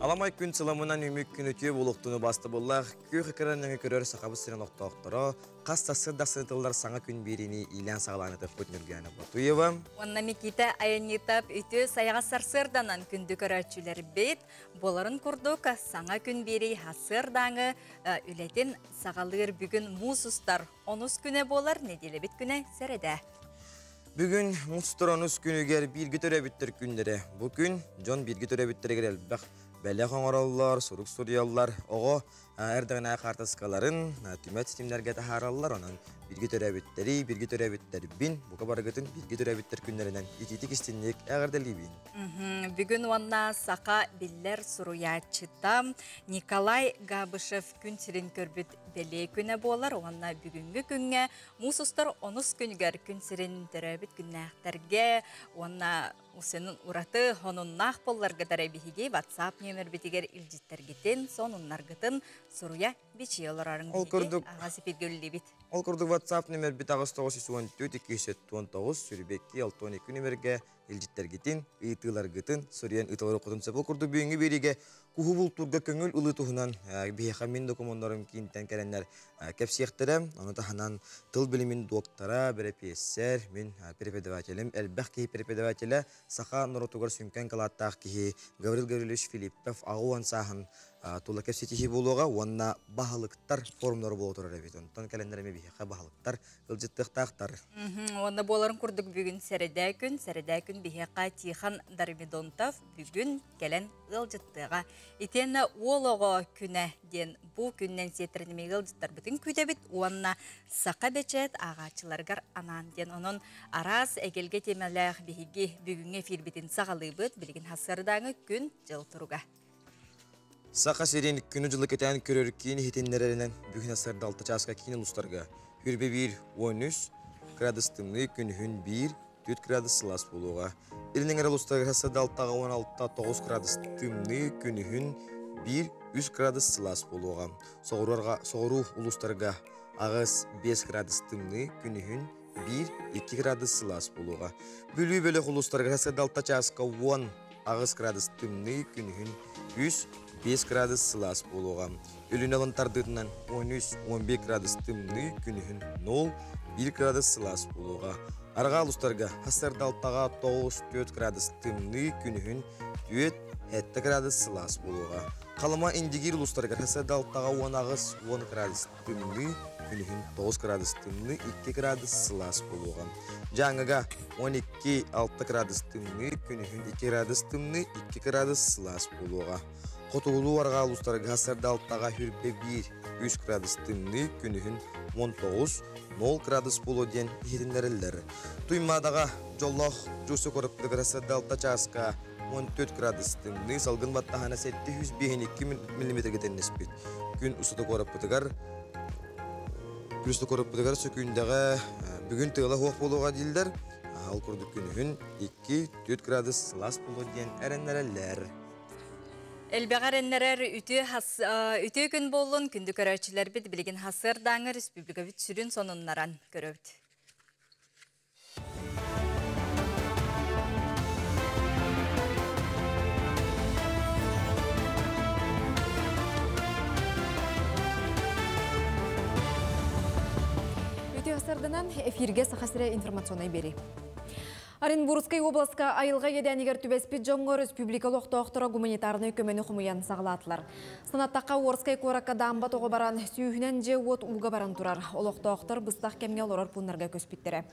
Аламай күн сыламынан үмүк күн үтүө буолуохтуну бастыбыллах күөх экран нөҥүө көрөр Сахабыт сирин олохтоохторо хас сарсыарда сытыллар саҥа күн биэриини иилээн саҕалаан ытыппыт Ньургуяна Ботуева. Уонна Микита Айанньытап үтүө сайаҕас сарсыарданан күндү көрөөччүлэрбит буоларын курдук саҥа күн биэрии сарсыардааҥы үлэтин саҕалыыр бүгүн муус устар онус күнэ буолар нэдиэлэбит күнэ сэрэдэ. Бүгүн муус устар онус күнүгэр бииргэ төрөөбүттэр күннэрэ. Бу күн дьон бииргэ төрөөбүттэригэр элбэх бэлэх оҥороллор, сурук суруйаллар, оҕо эрдэҕинэ хаартыскаларын түмэт ситимнэргэ таһаараллар. Онон бииргэ төрөөбүттэри, бииргэ төрөөбүттэрбин, бука барыгытын бииргэ төрөөбүттэр күннэринэн итиитик истинник эҕэрдэлиибин. Бүгүн уонна саха биллэр суруйааччыта Николай Габышев күн сирин көрбүт бэлиэ күнэ буолар уонна бүгүҥҥү күҥҥэ муус устар онус күнүгэр күн сирин төрөөбүт күннээхтэргэ уонна усенун ураты хонуннаах болларга дара биһиги WhatsApp нүөмэрбитигэр илдьиттэргитин, сонуннаргытын суруйа бичие олорорун Ол курдук аҕас эпирге Ол курдук WhatsApp нүөмэрбит 8914 279 сүрбекки 62 нүөмэргэ илдьиттэргитин, ыйытыыларгытын суруйан ыыталар хотун сөп. Ол курдук бүгүҥҥү биэриигэ куһу бултуурга көҥүл ылыы туһунан биһиэхэ мин докумуоннарым киинтэн кэлэннэр кэпсиэхтэрэ. Ону таһынан тыл билимин доктора, бэрэпиэссэр, мин преподавателим, элбэх киһи преподавателэ, саха норуотугар сүҥкэн кылааттаах киһи Гаврил Гаврильевич Филиппов аҕа сааһын тула кэпсэтиһии буолуоҕа уонна баһылыктар форумнары буола турар эбит. Онтон кэлэннэр эмиэ биһиэхэ баһылыктар ылдьыттыахтаахтар. Уонна буоларын курдук бүгүн сэрэдээ күн, сэрэдээ күн биһиэхэ Тихон Дормидонтов бүгүн кэлэн ыалдьыттыаҕа. Итиэннэ уол оҕо күнэ диэн бу күннэн сиэтэриними ыалдьыттарбытын күүтэбит уонна саха бэчээт ааҕааччыларыгар анаан диэн. Онон араас эгэлгэ тиэмэлээх биһиги бүгүҥҥү эфирбитин саҕалыыбыт. Билигин хасыардааҥы күн дьыл туруга. Саха сирин күнү-дьылы кэтээн көрөр киин иһитиннэрэринэн бүгүн сарда 6 чааска киин улуустарга хүрбэ 1 13 градус тымныы күнүһүн 1 4 градус сылаас буолуоҕа. Илин эҥэр улуустарга сарда 6-га 16 9 градус тымныы күнүһүн 1 3 градус сылаас буолуоҕа. Соҕуруу улуустарга аҕыс 5 градус тымныы күнүһүн 1 2 градус сылаас буолуоҕа. Бүлүү бөлөх улуустарга сарда 6 чааска 10 аҕыс градус тымныы күнүһүн 3 5 градус сылаас буолуоҕа. Өлүнэ алын тардыытынан 13-11 градус тымныы күнүһүн 0 1 градус сылаас буолуоҕа. Арҕаа улуустарга хасарда 6-га 9-4 градус тымныы күнүһүн 4-7 градус сылаас буолуоҕа. Халыма Индигиир улуустарыгар хасарда 6-га 16-10 градус тымныы күнүһүн 9 градус тымныы 2 градус сылаас буолуоҕа. Дьааҥыга 12-6 градус тымныы күнүһүн 2 градус тымныы 2 градус сылаас буолуоҕа. Хотугулуу арҕаа улуустарга сарда 6-га хүрбэ 1 3 градус тымныы күнүһүн 19 0 градус буолуо диэн иһитиннэрэллэр. Туймаадаҕа дьоллоох Дьуусу куораппытыгар сарда 6 чааска 14 градус тымныы салгын баттаһана 752 миллиметрге тэннэспит. Күн устата куораппытыгар Күн устата куораппытыгар сөкүүндэҕэ бүгүн тыала суох буолуоҕа дииллэр. Ол курдук күнүһүн 2-4 градус сылаас буолуо диэн эрэннэрэллэр. Элбэҕи эрэннэрэр үтүө күн буоллун, күндү көрөөччүлэрбит билигин хасыардааҥы республикабыт сүрүн сонуннаран көрөбүт. Үтүө сарданан эфирге Саха сирэ информационнай биэрии. Оренбургскай областка айылҕа иэдээнигэр түбэспит дьоҥҥо республика олохтоохторо гуманитарнай көмөнү хомуйан саҕалаатылар. Санаттахха Орскай куоракка даамба тоҕо баран, сүүһүнэн дьиэ-уот ууга баран турар. Олохтоохтор быстах кэмҥэ олорор пууннарга көспүттэрэ.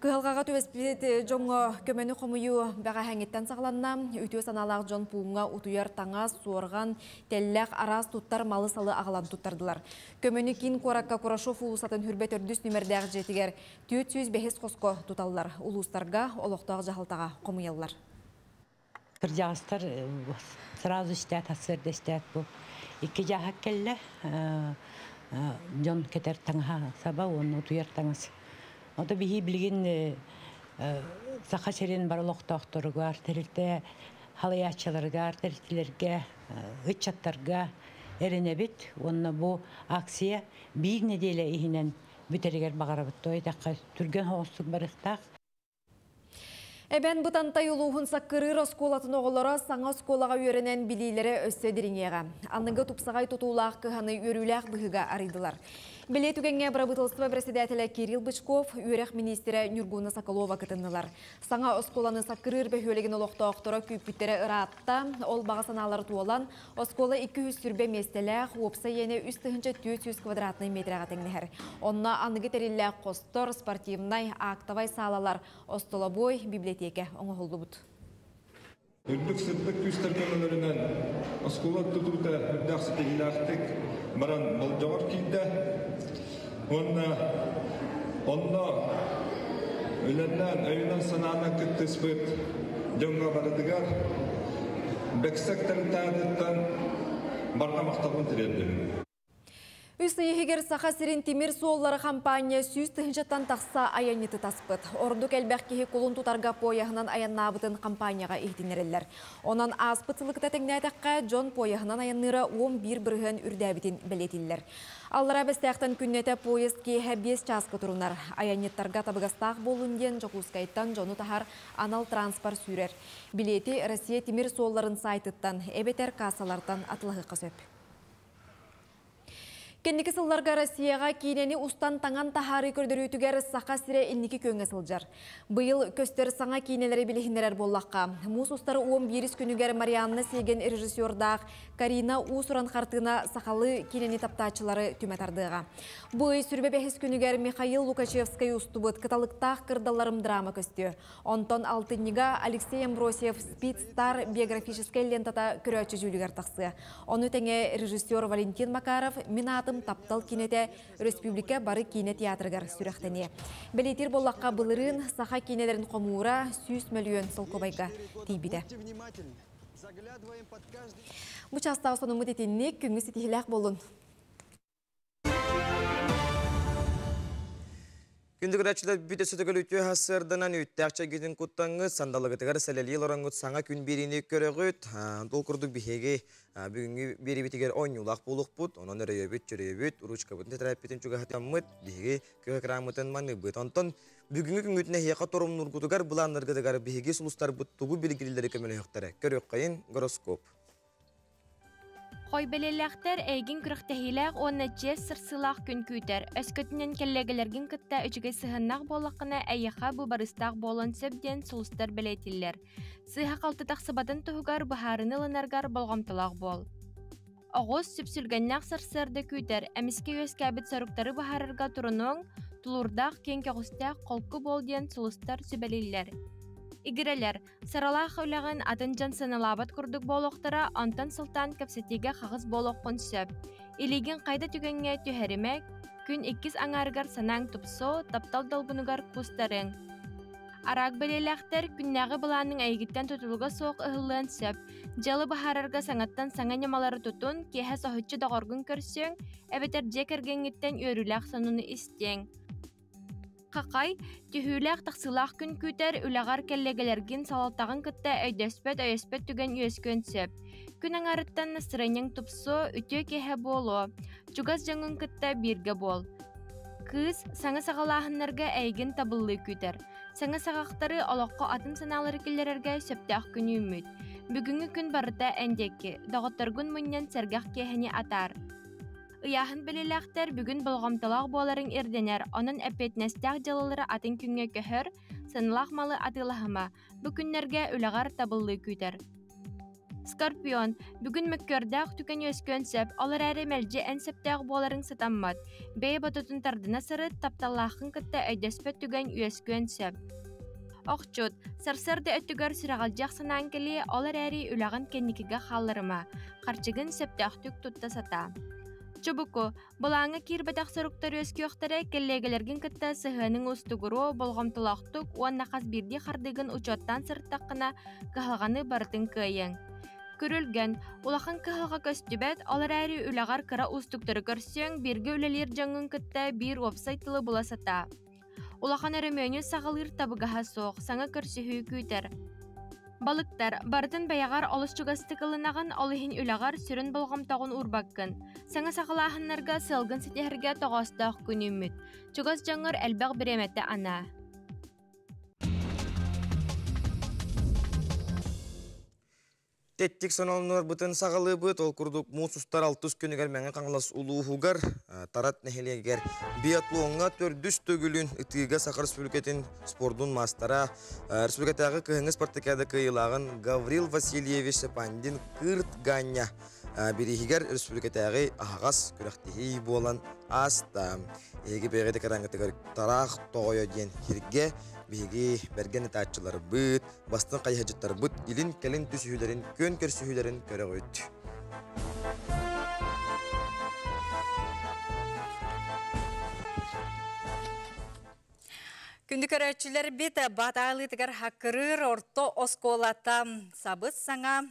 Кыһалҕаҕа түбэспит дьоҥҥо көмөнү хомуйуу бэҕэһээҥҥиттэн саҕаланна. Үтүө санаалаах дьон пууҥҥа утуйар таҥас, суорҕан, тэллэх, араас туттар малы-салы аҕалан туттардылар. Көмөнү киин куоракка Курашов уулуссатын хүрбэ төрдүс нүмердээх дьиэтигэр 405 хоско туталлар. Улуустарга олохтоох дьаһалтаҕа хомуйаллар. Кырдьаҕастар сразу истээт, сарсыарда истээт бу икки дьааһык кэллэ. Дьон кэтэр таҥаһа саба уонна утуйар таҥас. Ото биһи билигин Саха сирин бар олохтоохторугар, тэрилтэ халайааччыларыгар, тэрилтэлэргэ, ыччаттарга эрэнэбит уонна бу акция биир нэдиэлэ иһинэн бүтэригэр баҕарабыт. Той этэххэ түргэн соҕустук барыахтаах. Эбээн Бытантай улууһун Саккырыыр оскуолатын оҕолоро саҥа оскуолаҕа үөрэнэн билиилэрэ өссө дириҥиэҕэ. Аныгы тупсаҕай тутуулаах кыһаны үөрүүлээх быһыыга арыйдылар. Бэлиэ түгэҥҥэ бырабыыталыстыба бэрэссэдээтэлэ Кирилл Бычков, үөрэх миниистирэ Нюргуна Соколова кытыннылар. Саҥа оскуоланы Саккырыыр бөһүөлэгин олохтоохторо күүппүттэрэ ыраатта. Ол баҕа санаалара туолан, Оскуола 220 миэстэлээх, уопсай иэнэ 3400 квадратнай метрэҕэ тэҥнэһэр. Онно аныгы тэриллээх хостор, спортивнай, актовай саалалар, остолобуой, библиотека оҥоһуллубут. Үрдүк сырдык күүстэр көмөлөрүнэн оскуола тутуута үрдээх ситиһиилээхтик баран болдьоҕор киирдэ. Уонна онно үлэннэн, өйүнэн-санаанан кыттыспыт дьоҥҥо барытыгар Бэксэк тэрилтээтиттэн барҕа махталбын тириэрдэбин. Үс ый иһигэр Саха сирин тимир суоллара хампаанньа 100 тыһыынчаттан тахса айанньыты таспыт. Ордук элбэх киһи кулун тутарга пуойаһынан айаннаабытын хампаанньаҕа иһитиннэрэллэр. Онон ааспыт сылы кытта тэҥнээтэххэ, дьон пуойаһынан айанныыра 11% үрдээбитин бэлиэтииллэр. Аллараа Бэстээхтэн күннэтэ поезд киэһэ 5 чааска турунар. Айанньыттарга табыгастаах буоллун диэн Дьокуускайтан дьону таһар анал транспорт сүүрэр. Билиэти Россия тимир суолларын сайтыттан эбэтэр кассалартан атыылаһыахха сөп. Кэнники сылларга Россияҕа киинэни устан таҥан таһаарыы көрдөрүүтүгэр Саха сирэ инники күөҥҥэ сылдьар. Быйыл көстөр саҥа киинэлэри билиһиннэрэр буоллахха, муус устар 11 күнүгэр Марианна Сиэгэн режиссердаах Карина уус-уран хартыына сахалыы киинэни таптааччылары түмэ тардыаҕа. Бу ый 25 күнүгэр Михаил Лукачевскай устубут «Кыталыктаах кырдалларым» драма көстүө. Онтон алтынньыга Алексей Амбросьев «Спид Стар» биографическай лентата көрөөччү дьүүлүгэр тахсыа. Ону тэҥэ режиссер Валентин Макаров «Мин аатым таптал» киинэтэ республика бары киинэ театрыгар сүрэхтэниэ. Бэлиэтиир буоллахха, былырыын саха киинэлэрин хомуура 100 мөлүйүөн солкуобайга тиийбитэ. Бу чаастааҕы сонуммут итинник, күҥҥүт ситиһиилээх буоллун. Күндү көрөөччүлэр, өссө төгүл үтүө сарсыарданан, үүттээх чэйгитин куттаҥҥыт, сандалыгытыгар сэлэлии олороҥҥут саҥа күн биэриини көрөҕүт. Ол курдук биһиги бүгүҥҥү биэриибитигэр оонньуулаах буолуохпут, онон өрөйөбүт, чөрөйөбүт, ручкабытын, тэтэрээппитин чугаһатаммыт, биһиги күөх экраммытын маныыбыт. Онтон бүгүҥҥү күҥҥүтүн эһиэхэ торумнуургутугар, былааннаргытыгар биһиги сулустарбыт тугу билгилииллэрэ көмөлөһүөхтэрэ. Көрүөххэйин гороскоп. Хой бэлиэлээхтэр, эйигин күрэхтэһиилээх уонна чиэс сырсыылаах күн күүтэр. Өскөтүнэн кэллиэгэлэргин кытта үчүгэй сыһыаннаах буоллаххына, эйиэхэ бу барыстаах буолуон сөп диэн сулустар бэлиэтииллэр. Сыыһа-халты тахсыбатын туһугар быһаарыны ылынаргар болҕомтолоох буол. Оҕус, сүпсүлгэннээх сарсыарда күүтэр, эмискэ үөскээбит соруктары быһаарарга турунуоҥ, тулуурдаах, киэҥ көҕүстээх, холку буол диэн сулустар сүбэлииллэр. Игирэлэр, сыралаах үлэҕин атын дьон сыаналаабат курдук буолуохтара, онтон сылтаан кэпсэтиигэ хаҕыс буолуоххун сөп. Илиигин хайда түгэҥҥэ түһэримэ, күн иккис аҥаарыгар санааҥ тупсуо, таптал долгунугар кустарыаҥ. Араак бэлиэлээхтэр, күннээҕи былааныҥ эйигиттэн тутулуга суох ыһыллыан сөп. Дьыала быһаарарга саҥаттан саҥа ньымалары тутун, киэһэ соһуччу доҕоргун көрсүөҥ, эбэтэр дьиэ кэргэҥҥиттэн үөрүүлээх сонуну истиэҥ. Хахай, түһүүлээх-тахсыылаах күн күүтэр, үлэҕэр кэллиэгэлэргин, салалтаҕын кытта өйдөспөт-өйөспөт түгэн үөскүөн сөп. Күн аҥаарыттан настарыанньаҥ тупсуо, үтүө киэһэ буолуо. Чугас дьоҥҥун кытта бииргэ буол. Кыыс, саҥа саҕалааһыннарга эйигин табыллыы күүтэр. Саҥа саҕахтары олоххо атын санаалары киллэрэргэ сөптөөх күн үүммүт. Бүгүҥҥү күн барыта эн диэки, доҕотторгун мунньан сэргэх киэһэни атаар. Ыйааһын бэлиэлээхтэр, бүгүн болҕомтолоох буоларыҥ ирдэнэр, онон эппиэтинэстээх дьыалалары атын күҥҥэ көһөр, сыаналаах малы атыылаһыма. Бу күннэргэ үлэҕэр табыллыы күүтэр. Скорпион, бүгүн мөккүөрдээх түгэн үөскүөн сөп, ол эрээри мэлдьи эн сөптөөх буоларыҥ сатаммат. Бэйэ ботутун тардына сырыт, тапталлааххын кытта өйдөспөт түгэн үөскүөн сөп. Охчут, сарсыарда өттүгэр сүрэҕэлдьиэх санааҥ кэлиэ, ол эрээри үлэҕин кэнникигэ хаалларыма, харчыгын сөптөөхтүк тутта сатаа. Чубуку, былааҥҥа киирбэтэх соруктар үөскүөхтэрэ, кэллиэгэлэргин кытта сыһыаныҥ уустугуруо, болҕомтолоохтук уонна хас биирдии хардыыгын учуоттаан сырыттаххына, кыһалҕаны барытын кыайыаҥ. Күрүлгэн, улахан кыһалҕа көстүбэт, ол эрээри үлэҕэр кыра уустуктары көрсүөҥ, бииргэ үлэлиир дьоҥҥун кытта биир уопсай тылы була сатаа. Улахан өрөмүөнү саҕалыыр табыгаһа суох, саҥа көрсүһүү күүтэр. Балыктар, барытын бэйэҕэр олус чугастык ылынаҕын, ол иһин үлэҕэр сүрүн болҕомтоҕун уурбаккын. Саҥа саҕалааһыннарга сыалгын ситиһэргэ тоҕоостоох күн үүммүт. Чугас дьоҥҥор элбэх бириэмэтэ анаа. Тэттик сонолнуорбутун саҕалыыбыт, ол курдук муус устар алтыс күнүгэр Мэҥэ Хаҥалас улууһугар Тарат нэһилиэгэр биатлоҥҥа төрдүс төгүлүн ытыыга Саха Республикатын спордун маастара, республикатааҕы кыһыҥҥы спартакиада кыайыылааҕын Гаврил Васильевич Сапандин Кырт Ганя бирииһигэр республикатааҕы аһаҕас күрэхтэһии буолан ааста. Эһиги бэйэҕит экраҥҥытыгар тараах тоҕойо диэн сиргэ биһиги бэргэн ытааччыларбыт, бастыҥ хайыһардьыттарбыт илин-кэлин түсүһүүлэрин, күөн көрсүһүүлэрин көрөҕүт. Күндү көрөөччүлэрбит Батаалыытыгар Хаккырыыр орто оскуолата сабыс саҥа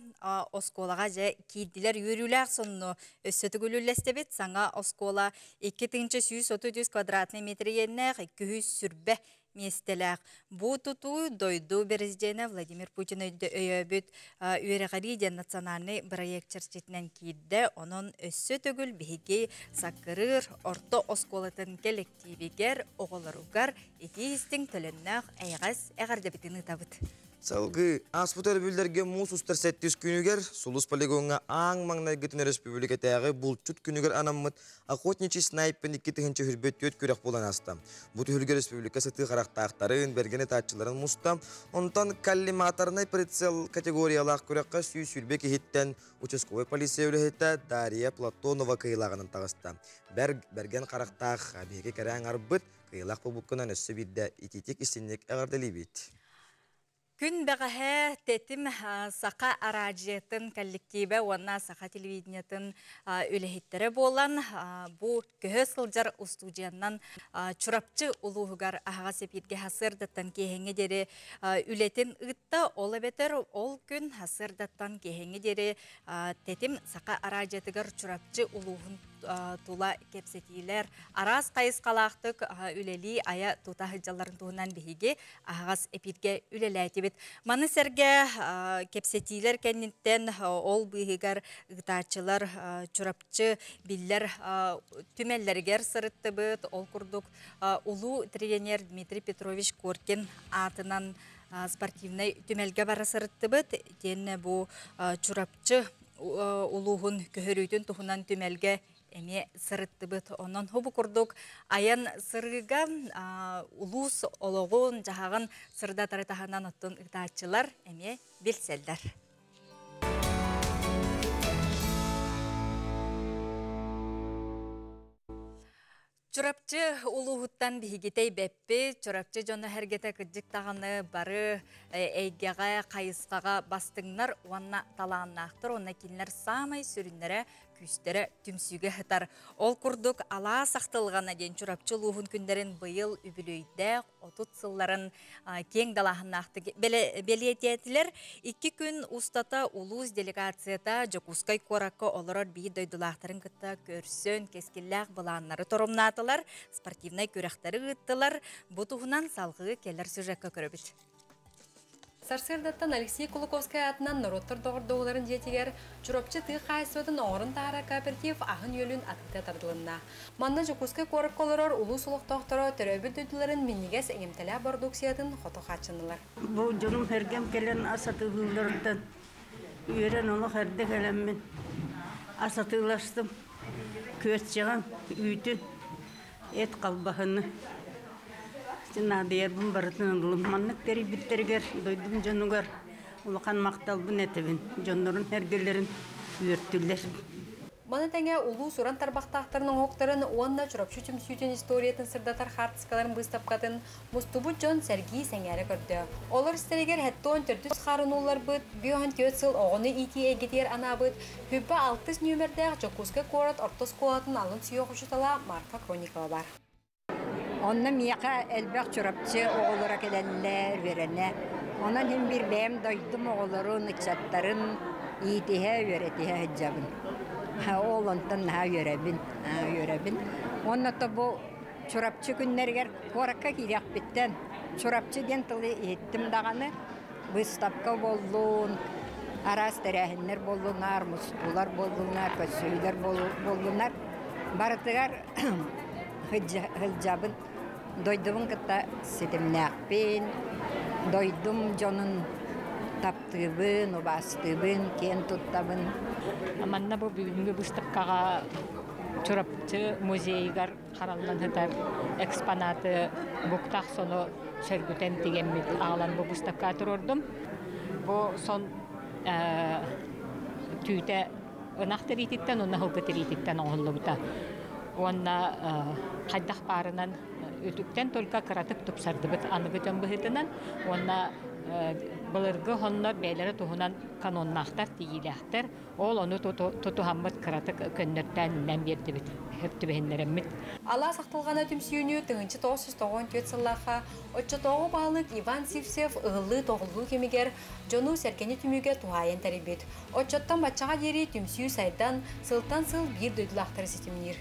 оскуолаҕа дьэ киирдилэр үөрүүлээх сонуну өссө төгүл үллэстэбит. Саҥа оскуола 2133 квадратный метр иэннээх 200 миэстэлээх. Бу тутуу дойду президенэ Владимир Путин өйөөбүт үөрэҕирии диэн национальнай бырайыак чэрчитинэн киирдэ. Онон өссө төгүл биһиги Саккырыыр орто оскуолатын кэлэктиибигэр, оҕолоругар итии истиҥ төлөннөөх эйэҕэс эҕэрдэбитин ыытабыт. Салгыы ааспыт өрөбүллэргэ муус устар сэттис күнүгэр Сулус полигоҥҥа ааҥ маҥнайгытын өрөспүүбүлүкэтээҕи булчут күнүгэр анаммыт Охотничий снайпер 2024 күрэх буолан ааста. Бу түһүлгэ республика сытыы харахтаахтарын, бэргэн ытааччыларын муста. Онтон коллиматорнай прицел категориялаах күрэххэ 120 киһиттэн участковай полиция үлэһитэ Дарья Платонова кыайыылааҕынан таҕыста. Бэргэн харахтаах биһиги кэрээн арбыт, кыайыылаах буолбуккунан өссө биирдэ итиитик истинник эҕэрдэлиибит. Күн бэҕэһээ Тэтим Саха араадьыйатын коллективэ уонна Саха телевидениетын үлэһиттэрэ буолан, бу көһө сылдьар устуудьуйаннан Чурапчы улууһугар аһаҕас эпииргэ сарсыардаттан киэһэҥҥэ диэри үлэтин ыытта. Ол эбэтэр ол күн сарсыардаттан киэһэҥҥэ диэри Тэтим Саха араадьыйатыгар Чурапчы улууһун тула кэпсэтиилэр араас хайысхалаахтык үлэлии айа тута сылдьалларын туһунан биһиги аһаҕас эпииргэ үлэлээтибит. Маны сэргэ кэпсэтиилэр кэнниттэн ол быыһыгар ыытааччылар Чурапчы биллэр түмэллэригэр сырыттыбыт. Ол курдук улуу тренер Дмитрий Петрович Коркин аатынан спортивнай түмэлгэ бара сырыттыбыт. Итиэннэ бу Чурапчы улууһун көһөрүүтүн туһунан түмэлгэ эмиэ сырыттыбыт. Онон хубу курдук айан сырыыга улуус олоҕун, дьаһаҕын сырдатары таһынан оттон ыытааччылар эмиэ билсэллэр. Чурапчы улууһуттан биһиги тэйбэппит, Чурапчы дьоно сэргэтэ кырдьык даҕаны бары эйгэҕэ, хайысхаҕа бастыҥнар уонна талааннаахтар уонна кинилэр саамай сүрүннэрэ, күүстэрэ түмсүүгэ сытар. Ол курдук Алаас ахтылҕана диэн Чурапчы улууһун күннэрин быйыл үбүлүөйдээх 30 сылларын киэҥ далааһыннаахтык бэлиэтээтилэр. Икки күн устата улуус делегацията Дьокуускай куоракка олорор биир дойдулаахтарын кытта көрсөн, кэскиллээх былааннары торумнаатылар, спортивнай күрэхтэри ыыттылар. Бу туһунан салгыы кэлэр сюжекка көрөбүт. Сарсыардаттан Алексей Кулаковскай аатынан норуоттар доҕордоһууларын дьиэтигэр Чурапчы тыа хаһаайыстыбатын оҥорон таһаарар кооператив аһын-үөлүн атыыта тардылынна. Манна Дьокуускай куоракка олорор улуус олохтоохторо төрөөбүт дойдуларын минньигэс эҥимтэлээх бородууксуйатын хото хааччыннылар. Бу дьонум сэргэм кэлэн ас атыылыылларыттан үөрэн олох эрдэ кэлэммин ас атыыластым. Күөрчэҕин, үүтүн, эт халбаһыны наадыйарбын барытын ыллым. Маннык тэрийбиттэригэр дойдум дьонугар улахан махталбын этэбин. Дьоннорун сэргэлэрин үөртүлэр. Маны тэҥэ улуус уран тарбахтаахтарын оҥоһуктарын уонна Чурапчы түмсүүтүн историятын сырдатар хаартыскаларын быыстапкатын мустубут дьон сэргии сэҥээрэ көрдө. Олор истэригэр 74 хаарын уулларбыт, 54 сыл оҕону иитии эйгэтигэр анаабыт Хүббэ алтыс нүөмэрдээх Дьокуускай куорат орто оскуолатын алын сүһүөх учуутала Марфа Кронникова баар. Онно миэхэ элбэх Чурапчы оҕолоро кэлэллэр, үөрэнэ. Онон иһин биир бэйэм дойдум оҕолорун, ыччаттарын иитиһэ, үөрэтиһэ сылдьабын. Ол онтон наһаа үөрэбин, үөрэбин. Уонна то бу Чурапчы күннэригэр куоракка киириэхпиттэн Чурапчы диэн тылы иһиттим даҕаны, быыстапка буоллун, араас тэрээһиннэр буоллунар, мустуулар буоллунар, көрсүһүүлэр буоллунар, барытыгар сылдьабын. Дойдубун кытта ситимнээхпин, дойдум дьонун таптыыбын. Ытыктыыбын, убаастыыбын, киэн туттабын. Манна бу бүгүҥҥү быыстапкаҕа Чурапчы музейыгар хараллан сытар экспонаты буктаах сону сөргүтэн тигэммит аҕалан бу быыстапкаҕа туруордум. Бу сон түүтэ ынах тириититтэн уонна сылгы тириититтэн оҥоһуллубута. Уонна хайдах баарынан үтүктэн только кыратык тупсардыбыт аныгы дьон быһыытынан уонна былыргы хоннор бэйэлэрэ туһунан каноннаахтар, тиийиилээхтэр. Ол ону тутуһаммыт кыратык көннөртөөн биэрдибит, түбэһиннэрэммит. Алаас ахтылҕана түмсүүнү 1994 сыллаахха оччотооҕу баһылык Иван Сивцев ыһыллыы-тоҕуллуу кэмигэр дьону-сэргэни түмүүгэ туһаайан тэрийбит. Оччоттон баччаҕа диэри түмсүү сайдан, сылтан сыл биир дойдулаахтары ситимниир.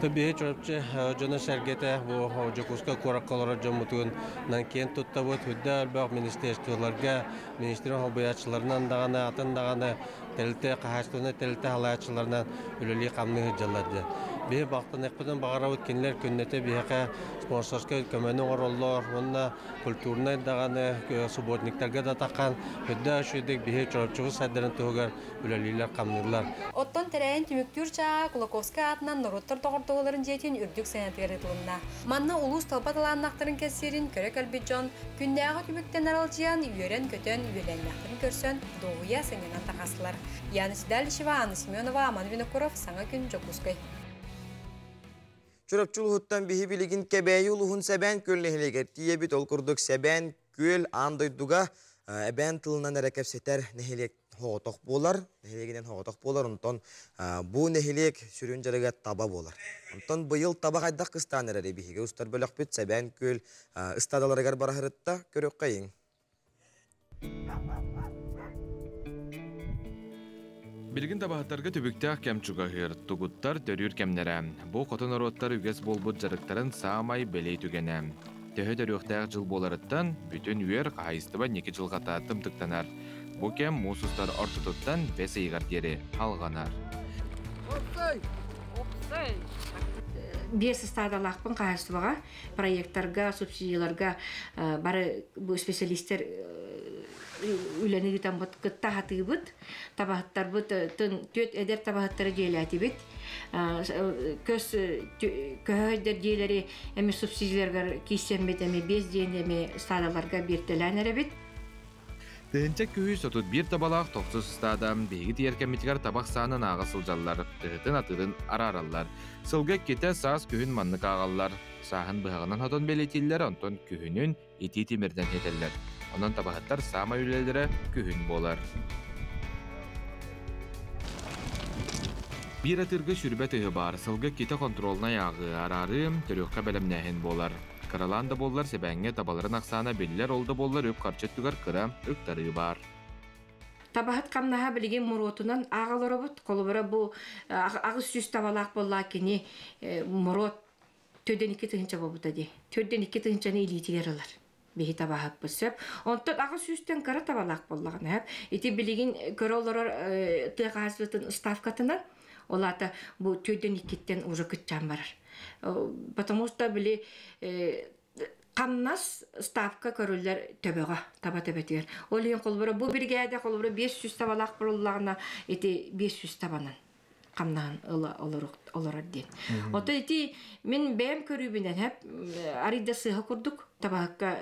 Биһи Чурапчы дьоно-сэргэтэ бу Дьокуускай куоракка олорор дьоммутунан киэн туттабыт. Үрдэ элбэх министерстволарга, министрин холбуйааччыларынан даҕаны, атын даҕаны тэрилтэ хаһаайыстыбаннай тэрилтэ салайааччыларынан үлэлии-хамныы сылдьаллар диэн. Биһи баҕатыныахпытын баҕарабыт, кинилэр күннэтэ биһиэхэ спонсорскай көмөнү оҥороллор уонна культурнай даҕаны субботниктарга да таххан үрдэ үчүгэйдик биһи Чурапчыбыт сайдарын туһугар үлэлииллэр-хамныыллар. Оттон тэрээһин түмүктүүр чааһа Кулаковскай аатынан норуоттар доҕордоһууларын дьиэтин үрдүк сыанатыгар ыытылынна. Манна улуус талба талааннаахтарын кэпсиирин көрө кэлбит дьон күннээҕи түбүктэн аралдьыйан, үөрэн-көтөн, үөлээннээхтэрин көрсөн, дуоһуйа сынньанан тарҕастылар. Яна Седалищева, Анна Семенова, Аман Винокуров, Саҥа күн, Дьокуускай. Чурапчы улууһуттан биһи билигин Кэбээйи улууһун Сэбээн Күөл нэһилиэгэр тиийэбит. Ол курдук Сэбээн Күөл аан дойдуга эбээн тылынан эрэ кэпсэтэр нэһилиэк соҕотох буолар, нэһилиэгинэн соҕотох буолар, онтон бу нэһилиэк сүрүн дьарыга таба буолар. Онтон быйыл таба хайдах кыстаан эрэрий биһиги устар бөлөхпүт Сэбээн Күөл ыстаадаларыгар бараһырытта көрүөххэйиҥ. Билигин табаһыттарга түбүктээх кэм чугаһыыр, тугуттар төрүүр кэмнэрэ. Бу хоту норуоттар үгэс буолбут дьарыктарын саамай бэлиэ түгэнэ. Төһө төрүөхтээх дьыл буоларыттан бүтүн үөр хаһаайыстыба ньики дьылҕата тымтыктанар. Бу кэм муус устар ортотуттан бэс ыйыгар диэри алҕанар. Биэс ыстаадалаахпын хаһаайыстыбаҕа, проекттарга, субсидияларга бары бу специалистер үлэни ыытаммыт кытта хатыыбыт. Табаһыттарбыт түөрт эдэр табаһыттары дьиэлээтибит. Көс көһөйдөр дьиэлэри эми субсидияларгар кииссэммит эми биэс дьиэни эми ыстаадаларга биэртэлээн эрэбит. Тыһыынча күһүс 31 табалаах тохсус ыстаада биһиги тиийэр кэммитигэр табах саанын ааҕа сылдьаллар, тыһытын атыырын араараллар. Сылга иккитэ саас күһүн маннык ааҕаллар. Сааһын быһаҕынан хотон бэлиэтииллэр, онтон күһүнүн итии тимирдэн хитэллэр. Онон табаһыттар саамай үлэлэрэ күһүн буолар. Биир атыырга сүрбэ тыһы баар, сылга иккитэ контролнай ааҕыы, араарыы, төрүөххэ бэлэмнээһин буолар. Кыралаан да буоллар сэбээҥҥэ табаларын ахсаана биллэр, ол да буоллар үп-харчы өттүгэр кыра ыктарыы баар. Табаһыт хамнаһа билигин муруотунан ааҕа олоробут. Холобура бу 800 табалаах буоллаа кини муруот 4-2 тыһыынча буолбута дии. 4-2 тыһыынчаны илиитигэр ылар. Биһи табаһыппыт сөп. Онтон 800-тэн кыра табалаах буоллаҕына сөп. Ити билигин көрө олорор тыа хаһаайыстыбатын ставкатынан ол аата бу 4-2-ттэн уже кыччаан барар. Потому что били хамнас ставка көрүллэр төбөҕө, таба төбөтүгэр. Ол иһин холобура бу биригээдэ холобура 500 табалаах буруллаҕына ити 500 табанан хамнаһын ыла олорор диэн. Ото ити мин бэйэм көрүүбүнэн хэп арыйда сыыһа курдук табаһыкка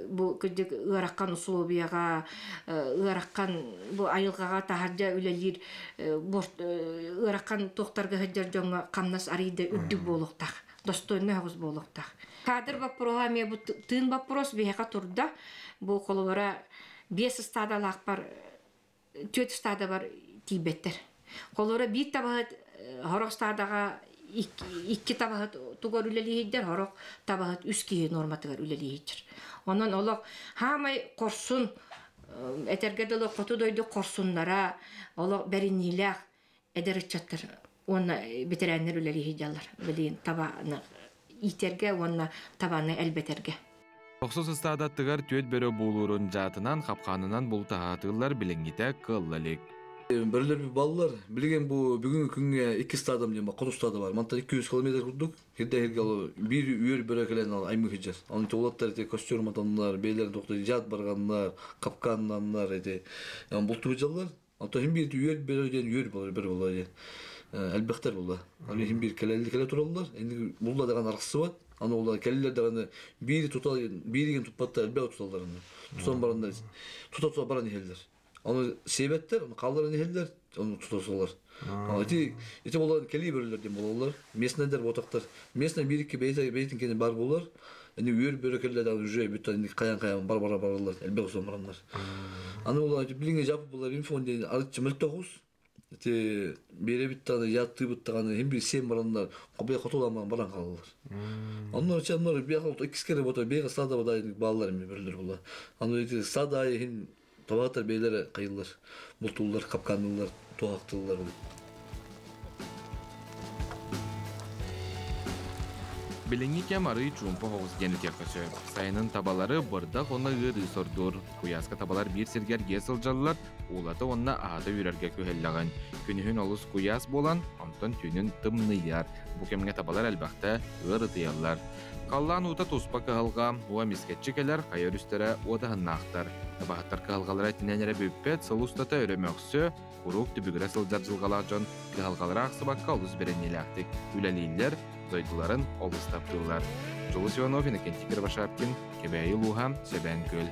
бу кырдьык ыараххан условияҕа ыараххан бу айылҕаҕа таһырдьа үлэлиир ыараххан туохтарга сылдьар дьоҥҥо хамнас арыйда үрдүк буолуохтаах, достойный оҕус буолуохтаах. Кадр боппуруоһа эмиэ бу тыын боппуруос биһиэхэ турда. Бу холобура биэс ыстаадалаахпар түөрт ыстаадабар тиийбэттэр. Холобура биир табаһыт сорох ыстаадаҕа икки табаһыт тугар үлэлииһийдэр, сорох табаһыт үс киһи нуорматыгар үлэлииһийдэр. Онон олох хаамай хорсун этэргэ дылы хоту дойду хорсуннара олох бэриниилээх эдэр ыччаттар уонна бэтэрээннэр үлэлииһийдэллэр. Билигин табаны иитэргэ уонна табаны элбэтэргэ. Тохсус ыстаада аттыгар түөрт бөрө буулуурун дьаатынан, хапкаанынан бултаһаатыыллар билиҥҥитэ кыалла илик. Бөрөлөр баллар. Билигин бу бүгүнкү күҥҥэ икки стадом диэн хоту стада бар. Мантан 200 километр курдук. Хирде хирге бир үөр бөрө келен ал аймы хиджер. Аны чолаттар эти костюм матаннар, бейлер доктор жат барганнар, капканнаннар эти. Булту жаллар. Ато хим бир үөр бөрө диэн үөр болар, бөрө болар диэн. Элбэхтер була. Аны хим бир келелли келе тураллар. Энди булла даган аркысы бар. Аны олар келелер даганы бири тутал, бириген тутпаттар, элбек туталлар аны. Тутан барандар, тута тута баран ихеллер. Аны себеттер, аны калдыран ихеллер, аны тутасалар. Ити ити болар кели бөрөлөр дем болалар. Местныйдер ботактар. Местный бир iki бейте бейтин кени бар болар. Эни үөр бөрө келлер дагы уже бүт каян каян бар бара баралар. Элбек сон барандар. Аны олар билиңе жапып булар инфон ден арычы мөлтөгүз. Ити бере бит таны ятты бит таны хим бир сен барандар кобе котуламан баран калалар. Оннор чаннор бияка икис кере бото бега сада бадай балалар эми бөрөлөр була. Аны ити сада хим табатар бейлere кайылар, бултулар, капканлылар, туактылар. Билиңи кем арый чуумпа хоҕус диэн үтиэххэ сөп. Сайынын табалары бырдах онна ыарыы сордуур. Куйааска табалар биир сиргэр ге сылдьаллар, уулата онна аһата үүрэргэ күһэллэҕин. Күнүһүн олус куйаас буолан, онтон түүнүн тымныйар. Бу кэмҥэ табалар элбэхтэ ыар ытыйаллар. Халлаан уута туспа кыһалҕа, уа мискэтчи кэлэр, хайа өрүстэрэ уотаһыннаахтар. Табаһыттар кыһалҕалара итинэн эрэ бүппэт, сыл устата өрө мөхсө, куруук түбүгүрэ сылдьар дьылҕалаах дьон кыһалҕалара ахсыбакка олус бэриниилээхтик үлэлииллэр, дойдуларын олус таптыыллар. Дьулус Иванов, Иннокентий Кривошапкин, Кэбээйи улууһа, Сэбээн Күөл.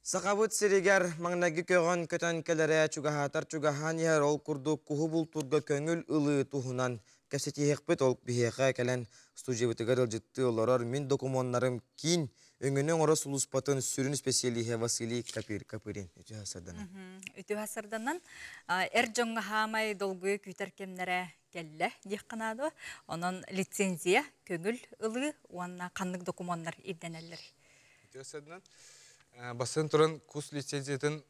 Сахабыт сиригэр маҥнайгы көҕөн көтөн кэлэрэ чугаһаатар чугаһаан иһэр ол курдук куһу бултуурга көҥүл ылыы туһунан кэпсэтиэхпит ол биһиэхэ кэлэн студиябытыгар ыалдьыттыы олорор мин докумуоннарым киин өҥөнү оҥоро сулууспатын сүрүн исписэлииһэ Василий Капир Капырин үтүө сарданан. Үтүө сарданан эр дьоҥҥо хаамай долгуйа күүтэр кэмнэрэ кэллэ диэххэ наада. Онон лицензия, көҥүл ылыы уонна ханнык докумуоннар ирдэнэллэр. Үтүө сарданан. Бастан туран кус лицензиятын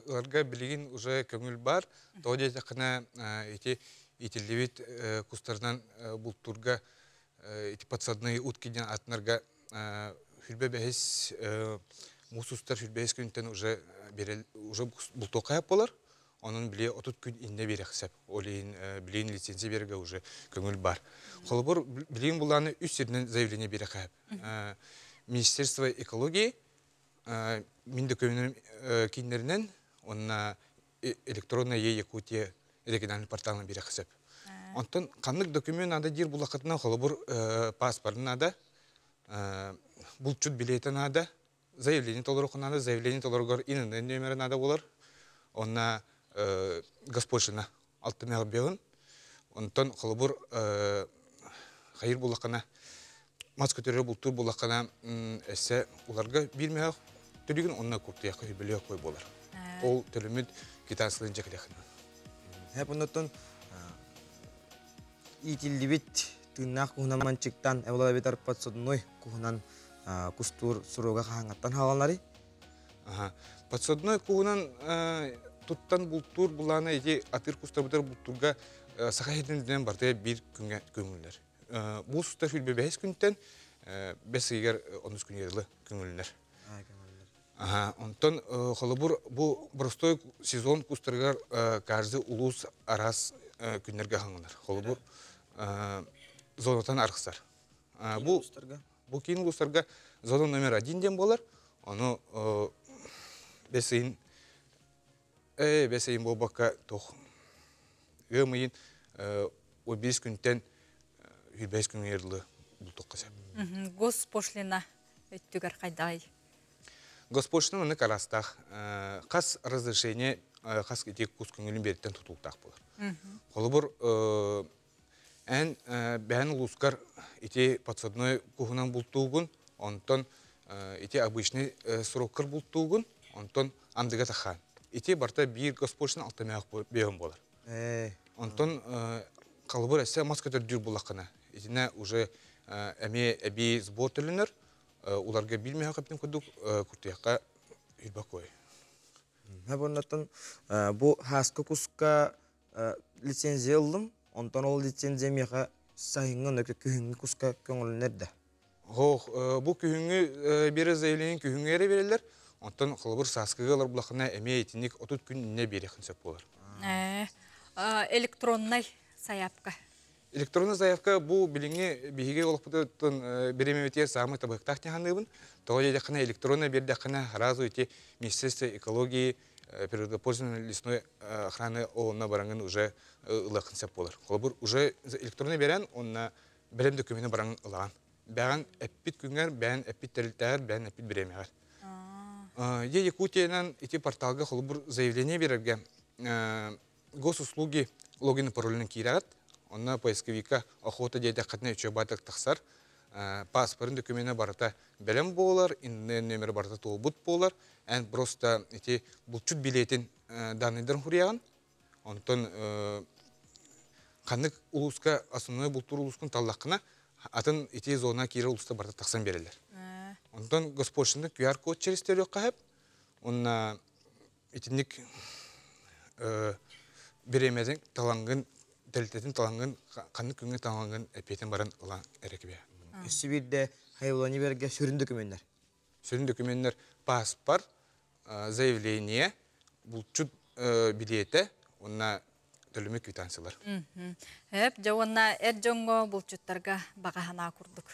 ыларга билигин уже көҥүл бар. Тоҕо диэтэххинэ ити итиллибит кустарынан бултуурга ити подсадные утки диэн атынарга хүрбэ бэһис муус устар хүрбэһис күнтэн уже уже бултуохха болар. Онон били 30 күн инне берехсеп. Ол иһин билигин лицензия берге уже көҥүл бар. Холобур билигин булааны үс сиринэн заявление берехеп. Министерство экологии мин дөкөмүнүм киннеринен онна электронная е Якутия региональный порталын берехсеп. Онтон ханнык документ надо диир булакытына холобур паспорт надо, булчут билети надо, заявление толорух надо, заявление толоругар ИНН нөмері надо болар. Онна госпошлина алтымег беғын. Онтон холобур хайыр булакына мас көтөрө бултур булакына эссе уларга бир мех төлүгүн онна куртуяка билиок кой болар. Ол төлүмүт китасылын жекелехин. Хеп оннотон итиллибит тыыннаах куһунан манчыктан эбола битар подсадной куһунан кустуур суруга хаһаҥаттан хаалалары. Подсадной куһунан туттан бултуур булаана ити атыр кустабытар бултуурга саха хитин бартыга бир күнгө көңүллэр. Бу суста хүлбе бэһис күнтэн бэс ыйгар онус күн көңүллэр. Онтон холобур бу простой сезон кустарыгар каждый улус арас күннерге хаңынар. Холобур зонатан архсар. Бу бу кийин улустарга зона номер один ден болар. Ону бесейин бесейин болбакка тох ымыйын о бес күнтен бес күн ерлы бултукка сәп. Госпошлина өттүгөр кайдай? Госпошлина ны карастах кас разрешение кас ити кус көңүлүн бериттен тутултах болар. Холобур эн бән улускар ити подсадной кухунан бултуугун, онтон ити обычный сроккар бултуугун, онтон андыга тахан. Ити барта бир госпошлина алтамяк беон болар. Онтон калыбыр эссе маска төрдүр булакына. Итине уже эме эби сбор төлөнөр, уларга билмей каптын кудук куртуякка хүлбакой. Хеп оннотон бу хаска куска лицензия ылдым, онтон ол лицензия меха сайыңын өкө күһүнгү куска көңүлүнер да. Хох, бу күһүҥҥү биэрэр заявление күһүҥҥү эрэ береллер. Онтон холобур сааскыга ылар булахына эмиэ итинник 30 күн иннэ биэриэхин сөп буолар. Электроннай заявка. Электронный заявка бу билиҥҥи биһиги олохпутуттан бириэмэбитигэр саамай табыһыктаах дии Тоҕо диэтэххинэ электронно биэрдэххинэ сразу ити Министерство экологии, природопользования лесной охраны онно бараҥын уже ылыаххын сөп буолар. Холобур, уже электронно биэрэн, онно бэлэм документы бараҥын ылаҕын. Бэҕэн эппит күҥҥэр, бэйэн эппит тэрилтэҕэр, бэйэн эппит бириэмэҕэр. Е Якутиянан ити порталга холобур заявление биэрэргэ госуслуги логин паролунан киирэҕит. Онно поисковикка охота диэтэххитинэ үчүгэй баатык тахсар. Паспорын докумена барыта бэлэм буолар, инн номера барыта туолбут буолар. Эн просто ити булчут билетин данныйдарын хуруйаҕын. Онтон ханнык улууска основной бултуур улуускун таллаххына, атын ити зона киирэр улууста барыта тахсан биэрэллэр. Онтон госпошлина QR-код через төрүөххэ сөп. Онна итинник бириэмэтин талаҥҥын, тэрилтэтин талаҥҥын, ханнык күҥҥэ талаҥҥын эппиэтин баран ылан эрэ кэбиһэ. Өссө биирдэ хайволани берге сүрүн докуменнар. Сүрүн докуменнар паспорт, заявление, булчут билиэтэ уонна төлөмүк квитанциялар. Эп, дьэ уонна эр дьоҥҥо булчуттарга баҕа санаа курдук.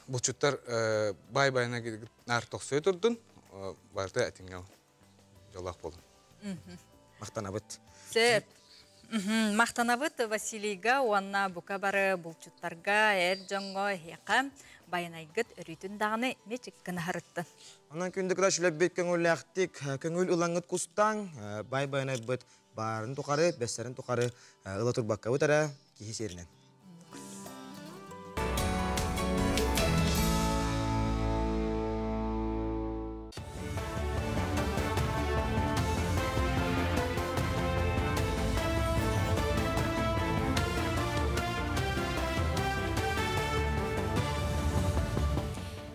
Булчуттар бай-байына наар тохсуйа турдун, барыта этиҥҥэ дьоллоох буолун. Махтанабыт. Сөп. Махтанабыт Василийга уонна бука бары булчуттарга, эр дьоҥҥо эһиэхэ байанайгыт өрүүтүн даҕаны мечик гына һарыттын. Онон күндү кыра сүлэббит көҥүллээхтик көҥүл ылаҥҥыт кустаҥ, бай байанайбыт баарын тухары, бэссэрин тухары ыла турбаккабыт эрэ киһи сиэринэн.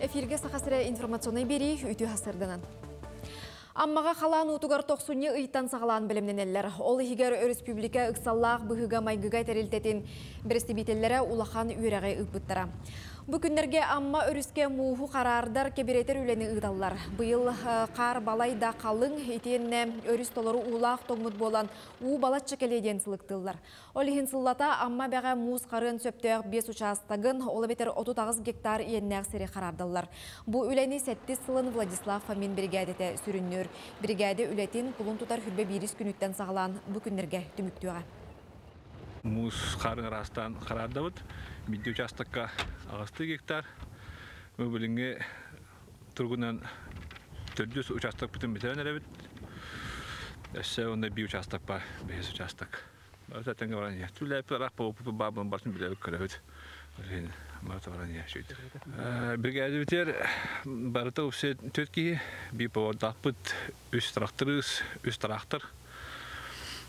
Эфиргэ Саха сирэ информационнай биэрии үтүө хасырданан. Аммаҕа халаан уутугар тохсунньу ыйтан саҕалаан бэлэмнэнэллэр. Ол иһигэр өрөспүүбүлүкэ ыксаллаах быһыыга-майгыга тэрилтэтин бэрэстэбиитэллэрэ улахан үөрэҕи ыыппыттара. Бу күннэргэ Амма өрүскэ мууһу хараардар, кэбирэтэр үлэни ыыталлар. Быйыл хаар балай да халыҥ, итиэннэ өрүс толору уулаах тоҥмут буолан, уу балачча кэлиэ диэн сылыктыыллар. Ол иһин сыллата Амма эбэҕэ муус харыан сөптөөх биэс учаастагын, ол эбэтэр 38 гектар иэннээх сири хараардаллар. Бу үлэни сэттис сылын Владислав Фомин биригээдэтэ сүрүннүүр. Биригээдэ үлэтин кулун тутар хүрбэ биирис күнүттэн саҕалаан бу күннэргэ түмүктүөҕэ. Муус хаарын ыраастаан хараардабыт. Биирдии учаастакка аҕыстыы гектар. Бу билиҥҥи туругунан төрдүс учаастакпытын бүтэрэн эрэбит. Өссө онно биир учаастак бар, бэһис учаастак. Барыта тэҥҥэ баран иһэр. Түлээппит араах поппут баабын барытын билэбит көрөбүт. Ол барыта баран иһэр үчүгэй. Биригээдэбитигэр барыта усе төрт киһи, биир повардаахпыт, үс тракторист, үс трактор,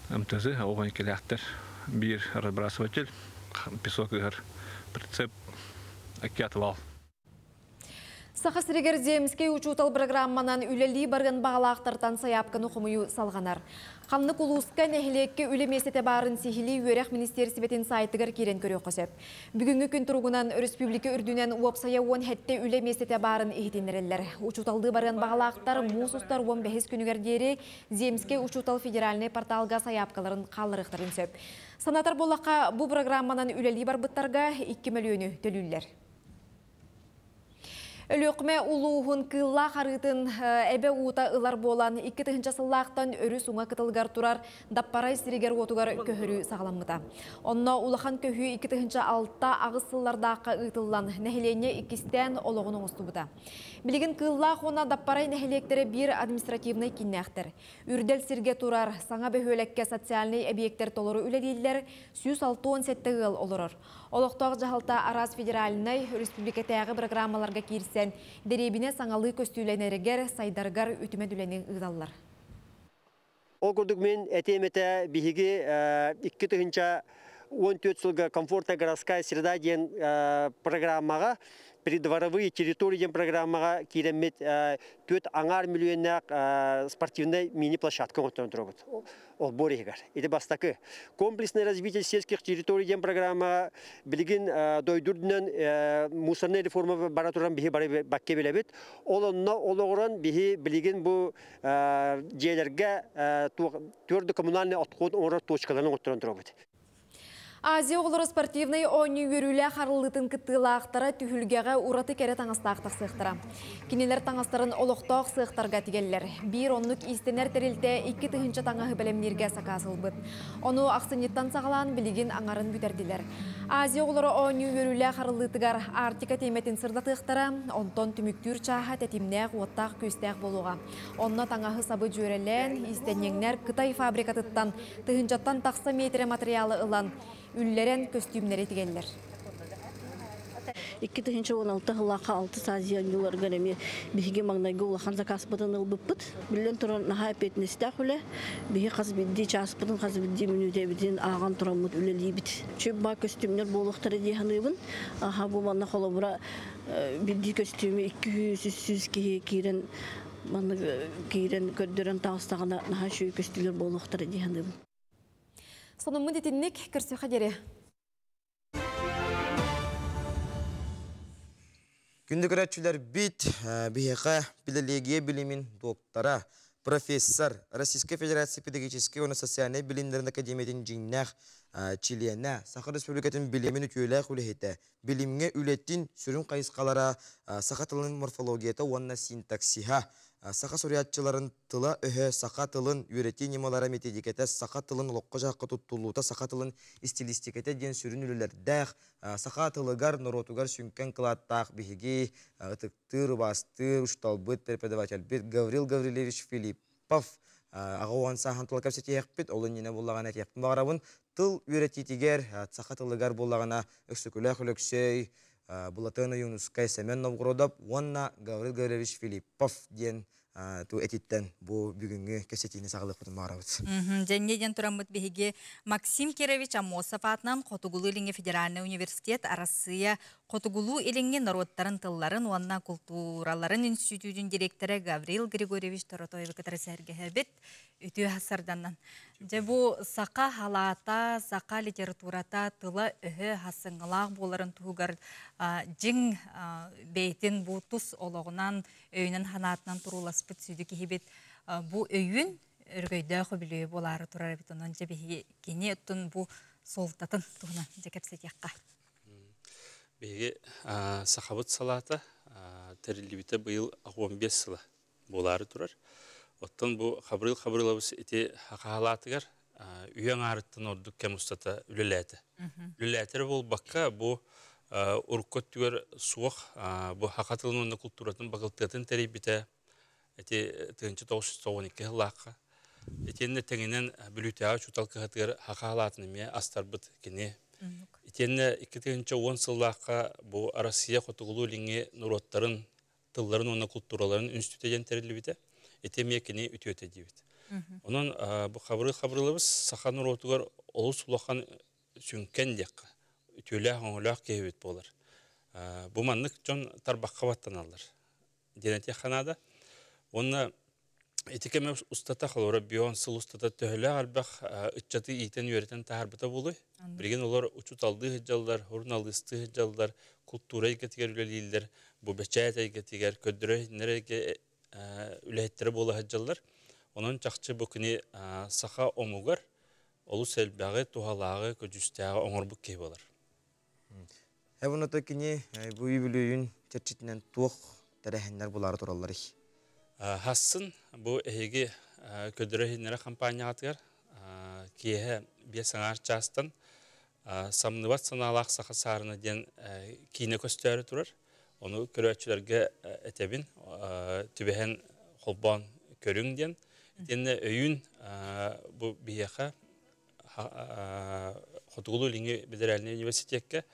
МТЗ, оҕо иккилээхтэр, биир разбрасыватель, песок ыһар прицеп, икки отвал. Саха сиригэр Земскэй учуутал программанан үлэлии барыан баҕалаахтартан сайаапканы хомуйуу салҕанар. Ханнык улууска, нэһилиэккэ үлэ миэстэтэ баарын сиһилии үөрэх министиэристибэтин сайтыгар киирэн көрүөххэ сөп. Бүгүҥҥү күн туругунан өрөспүүбүлүкэ үрдүнэн уопсайа 17 үлэ миэстэтэ баарын иһитиннэрэллэр. Учууталлыы барыан баҕалаахтар муус устар 15 күнүгэр диэри Земскэй учуутал федеральнай порталга сайаапкаларын хаалларыахтарын сөп. Санатар буоллахха, бу программанан үлэлии барбыттарга 2 мөлүйүөнү төлүүллэр. Өлүөхүмэ улууһун Кыыллаах арыытын эбэ уута ылар буолан, 2000 сыллаахтан өрүс уҥа кытылыгар турар Даппарай сиригэр-уотугар көһөрүү саҕаламмыта. Онно улахан көһүү 2006-8 сыллардаахха ыытыллан, нэһилиэнньэ иккистээн олоҕун оҥостубута. Билигин Кыыллаах уонна Даппарай нэһилиэктэрэ биир административнай кииннээхтэр. Үрдэл сиргэ турар саҥа бөһүөлэккэ социальнай эбийиэктэр толору үлэлииллэр, 167 ыал олорор. Олохтоох дьаһалта араас федеральнай, өрөспүүбүлүкэтээҕи бырагыраамаларга киирсэн, дэриэбинэ саҥалыы көстүүлэнэригэр, сайдарыгар үтүмэн үлэни ыыталлар. Ол курдук мин этиэм этэ биһиги 2014 сылга «Комфортная городская среда» диэн программаҕа Придворовые территории диэн программаҕа киирэммит түөрт аҥаар миллионнаах спортивнай мини-площадка оҥотторон турабыт олбуор иһигэр. Ити бастакы. Комплексное развитие сельских территорий диэн программа билигин дойду үрдүнэн мусорная реформа бара туран биһи бары бакка билэбит. Ол онно олоҕуран биһи билигин бу дьиэлэргэ твердо коммунальный отход оҥорор точкаларын оҥотторон турабыт. Азия оҕолоро спортивнай оонньуу үөрүүлээх арыллыытын кыттыылаахтара түһүлгэҕэ ураты кэрэ таҥастаах тахсыахтара. Кинилэр таҥастарын олохтоох сыахтарга тигэллэр. Биир оннук иистэнэр тэрилтэ 2000 таҥаһы бэлэмнииргэ сакаас ылбыт. Ону ахсынньыттан саҕалаан билигин аҥарын бүтэрдилэр. Азия оҕолоро оонньуу үөрүүлээх арыллыытыгар Арктика тиэмэтин сырдатыахтара, онтон түмүктүүр чааһа тэтимнээх, уоттаах-күүстээх буолуоҕа. Онно таҥаһы-сабы дьүөрэлээн, иистэнньэҥнэр Кытай фабрикатыттан тыһыынчаттан тахса миэтэрэ матырыйаалы ылан, үллэрэн көстүүмнэри тигэллэр. 2016 сыллаахха алтыс Азия оонньууларыгар эмиэ биһиги маҥнайгы улахан закааспытын ылбыппыт. Биллэн туран, наһаа эппиэтинэстээх үлэ. Биһи хас биирдии чааспытын, хас биирдии мүнүүтэбитин ааҕан тураммыт үлэлиибит. Чүп баа көстүүмнэр буолуохтара дии саныыбын. Аха бу манна холобура биирдии көстүүмү 200-300 киһи киирэн маннык киирэн көрдөрөн таҕыстаҕына наһаа үчүгэй көстүүлэр буолуохтара дии саныыбын. Сонуммут итинник көрсүөххэ диэри. Күндү көрөөччүлэрбит, биһиэхэ педагогия билимин доктора, профессор, Российскай Федерация педагогическай уонна социальнай билимнэрин академиятын дьиҥнээх чилиэнэ, Саха Республикатын билимин үтүөлээх үлэһитэ, билимҥэ үлэтин сүрүн хайысхалара саха тылын морфологията уонна синтаксиһа, саха суруйааччыларын тыла-өһө, саха тылын үөрэтии ньымалара методиката, саха тылын олоххо-дьаһахха туттуллуута, саха тылын стилистикэтэ диэн сүрүн үлэлэрдээх, саха тылыгар, норуотугар сүҥкэн кылааттаах биһиги ытыктыыр, убаастыыр учууталбыт, преподавательбит Гаврил Гаврильевич Филиппов аҕа уон сааһын тула кэпсэтиэхпит, ол иннинэ буллаҕына этиэхпин баҕарабын, тыл үөрэтиитигэр, саха тылыгар буллаҕына Өксөкүлээх Өлөксөй, Былатыан Ойуунускай, Сэмэн Новгородов уонна Гаврил Гаврильевич Филиппов диэн ту этиттэн бу бүгүҥҥү кэпсэтиини саҕалыахпытын баҕарабыт. Дьэнньэ диэн тураммыт биһиги Максим Кирович Аммосов аатынан Хотугулуу-Илиҥҥи федеральнай университет Арассыыйа Хотугулуу-Илиҥҥи норуоттарын тылларын уонна култуураларын институтун директора Гаврил Григорьевич Торотоевы кытары сэһэргэһэбит. Үтүө сарданнан. Дьэ бу саха халаата, саха литературата тыла-өһө хасыҥҥалаах буоларын туһугар дьиҥ бэйэтин бу тус олоҕунан, өйүнэн-санаатынан турууласпыт сүдү киһибит бу өйүн өрөгөйдөөх үбүлүөйү буолаары турар эбит. Онон дьэ биһиги кини оттон бу суолтатын туһунан дьэ кэпсэтиэххэ. Биһиги сахабыт салаата тэриллибитэ быйыл 15 сыла буолаары турар. Оттон бу Хабырыыл Хабырыылабыс ити хахаалаатыгар үйэ аҥаарыттан ордук кэм устата үлэлээтэ. Үлэлээтэрэ буолбакка, бу урукку өттүгэр суох бу саха тылын уонна култууратын бакылтыатын тэрийбитэ ити 1992 сыллаахха. Итиэннэ тэҥинэн Бүлүүтээҕи учуутал кыһатыгар саха халаатын эмиэ астарбыт кини. Итиэннэ 2010 сыллаахха бу Россия хотугулуу-илиҥҥи норуоттарын тылларын уонна култуураларын үнстүүтэ диэн тэриллибитэ. Ити эмиэ кини үтүөтэ диибит. Онон бу Хабырыыл Хабырыылабыс саха норуотугар олус улахан сүҥкэн диэххэ, үтүөлээх-оҥолоох киһибит буолар. Бу маннык дьон тарбахха баттаналлар диэн этиэххэ наада. Уонна ити кэмэ устата холобура бион сыл устата төһөлөөх элбэх ыччаты иитэн-үөрэтэн таһаарбыта буолуой? Билигин олор учууталлыы сылдьаллар, суруналыыстыы сылдьаллар, култуура эйгэтигэр үлэлииллэр, бу бэчээт эйгэтигэр, көрдөрөр-иһитиннэрэр эйгэ үлэһиттэрэ буола сылдьаллар. Онон чахчы бу кини саха омугар олус элбэҕи, туһалааҕы, көдьүүстээҕи оҥорбут киһи буолар. Эбунато кини бу үбүлүөйүн чэрчитинэн туох тэрээһиннэр булаары туралларый? Хассын бу эһиги көрдөрөр-иһитиннэрэр хампаанньаҕытыгар киэһэ биэс аҥаар чаастан Самныбат санаалаах саха саарына диэн киинэ көстөөрү турар. Ону көрөөччүлэргэ этэбин, түбэһэн холбоон көрүҥ диэн. Итиэннэ өйүүн бу биһиэхэ Хотугулуу-Илиҥҥи федеральнай университекка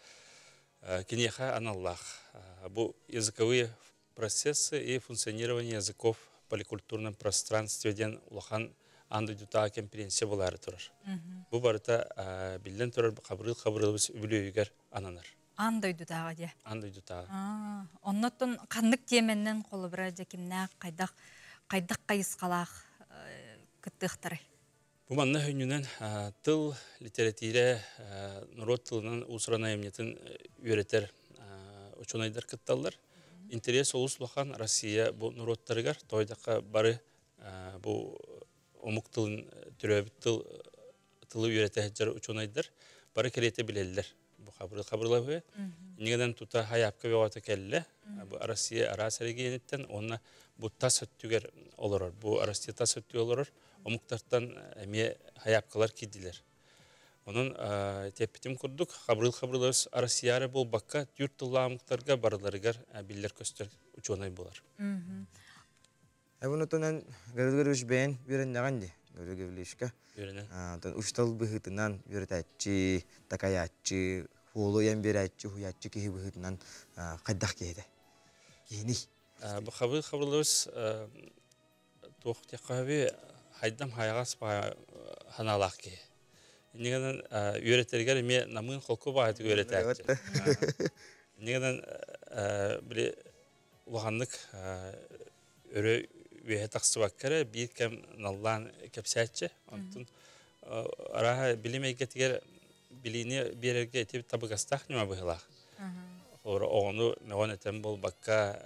киниэхэ аналлаах бу языковые процессы и функционирование языков в поликультурном пространстве диэн улахан аан дойдутааҕы конференция буолаары турар. Бу барыта биллэн турар Хабырыыл Хабырыылабыс үбүлүөйүгэр ананар. Аан дойдутааҕы дии. Аан дойдутааҕы. Оннуттан ханнык тиэмэннэн холобура дьэ кимнээх хайдах хайдах хайысхалаах кыттыахтарай? Бу манна хүннүнэн тыл, литэрэтиирэ, норуот тылынан уус-уран айымньытын үөрэтэр учуонайдар кытталлар. Интерес олус улахан Россия бу норуоттарыгар, тоойдохха бары бу омук тылын төрөөбүт тыл тылы үөрэтэ сылдьар учуонайдар бары кэриэтэ билэллэр. Бу хабырыл хабырылаһыа. Иннигэнэн тута хайаапка бөҕөтө кэллэ. Бу Россия араас эрэгийиэниттэн уонна бу тас өттүгэр олорор. Бу Россия тас өттүгэр олорор омуктартан эмиэ хайаапкалар киирдилэр. Онон тиэппитим курдук, Хабырыл Хабырылович Россия эрэ буолбакка, түүр тыллаах омуктарга барыларыгар биллэр-көстөр учуонай буолар. Эбунутунан Гаврил Гаврилович бэйэн үөрэннэҕин дии, Гаврил Гавриловичка. Үөрэнэн. Учуутал быһыытынан үөрэтээччи, такайааччы, хуолу ыйан биэрээччи, уһуйааччы киһи быһыытынан хайдах киһи этэ? Киһиний? Бу Хабыр Хабрылович туох диэххэ хайдам хайаҕас ханаалаах киһи. Иннигэнэн үөрэтэригэр эмиэ намыын холку баҕайытык үөрэтээччи. Иннигэнэн били улаханнык өрө үөһэ тахсыбакка эрэ биир кэм наллаан кэпсээччи. Онтон арааһа билим эйгэтигэр билиини биэрэргэ ити табыгастаах ньыма быһыылаах. Холобура оҕону мөҕөн этэн буолбакка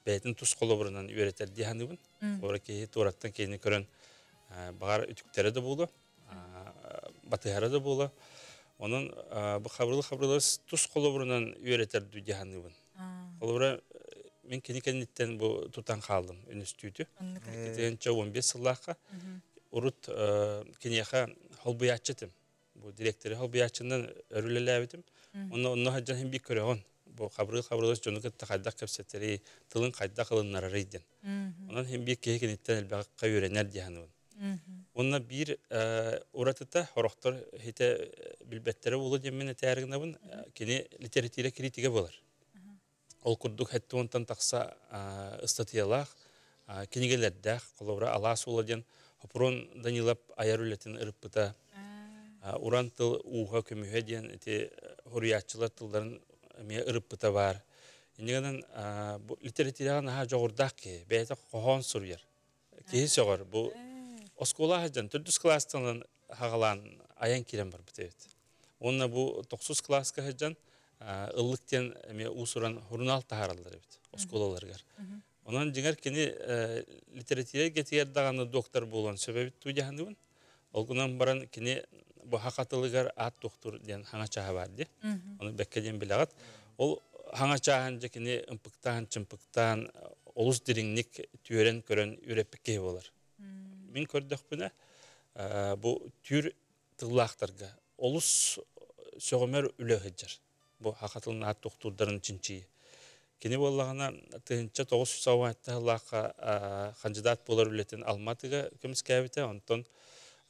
бэйэтин тус холобурунан үөрэтэр дии саныыбын. Холобура киһи туораттан киһини көрөн баҕар үтүктэрэ да буолуо, батыһара да буолуо. Онон бу Хабырыл Хабырылас тус холобурунан үөрэтэр дуу дии саныыбын. Холобура мин кини кэнниттэн бу тутан хааллым үнүстүүтү. 2015 сыллаахха урут киниэхэ холбуйааччы этим. Бу директоры холбуйааччынан өрүлэлээбитим. Онно онно сылдьан иһин биир көрөҕүн. Бу Хабырыл Хабырылас дьону кытта хайдах кэпсэтэрий, тылын хайдах ылыннарарый диэн. Онон иһин биир киһи киниттэн элбэххэ үөрэнэр дии саныыбын. Уонна биир уратыта, сорохтор хитэ билбэттэрэ буолуо диэммин этээри гынабын, кини литература критигэ буолар. Ол курдук хэттэ уонтан тахса ыстатыйалаах, кинигэлэрдээх, холобура Алаас уола диэн Хопурун Данилов айар үлэтин ырыппыта, Уран тыл ууһа көмүһэ диэн ити суруйааччылар тылларын эмиэ ырыппыта баар. Инньэ гынан бу литератураҕа наһаа дьоҕурдаах киһи, бэйэтэ хоһоон суруйар. Киһи сөҕөр. Бу оскуола сылдьан төрдүс кылаастан хаҕалаан айан киирэн барбыт эбит. Уонна бу тохсус кылааска сылдьан ыллык диэн эмиэ уус-уран сурунаал таһаараллар эбит оскуолаларыгар. Онон дьиҥэр кини литература эйгэтигэр даҕаны доктор буолуон сөп эбит дуу дьаһаныбын. Ол гынан баран кини бу саха тылыгар аат туохтуур диэн хаҥа чааһа баар дии. Ону бэккэ диэн билэҕит. Ол хаҥа чааһын дьэ кини ымпыктаан, чымпыктаан олус дириҥник түөрэн көрөн үөрэппит киһи буолар. Мин көрдөхпүнэ бу түүр тыллаахтарга олус сөҕүмэр үлэ сылдьар. Бу саха тылын аат туохтуурдарын чинчийии. Кини буоллаҕына 1997 сыллаахха хандьыдаат буолар үлэтин Алматыга көмүскээбитэ, онтон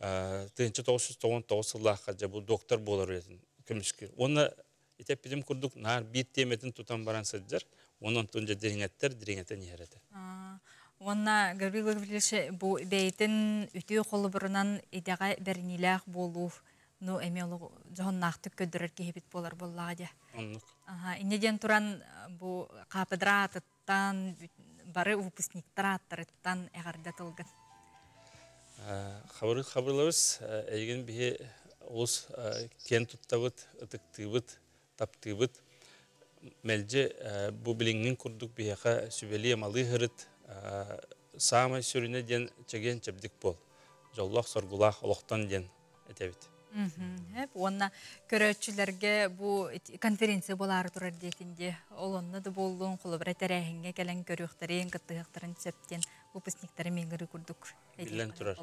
1999 сыллаахха дьэ бу доктор буолар үлэтин көмүскүүр. Уонна ити эппитим курдук наар биир тиэмэтин тутан баран сылдьар, уонна онтон дьэ дириҥэттэр, дириҥэтэн иһэр этэ. Уонна Гаврил Гаврильевич бу бэйэтин үтүө холобурунан идэҕэ бэриниилээх буолуу ну эмиэ олох дьоһуннаахтык көрдөрөр киһибит буолар буоллаҕа дии. Оннук. Инньэ диэн туран бу хаапыдыра аатыттан бары выпускниктар ааттарыттан эҕэрдэ тылгын. Хабырыл Хабрылович, эйигин биһи олус киэн туттабыт, ытыктыыбыт, таптыыбыт. Мэлдьи бу билиҥҥин курдук биһиэхэ сүбэлии-амалыы сырыт. Саамай сүрүнэ диэн чэгиэн-чэбдик буол. Дьоллоох-соргулаах олохтон диэн этэбит. Эп уонна көрөөччүлэргэ бу конференция буолаары турар диэтин дии. Ол онно да буоллун, холобура тэрээһиҥҥэ кэлэн көрүөхтэрин, кыттыһыахтарын сөп диэн выпускниктары миҥырыы курдук Биллэн турар.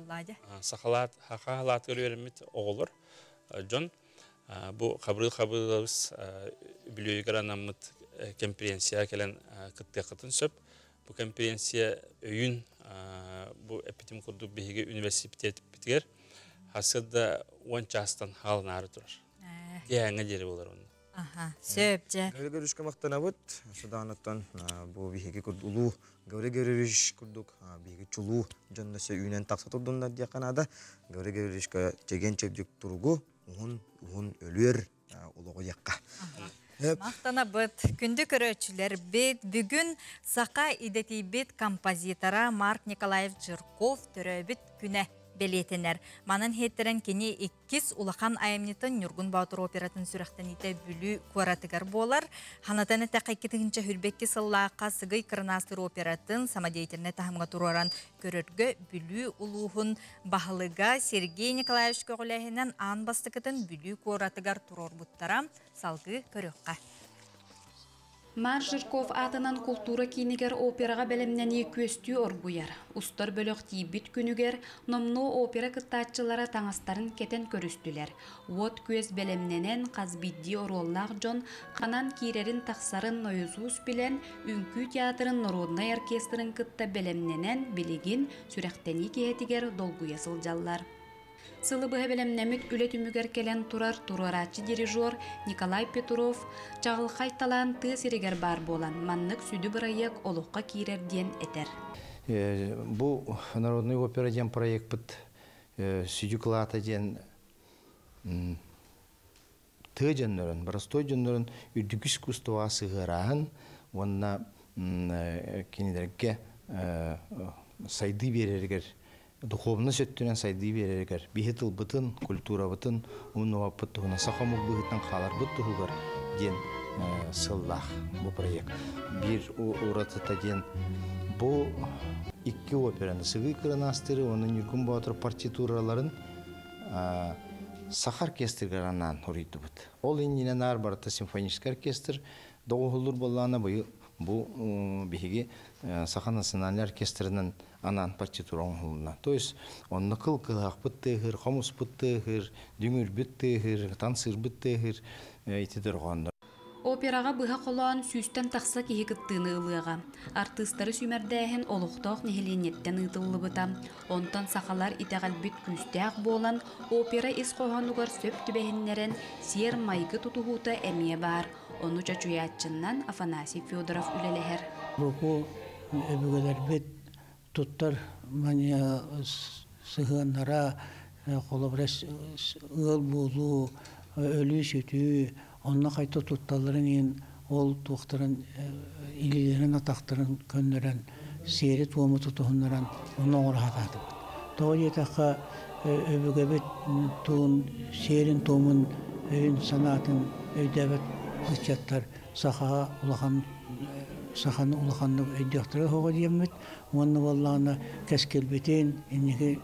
Сахалаат, саха халаатыгар үөрэммит оҕолор, дьон бу Хабырыыл Хабырыылабыс үбүлүөйүгэр анаммыт конференцияҕа кэлэн кыттыаххытын сөп. Бу конференция өйүн бу эппитим курдук биһиги университетпитигэр сарсыарда 10 чаастан хааланаары турар. Киэһээҥҥэ диэри буолар онно. Аха, сөп дьэ. Гаврил Гавриловичка махтанабыт. Судаанаттан бу биһиги улуу Гаврил Гаврилович курдук биһиги чулуу дьонно үүнэн тахса турдуннар диэххэ наада. Гаврил Гавриловичка чэгиэн чэбдик туругу, уһун уһун өлүөр олоҕу диэххэ. Махтанабыт. Күндү көрөөччүлэрбит, бүгүн саха идэтийбит композитора Марк Николаев Жирков төрөөбүт күнэ бэлиэтэнэр. Манан хиэттэрэн кини иккис улахан айымньытын Ньургун Боотур оператын сүрэхтэниитэ Бүлүү куоратыгар буолар. Ханатан эттэххэ 2022 сыллаахха Сыгый Кырнаастыр оператын самодеятельнай таһымҥа туруоран көрөргө Бүлүү улууһун баһылыга Сергей Николаевич көҕүлээһинэн аан бастакытын Бүлүү куоратыгар туруорбуттара. Салгыы көрүөххэ. Марк Жирков аатынан култуура киинигэр операҕа бэлэмнэнии күөстүү оргуйар. Устар бөлөх тиийбит күнүгэр номнуо опера кыттааччылара таҥастарын кэтэн көрүстүлэр. Уот-күөс бэлэмнэнэн, хас биирдии оруоллаах дьон ханан киирэрин-тахсарын нойосуус билэн, Үҥкүү театрын народнай оркестрын кытта бэлэмнэнэн, билигин сүрэхтэнии киэһэтигэр долгуйа сылдьаллар. Сылы быһа бэлэмнэммит үлэ түмүгэр кэлэн турар туруорааччы дирижер Николай Петров чаҕылхай талаан тыа сиригэр баар буолан, маннык сүдү бырайыак олоххо киирэр диэн этэр. Бу народный опера диэн проекпыт сүдү кылаата диэн тыа дьоннорун, боростуой дьоннорун үрдүк искусствоҕа сыһыарааһын уонна кинилэргэ сайдыы биэрэригэр духовность өттүнэн сайдыы биэрэригэр биһи тылбытын, культурабытын умнубаппыт туһунан саха омук быһыытынан хааларбыт туһугар диэн сыллаах бу проект. Биир уратыта диэн бу икки операны Сыгый Кырынаастыры уонна Ньургун Боотур партитураларын саха оркестрыгар анаан уруйдубут. Ол иннинэ наар барыта симфоническай оркестр доҕуһуллуур буоллаҕына быйыл бу биһиги Саха национальнай оркестрынан анаан партитура оҥоһулунна. То есть онно кыл кыһахпыт тыаһыыр, хомуспут тыаһыыр, дүҥүрбүт тыаһыыр, танцыырбыт тыаһыыр ити дорҕооннор. Операҕа быһа холоон сүүстэн тахса киһи кыттыыны ылыаҕа. Артыыстары сүүмэрдээһин олохтоох нэһилиэнньэттэн ыытыллыбыта. Онтон сахалар итэҕэлбит күүстээх буолан, опера ис хоһоонугар сөп түбэһиннэрэн, сиэр-майгы тутуһуута эмиэ баар. Ону чочуйааччыннан Афанасий Федоров үлэлэһэр. Урукку өбүгэлэрбит туттар манья сыһыаннара, холобура, ыал буолуу, өлүү-сүтүү, онно хайта тутталларын иһин ол туохтарын илиилэрин-атахтарын көннөрөн, сиэри-туому тутуһуннаран ону оҥоро сатаатыбыт. Тоҕо диэтэххэ, өбүгэбит туун сиэрин-туомун, өйүн-санаатын өйдөөбөт ыччаттар сахаҕа улахан саханы улаханнык өйдүөхтэрэ суоҕа диэммит уонна буоллаҕына кэскилбитин инники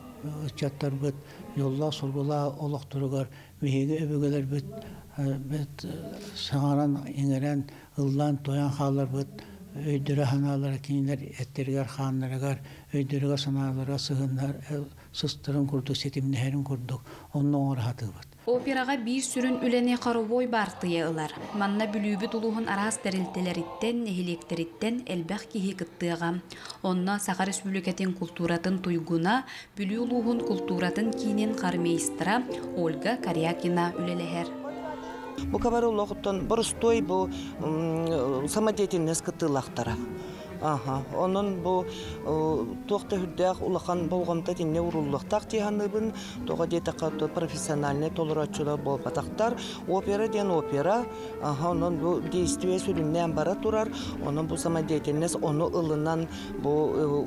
ыччаттарбыт дьоллоох-соргулаах олохторугар биһиги өбүгэлэрбит саҥаран иҥэрэн ыллаан-туойан хаалларбыт өйдөрө-санаалара кинилэр эттэригэр-хааннарыгар өйдөрүгэр-санааларыгар сыһыннар сыстарын курдук ситимнэһэрин курдук онно оҥоро сатыыбыт. Операҕа биир сүрүн үлэни хоровой баартыйа ылар. Манна Бүлүүбүт улууһун араас тэрилтэлэриттэн, нэһилиэктэриттэн элбэх киһи кыттыаҕа. Онно Саха Республикатын култууратын туйгуна, Бүлүү улууһун култууратын киинин хормейстра Ольга Корякина үлэлэһэр. Бу кабар олоҕуттан боростуой бу самодеятельность кыттыылаахтара. Аха. Онон бу туох да үрдээх улахан болҕомто итиннэ ууруллуохтаах дии саныыбын. Тоҕо диэтэххэ, профессиональнай толорооччулар буолбатахтар. Опера диэн опера. Аха, онон бу действие сүрүннээн бара турар. Онон бу самодеятельность ону ылынан бу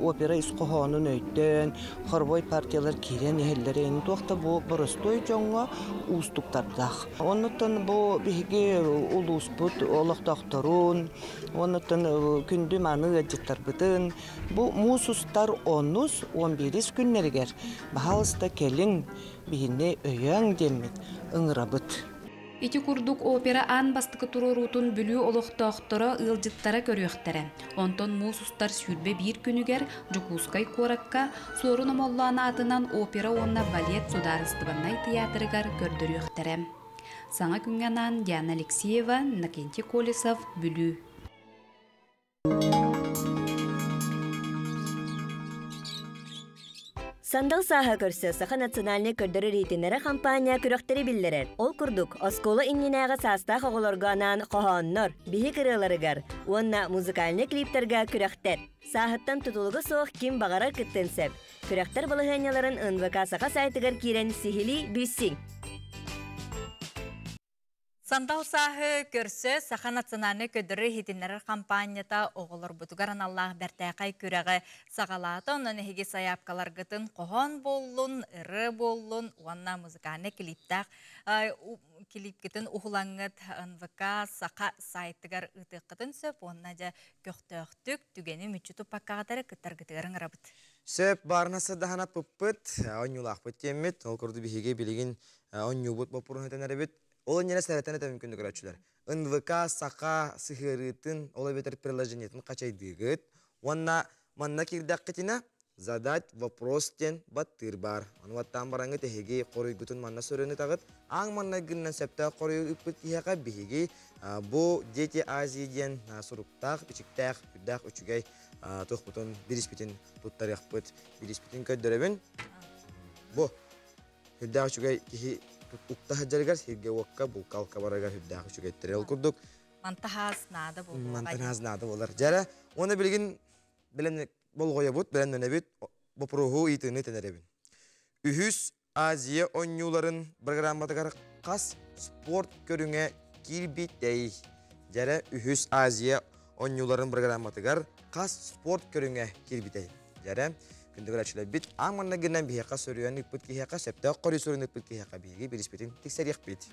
опера ис хоһоонун өйдөөн, хоровой партиялар киирэн иһэллэрин туох да бу боростуой дьоҥҥо уустуктардаах. Оннуттан бу биһиги улууспут олохтоохторун, оннуттан күндү мааны ыалдьыттарбытын бу муус устар онус, он биирис күннэригэр баһаалыста кэлиҥ, биһини өйөөҥ диэммит ыҥырабыт. Ити курдук опера аан бастакы туруоруутун Бүлүү олохтоохторо, ыалдьыттара көрүөхтэрэ. Онтон муус устар 21 күнүгэр Дьокуускай куоракка Суорун Омоллоон аатынан опера уонна балет судаарыстыбаннай тыйаатырыгар көрдөрүөхтэрэ. Саҥа күҥҥэ анаан Диана Алексеева, Иннокентий Колесов, Бүлүү. Сандал сааһа көрсө Саха национальнай көрдөрөр иһитиннэрэр хампаанньа күрэхтэри биллэрэр. Ол курдук, оскуола иннинээҕи саастаах оҕолорго анаан хоһооннор, биһик ырыаларыгар уонна музыкальнай клиптарга күрэхтэр. Сааһыттан тутулуга суох ким баҕарар кыттыан сөп. Күрэхтэр балаһыанньаларын НВК Саха сайтыгар киирэн сиһилии билсиҥ. Сандал сааһы көрсө Саха национальнай көрдөрөр иһитиннэрэр хампаанньата оҕолорбутугар аналлаах бэртээхэй күрэҕи саҕалаата. Онон эһиги сайаапкаларгытын хоһоон буоллун, ырыа буоллун уонна музыкальнай клиптээх клипкитин уһулаҥҥыт НВК Саха сайтыгар ыытыаххытын сөп уонна дьэ көхтөөхтүк түгэни мүччү туппаккаҕытары кыттаргытыгар ыҥырабыт. Сөп баарына сырдаһана пыппыт, онньуулаахпыт диэммит, ол курдук биһиги билигин онньуубут боппуруоһун этэн эрэбит. Ол иннинэ сэрэтэн этэмин күндү көрөөччүлэр. НВК Саха сыһыарыытын, ол эбэтэр приложениетын хачайдыыгыт уонна манна киирдэххитинэ задать вопрос диэн баттыыр баар. Ону баттаан бараҥҥыт эһиги хоруйгутун манна суруйан ытаҕыт. Аан маҥнайгыннан сөптөөх хоруйу ыыппыт киһиэхэ биһиги бу Дети Азии диэн суруктаах, бичиктээх, үрдээх үчүгэй туохпутун, бириспитин туттарыахпыт. Бириспитин көрдөрөбүн. Бу үрдээх үчүгэй киһи укта сылдьарыгар сиргэ-уокка, булка-алка барарыгар үрдээх үчүгэйтэрэ. Ол курдук Мантахаас наада буолуоҕа. Мантахаас наада буолар. Дьэрэ, уонна билигин билэн болҕойобут, бэлэмнэнэбит, боппуруоһу ыйытыыны тэнэрэбин. Үһүс Азия оонньууларын программатыгар хас спорт көрүҥэ киирбитэй? Дьэрэ, үһүс Азия оонньууларын программатыгар хас спорт көрүҥэ киирбитэй? Дьэрэ, күндү көрөөччүлэрбит, аан манна гынан биһиэхэ суруйан ыыппыт киһиэхэ, сөптөөх хоруй суруйан ыыппыт киһиэхэ биһиги бириспитин тиксэриэхпит.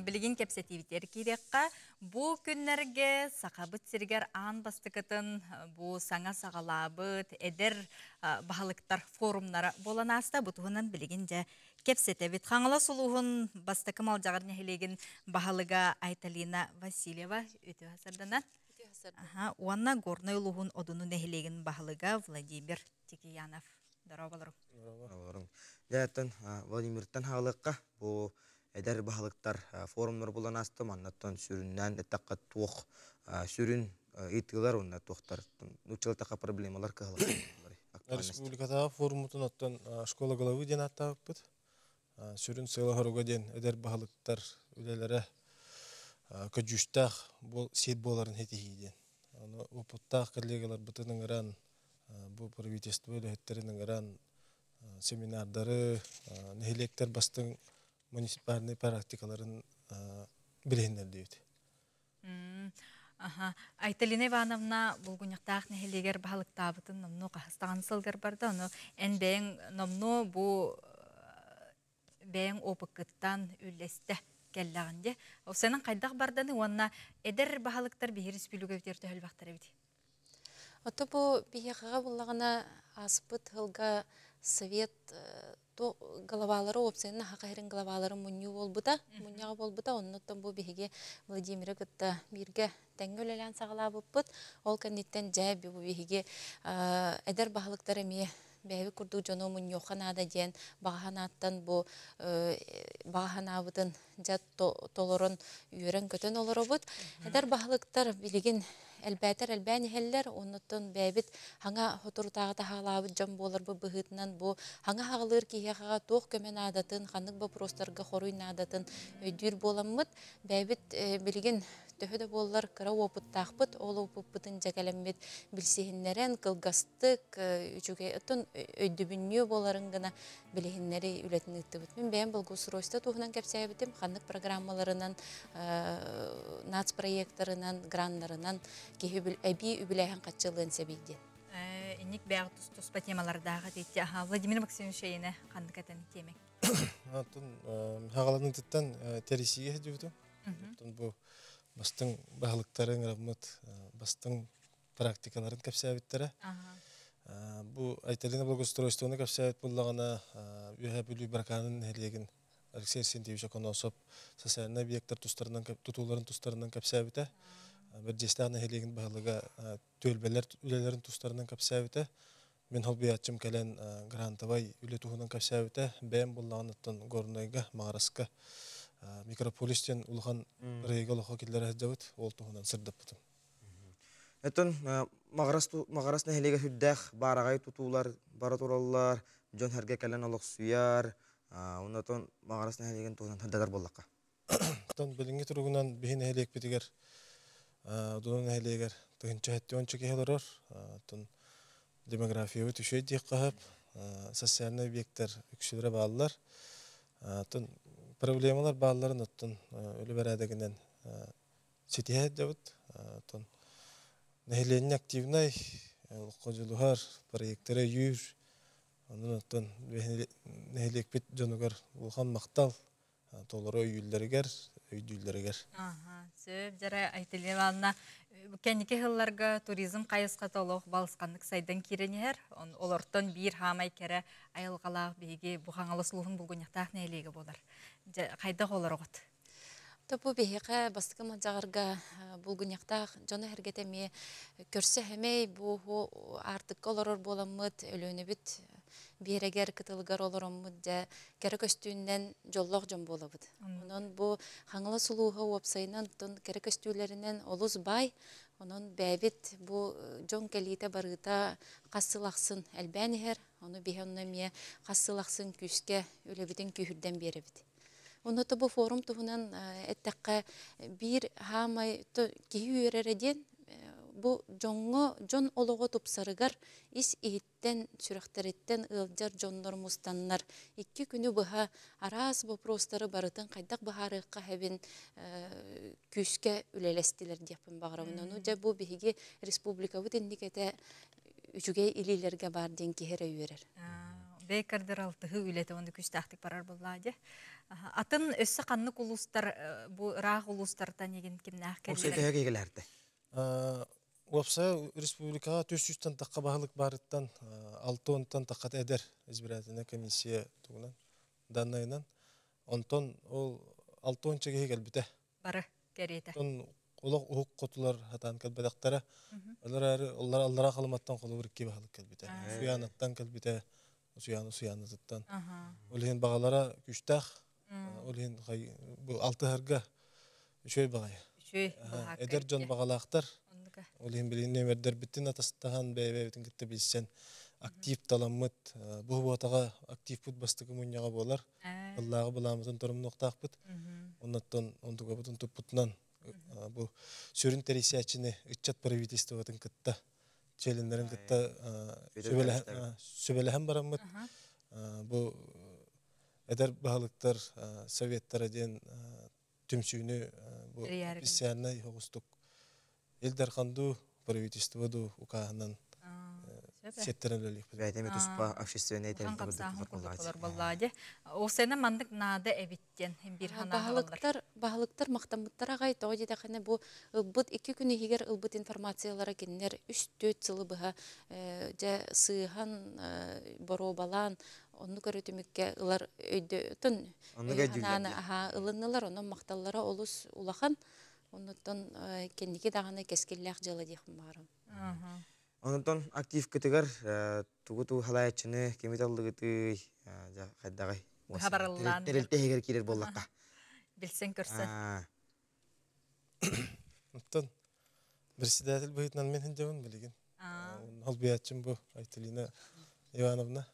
Билигин кэпсэтиибитигэр киириэххэ, бу күннэргэ Сахабыт сиригэр аан бастакытын бу саҥа саҕалаабыт эдэр баһылыктар форумнара буолан ааста. Бу туһунан билигин дьэ кэпсэтэбит. Хаҥалас улууһун бастакы Малдьаҕар нэһилиэгин баһылыга Айталина Васильева үтүө сарданан. Уонна Горнай улууһун Одуну нэһилиэгин баһылыга Владимир Тикиянов. Дорооболорум. Дорооболорум. Дьэ, Владимиртан хаалыахха бу эдэр баһылыктар форумнар булан ааста маннаттан сүрүннээн эттэххэ туох сүрүн ыйытыылар уонна туохтар нууччалатахха проблемалар кыһалҕалар Республикатааҕы форуммутун оттон школа головы диэн ааттаабыппыт. Сүрүн сыала-соруга диэн эдэр баһылыктар үлэлэрэ көдьүүстээх сиэр буоларын ситиһии диэн. Аны уопуттаах коллегаларбытын ыҥыран, бу правительство үлэһиттэрин ыҥыран семинардары, нэһилиэктэр бастыҥ муниципальнай практикаларын билиһиннэрдибит. Аха. Айталина Ивановна Булгунньахтаах нэһилиэгэр баһылыктаабытын номнуо хаһыстаҕан сылгар барда. Ону эн бэйэҥ номнуо бу бэйэҥ опыккыттан үллэстэ кэллэҕин дии. Сенен хайдах барданы уонна эдэр баһылыктар биһи республика төһөлбөхтөр эбит. Ото бу биһиэхэҕэ буллаҕына ааспыт сылга совет главалары уопсайынан Саха сирин главаларын мунньуу буолбута, мунньаҕа буолбута. Оннуттан бу биһиги Владимиры кытта бииргэ тэҥҥэ үлэлээн саҕалаабыппыт. Ол кэнниттэн дьэ бу биһиги эдэр баһылыктар эмиэ бэйэбит курдук дьону мунньуохха наада диэн баҕа санааттан бу баҕа санаабытын дьэ толорон үөрэн-көтөн олоробут. Эдэр баһылыктар билигин элбээтэр элбээн иһэллэр, оннуттан бэйэбит хаҥа соторутааҕы таһаалаабыт дьон буоларбыт быһыытынан бу хаҥа хаҕылыыр киһиэхэҕэ туох көмө наадатын, ханнык боппуруостарга хоруй наадатын өйдүүр буоламмыт, бэйэбит билигин төһө да буоллар кыра уопуттаахпыт, ол уопуппутун дьэкэлэммит билсиһиннэрэн, кылгастык, үчүгэй оттон өйдөбүнньүө буоларын гына билиһиннэри үлэтин ыыттыбыт. Мин бэйэм благоустройство туһунан кэпсээбитим, ханнык программаларынан, нацпроекттарынан, граннарынан киһи эбии үбүлээһин хаччылыан сэбий диэн. Инник бэйэҕэ тус-туспа темалардаах этиитти. Владимир Максимович эйиэнэ ханнык этэн тиэмэҥ? Антон хаҕаланыытыттан тэрийсиигэ сылдьыбытым. Оттон бу бастыҥ баһылыктарын ыраммыт бастыҥ практикаларын кэпсээбиттэрэ. Бу Айталина благоустройствоны кэпсээбит буоллаҕына, Үөһээ Бүлүү Баракаанын нэһилиэгин Алексей Арсентьевич Оконосов социальнай объектар тустарынан тутууларын тустарынан кэпсээбитэ. Бэрдьиэстээх нэһилиэгин баһылыга түөлбэлэр үлэлэрин тустарынан кэпсээбитэ. Мин холбуйааччым кэлэн грантовай үлэ туһунан кэпсээбитэ. Бэйэм буоллаҕына Горнайга, Маҕараска микрополис диэн улахан ырыйга олоххо киллэрэ сылдьабыт. Ол туһунан сырдаппытым. Оттон Маҕарас Маҕарас нэһилиэгэ сүрдээх баараҕай тутуулар бара тураллар, дьон сэргэ кэлэн олохсуйар. Оннотон Маҕарас нэһилиэгин туһунан сырдатар буоллахха. Оттон билиҥҥи туругунан биһи нэһилиэкпитигэр Одуну нэһилиэгэр тыһыынча сэттэ уонча киһи олорор. Оттон демографиябыт үчүгэй диэххэ сөп. Социальнай объектар үксүлэрэ бааллар. Оттон Проблемалар баалларын оттон үлэ бэрээдэгинэн ситиһэ сылдьабыт. Оттон нэһилиэнньэ активнай, олоххо дьулуһар, проектары өйүүр. Онон оттон нэһилиэкпит дьонугар улахан махтал толору өйүүллэригэр, өйдүүллэригэр. Сөп, дьэрэ Айталина Ивановна, кэнники сылларга туризм хайысхата олох балысханнык сайдан киирэн иһэр. Олортон биир хаамай кэрэ айылҕалаах биһиги бу Хаҥалас улууһун Булгунньахтаах нэһилиэгэ буолар. Дьэ, хайдах олороҕут? Бу биһиэхэ бастакы Малдьаҕарга Булгунньахтаах дьоно-сэргэтэ эмиэ көрсө сэмэй бу аартыкка олорор буоламмыт, Өлүөнэбит биэрэгэр кытылыгар олороммут дьэ кэрэ көстүүннэн дьоллоох дьон буолабыт. Онон бу Хаҥалас улууһа уопсайынан тон кэрэ көстүүлэринэн олус баай. Онон бэйэбит бу дьон кэлиитэ барыыта хас сыл ахсын элбээн иһэр. Ону биһи онно эмиэ хас сыл ахсын күүскэ үлэбитин күүһүрдэн биэрэбит. Онно бу форум туһунан эттэххэ биир хаамай киһи үөрэрэ диэн бу дьоҥҥо дьон олоҕо тупсарыгар ис иһиттэн сүрэхтэриттэн ыалдьар дьоннор мустаннар икки күнү быһа араас боппуруостары барытын хайдах быһаарыахха сөбүн күүскэ үлэлэстилэр диэхпин баҕарабын. Ону дьэ бу биһиги республикабыт инникэтэ үчүгэй илиилэргэ баар диэн киһи эрэ үөрэр. Бэйкэрдэр алтыһы үлэтэ онно күүстээхтик барар буоллаа дьэ. Атын өссө ханнык улуустар бу ыраах улуустартан игин кимнээх кэллилэр? Уопсайа республикаҕа 300-тан тахха баһылык баарыттан 6-тан таххата эдэр избирательная комиссия тугунан даннайынан. Онтон ол 6 киһи кэлбитэ. Бары кэриэтэ. Онтон олох уһук хотулар хатаан кэлбэтэхтэрэ. Олор эрээри оллар аллара Халыматтан холобур икки баһылык кэлбитэ. Суянаттан кэлбитэ. Усуйаана Усуйаанатыттан. Ол иһин баҕалара күүстээх. Ол иһин бу алтыһарга үчүгэй баҕайы. Үчүгэй. Эдэр дьон баҕалаахтар. Ол иһин билигин нүөмэрдэрбитин атастаһан бэйэ-бэйэбитин кытта билсэн актив таламмыт. Бу буотаҕа активпыт бастакы мунньаҕа буолар. Ыллааҕы былааммытын торумнуохтаахпыт. Оннуттан онтугабытын туппутунан бу сүрүн тэрийсээччини ыччат правительствотын кытта чилиэннэрин кытта сүбэлэһэн бараммыт бу эдэр баһылыктар советтара диэн түмсүүнү бу официальнай оҕустук Ил Дархан дуу, правительство дуу укааһынан сиэттэрэн үлэлиэхпит. Бэйэтэ эмиэ туспа общественнай тэрилтэ курдук буоллаҕа. Ол маннык наада эбит диэн биир Баһылыктар баһылыктар махтаммыттар аҕай тоҕо диэтэххинэ бу ылбыт икки күн иһигэр ылбыт информациялара кинилэр үс-түөрт сылы быһа дьэ сыыһан боруобалаан оннук өрө түмүккэ ылар өйдөтөн санааны аһаа ылыннылар онон махталлара олус улахан оннуттан кэнники даҕаны кэскиллээх дьыала диэхпин баҕарабын. Онтон активкытыгар тугу тугу халаайаччыны кими таллыгытый хайдаҕай Хабарыллаан. Тэрилтэ иһигэр киирэр буоллахха. Билсэн көрсөн. Оттон председатель быһыытынан мин сылдьабын билигин. Холбуйааччым бу Айталина Ивановна.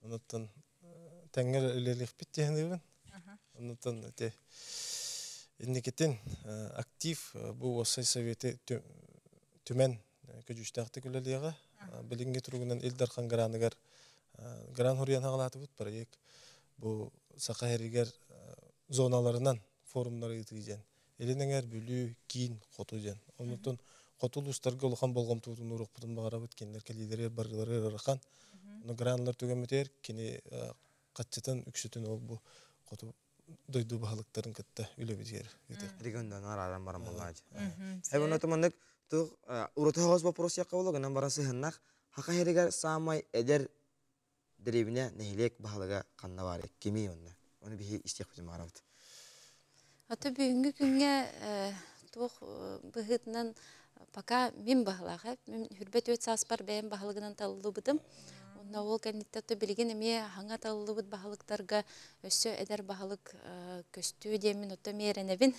Онуттан тэҥҥэ үлэлиэхпит диэхинибин. Онуттан ити инникитин актив бу уопсай советы түмэн көдьүүстээхтик үлэлиэҕэ. Билиҥҥи туругунан Ил Дархан граныгар гран хуруйан хаҕалаатыбыт проект бу Саха сиригэр зоналарынан форумнары ыытыы диэн. Илин эҥэр Бүлүү, киин, хоту диэн. Оннуттан хоту улуустарга улахан болҕомтобутун ууруохпутун баҕарабыт. Кинилэр кэлиилэригэр барыларыгар ыарахан. Ону гранлар түгэммитигэр кини хаччытын үксүтүн ол бу хоту дойду баһылыктарын кытта үлэбитигэр ыытыах. Региондан арааран баран буоллаачы. Эбэн отуманнык тух ураты хоҕос вопрос якка боло гынан баран сыһыннах хака херигер самай эдер дэриэбинэ нэһилиэк баһылыга ханна баар кимий онно? Ону биһи истиэхпитин баҕарабыт. Ата бүгүҥҥү күҥҥэ туох быһыытынан пока мин баһылаах мин хүрбэ түөрт сааспар бэйэм баһылыгынан талыллыбытым. Онно ол кэнниттэн то билигин эмиэ хаҥа талыллыбыт баһылыктарга өссө эдэр баһылык көстүө диэммин отто эмиэ эрэнэбин.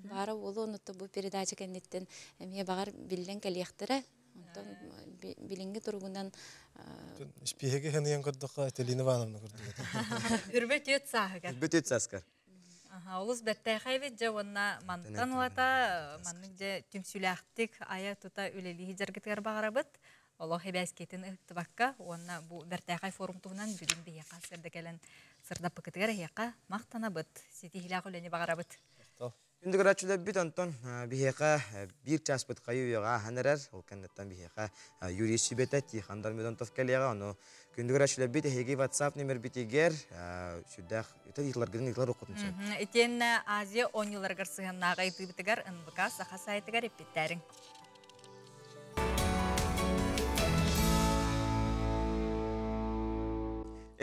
Баара буолуо онно бу передача кэнниттэн эмиэ баҕар биллэн кэлиэхтэрэ. Онтон билиҥҥи туругунан Испииһэги хыныйан көрдөххө Айталина Ивановна көрдүгүт. Үрбэ түөт сааһыгар. Үрбэ түөт сааскар. Олус бэртээхэй эбит дьэ уонна мантан улата маннык дьэ түмсүүлээхтик айа тута үлэлии дьаргытыгар баҕарабыт. Олох эбээскитин ыһыктыбакка уонна бу бэртээхэй форум туһунан бүгүн биһиэхэ сырда кэлэн Сырдаппыкытыгар эһиэхэ махтанабыт. Ситиһиилээх үлэни баҕарабыт. Күндү көрөөччүлэрбит, онтон биһиэхэ биир чааспыт хайы-үйэҕэ ааһан эрэр. Ол кэнниттэн биһиэхэ Юрий сүбэтэ Тихон Дормидонтов кэлиэҕэ. Ону күндү көрөөччүлэрбит, эһиги WhatsApp нөмербитигэр сүрдээх ыйыталаргытын ыыталар оххутун сөп. Итиэннэ Азия оонньууларыгар сыһыаннаах ыйытыыбытыгар НВК Саха сайтыгар эппиттээриҥ.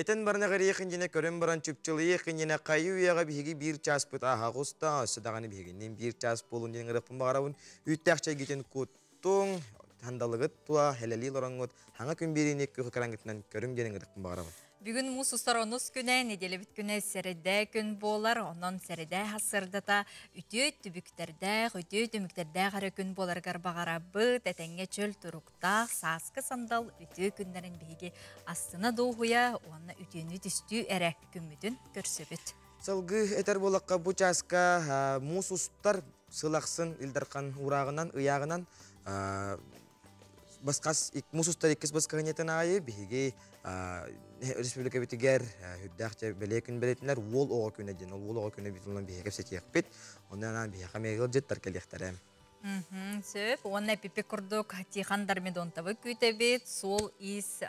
Этэн баран эҕирийэх иннинэ көрөн баран чыпчылыйыах иннинэ хайы үйэҕэ биһиги биир чааспыт ааһа оҕуста, өссө даҕаны биһигинниин биир чаас буолун диэн ыҥырыахпын баҕарабын. Үүттээх чэйгитин куттуҥ, сандалыгыт тула хэлэлии олороҥҥут, хаҥа күн биэриини күөх экраҥҥытынан көрүҥ диэн ыҥырыахпын баҕарабын. Бүгүн муус устар онус күнэ, неделябит күнэ сэрэдэ күн буолар. Онон сэрэдэ сырдата үтүө түбүктэрдээх, үтүө түмүктэрдээх эрэ күн буоларыгар баҕарабыт. Этэҥҥэ чөл туруктаах, сааскы сандал үтүө күннэрин биһиги астына дуоһуйа уонна үтүөнү түстүү эрэ күммүтүн көрсөбүт. Сылгы этэр буоллахха бу чааска муус устар сыл ахсын Ил Дархан уурааҕынан, ыйааҕынан баскас муус устар иккис баскаһынньатын аайы биһиги республикабытыгар үрдээх бэлиэ күн бэлиэтинэр уол оҕо күнэ диэн ол уол оҕо күнэ бүтүннэн биһиги кэпсэтиэхпит онон анаан биһиэхэ эмиэ ыалдьыттар кэлиэхтэрэ. Сөп. Уонна эпиппит курдук Тихон Дормидонтовы күүтэбит. Суол ис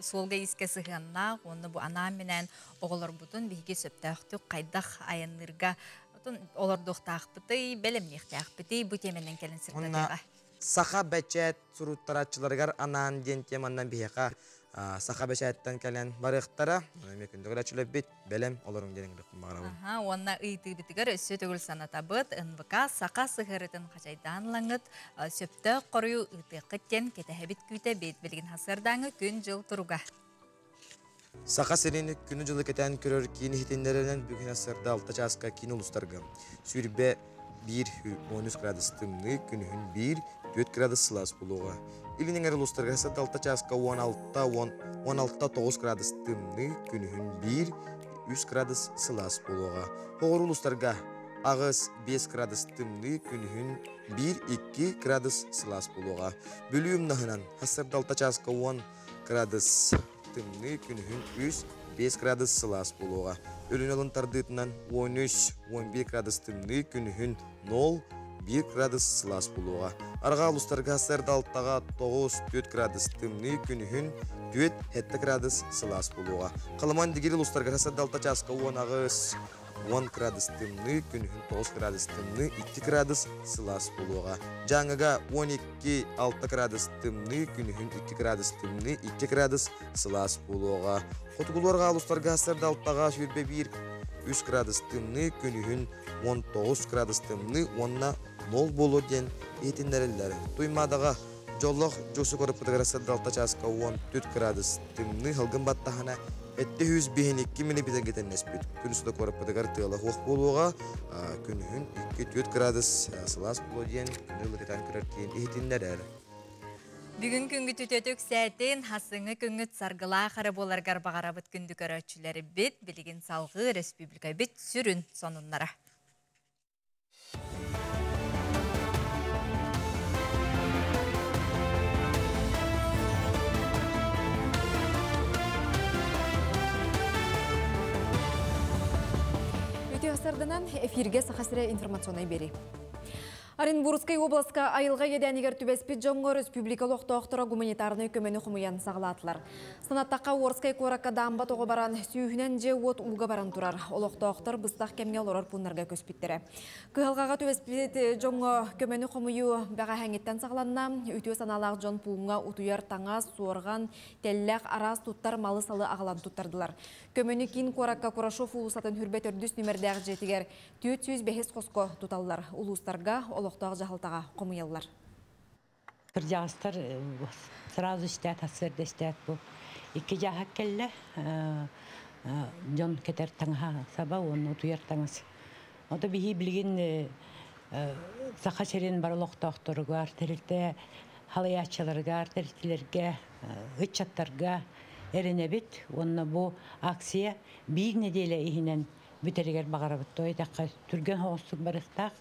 суолга искэ сыһыаннаах уонна бу анаан-минээн оҕолорбутун биһиги сөптөөхтүк хайдах айанныырга олордуохтаахпытый, бэлэмниэхтээхпитий бу тиэмэнэн кэлин сырдатыаҕа. Саха бэчээт суруттарааччыларыгар анаан диэн теманан биһиэхэ саха бэчээттэн кэлэн барыахтара. Эмиэ күндү көрөөччүлэрбит бэлэм олоруҥ диэн ыҥырыахпын баҕарабын. Уонна ыйытыыбытыгар өссө төгүл санатабыт. НВК саха сыһыарытын хачайдаан ылаҥыт сөптөөх хоруйу ыытыаххыт диэн кэтэһэбит күүтэбит. Билигин хасыардааҥы күн-дьыл туруга. Саха сирин күнү-дьылы кэтээн көрөр киин иһитиннэрэринэн бүгүн сарда 6 чааска киин улуустарга сүүрбэ 1 13 градус тымныы, күнүһүн 1 4 градус сылаас буолуоҕа. Илин эҥэр улуустарга сарда 6 чааска 16 16 9 градус тымныы, күнүһүн 1 3 градус сылаас буолуоҕа. Хоҕур улуустарга аҕыс 5 градус тымныы, күнүһүн 1-2 градус сылаас буолуоҕа. Бүлүү умнаһынан сарда 6 чааска 10 градус тымныы, күнүһүн 3 5 градус сылаас буолуоҕа. Өлүн алын тардыытынан 13 11 градус тымныы, күнүһүн 0 1 градус сылаас буолуоҕа. Арҕаа улуустарга сарда алтаҕа 9 4 градус тымныы, күнүһүн 4 7 градус сылаас буолуоҕа. Халыман дигири улуустарга сарда алта чааска 18 10 градус тымныы, күнүһүн 9 градус тымныы, 2 градус сылаас буолуоҕа. Дьааҥыга 12 6 градус тымныы, күнүһүн 2 градус тымныы, 2 градус сылаас буолуоҕа. Хотугулуорга улуустарга сарда алтаҕа сүүрбэ 1 3 градус тымныы, күнүһүн 19 градус тымныы уонна 0 буолуо диэн иһитиннэрэллэр. Туймаадаҕа дьоллох дьуосу коруппутугар сарда алта чааска 14 градус тымныы халгын баттаһана 752 миллиметр тэннэспит. Күн устата куораппытыгар тыала хуох буолуоҕа, күнүһүн 2-4 градус сылаас буолуо диэн күнү ылыкытан көрөр киин иһитиннэрэр. Бүгүн күнгүт үтүөтүк сәтин, хасыңы күнгүт саргылаах эрэ буоларгар баҕарабыт күндү көрөөччүлэрбит, билигин салгыы республикабит сүрүн сонуннара. Үтүө сарданан эфирге Саха сирэ информационнай бери. Оренбургскай областка айылға едәнігер түбәспит жоңго республика олохтоохторо гуманитарный көмөнү хомуян саҕалаатылар. Санаттаққа Орскай куоракка дамба тоҕо баран сүүһүнэн же уот ууга баран турар. Олохтоохтор быстах кэмҥэ олорор пууннарга көспүттере. Кыһалҕаҕа түбэспит жоңго көмөнү хомуйуу бэҕэһэҥиттэн саҕаланна. Үтүө санаалаах дьон пууҥҥа утуйар таҥас, суорҕан, тэллэх, араас туттар малы-салы аҕалан туттардылар. Көмөнү киин куоракка Курашов уулусатын хүрбэт өрдүс нүмердээх дьиэтигэр 405 хоско туталлар. Улуустарга олохтоох дьаһалтаҕа хомуйаллар. Кырдьаҕастар сразу истээт, сарсыарда истээт бу икки дьааһык кэллэ. Дьон кэтэр таҥаһа саба уонна утуйар таҥас. Ото биһи билигин Саха сирин бар олохтоохторугар, тэрилтэ халайааччыларыгар, тэрилтэлэргэ, ыччаттарга эрэнэбит. Уонна бу акция биир нэдиэлэ иһинэн бүтэригэр баҕарабыт. Той түргэн хоҕустук барыахтаах.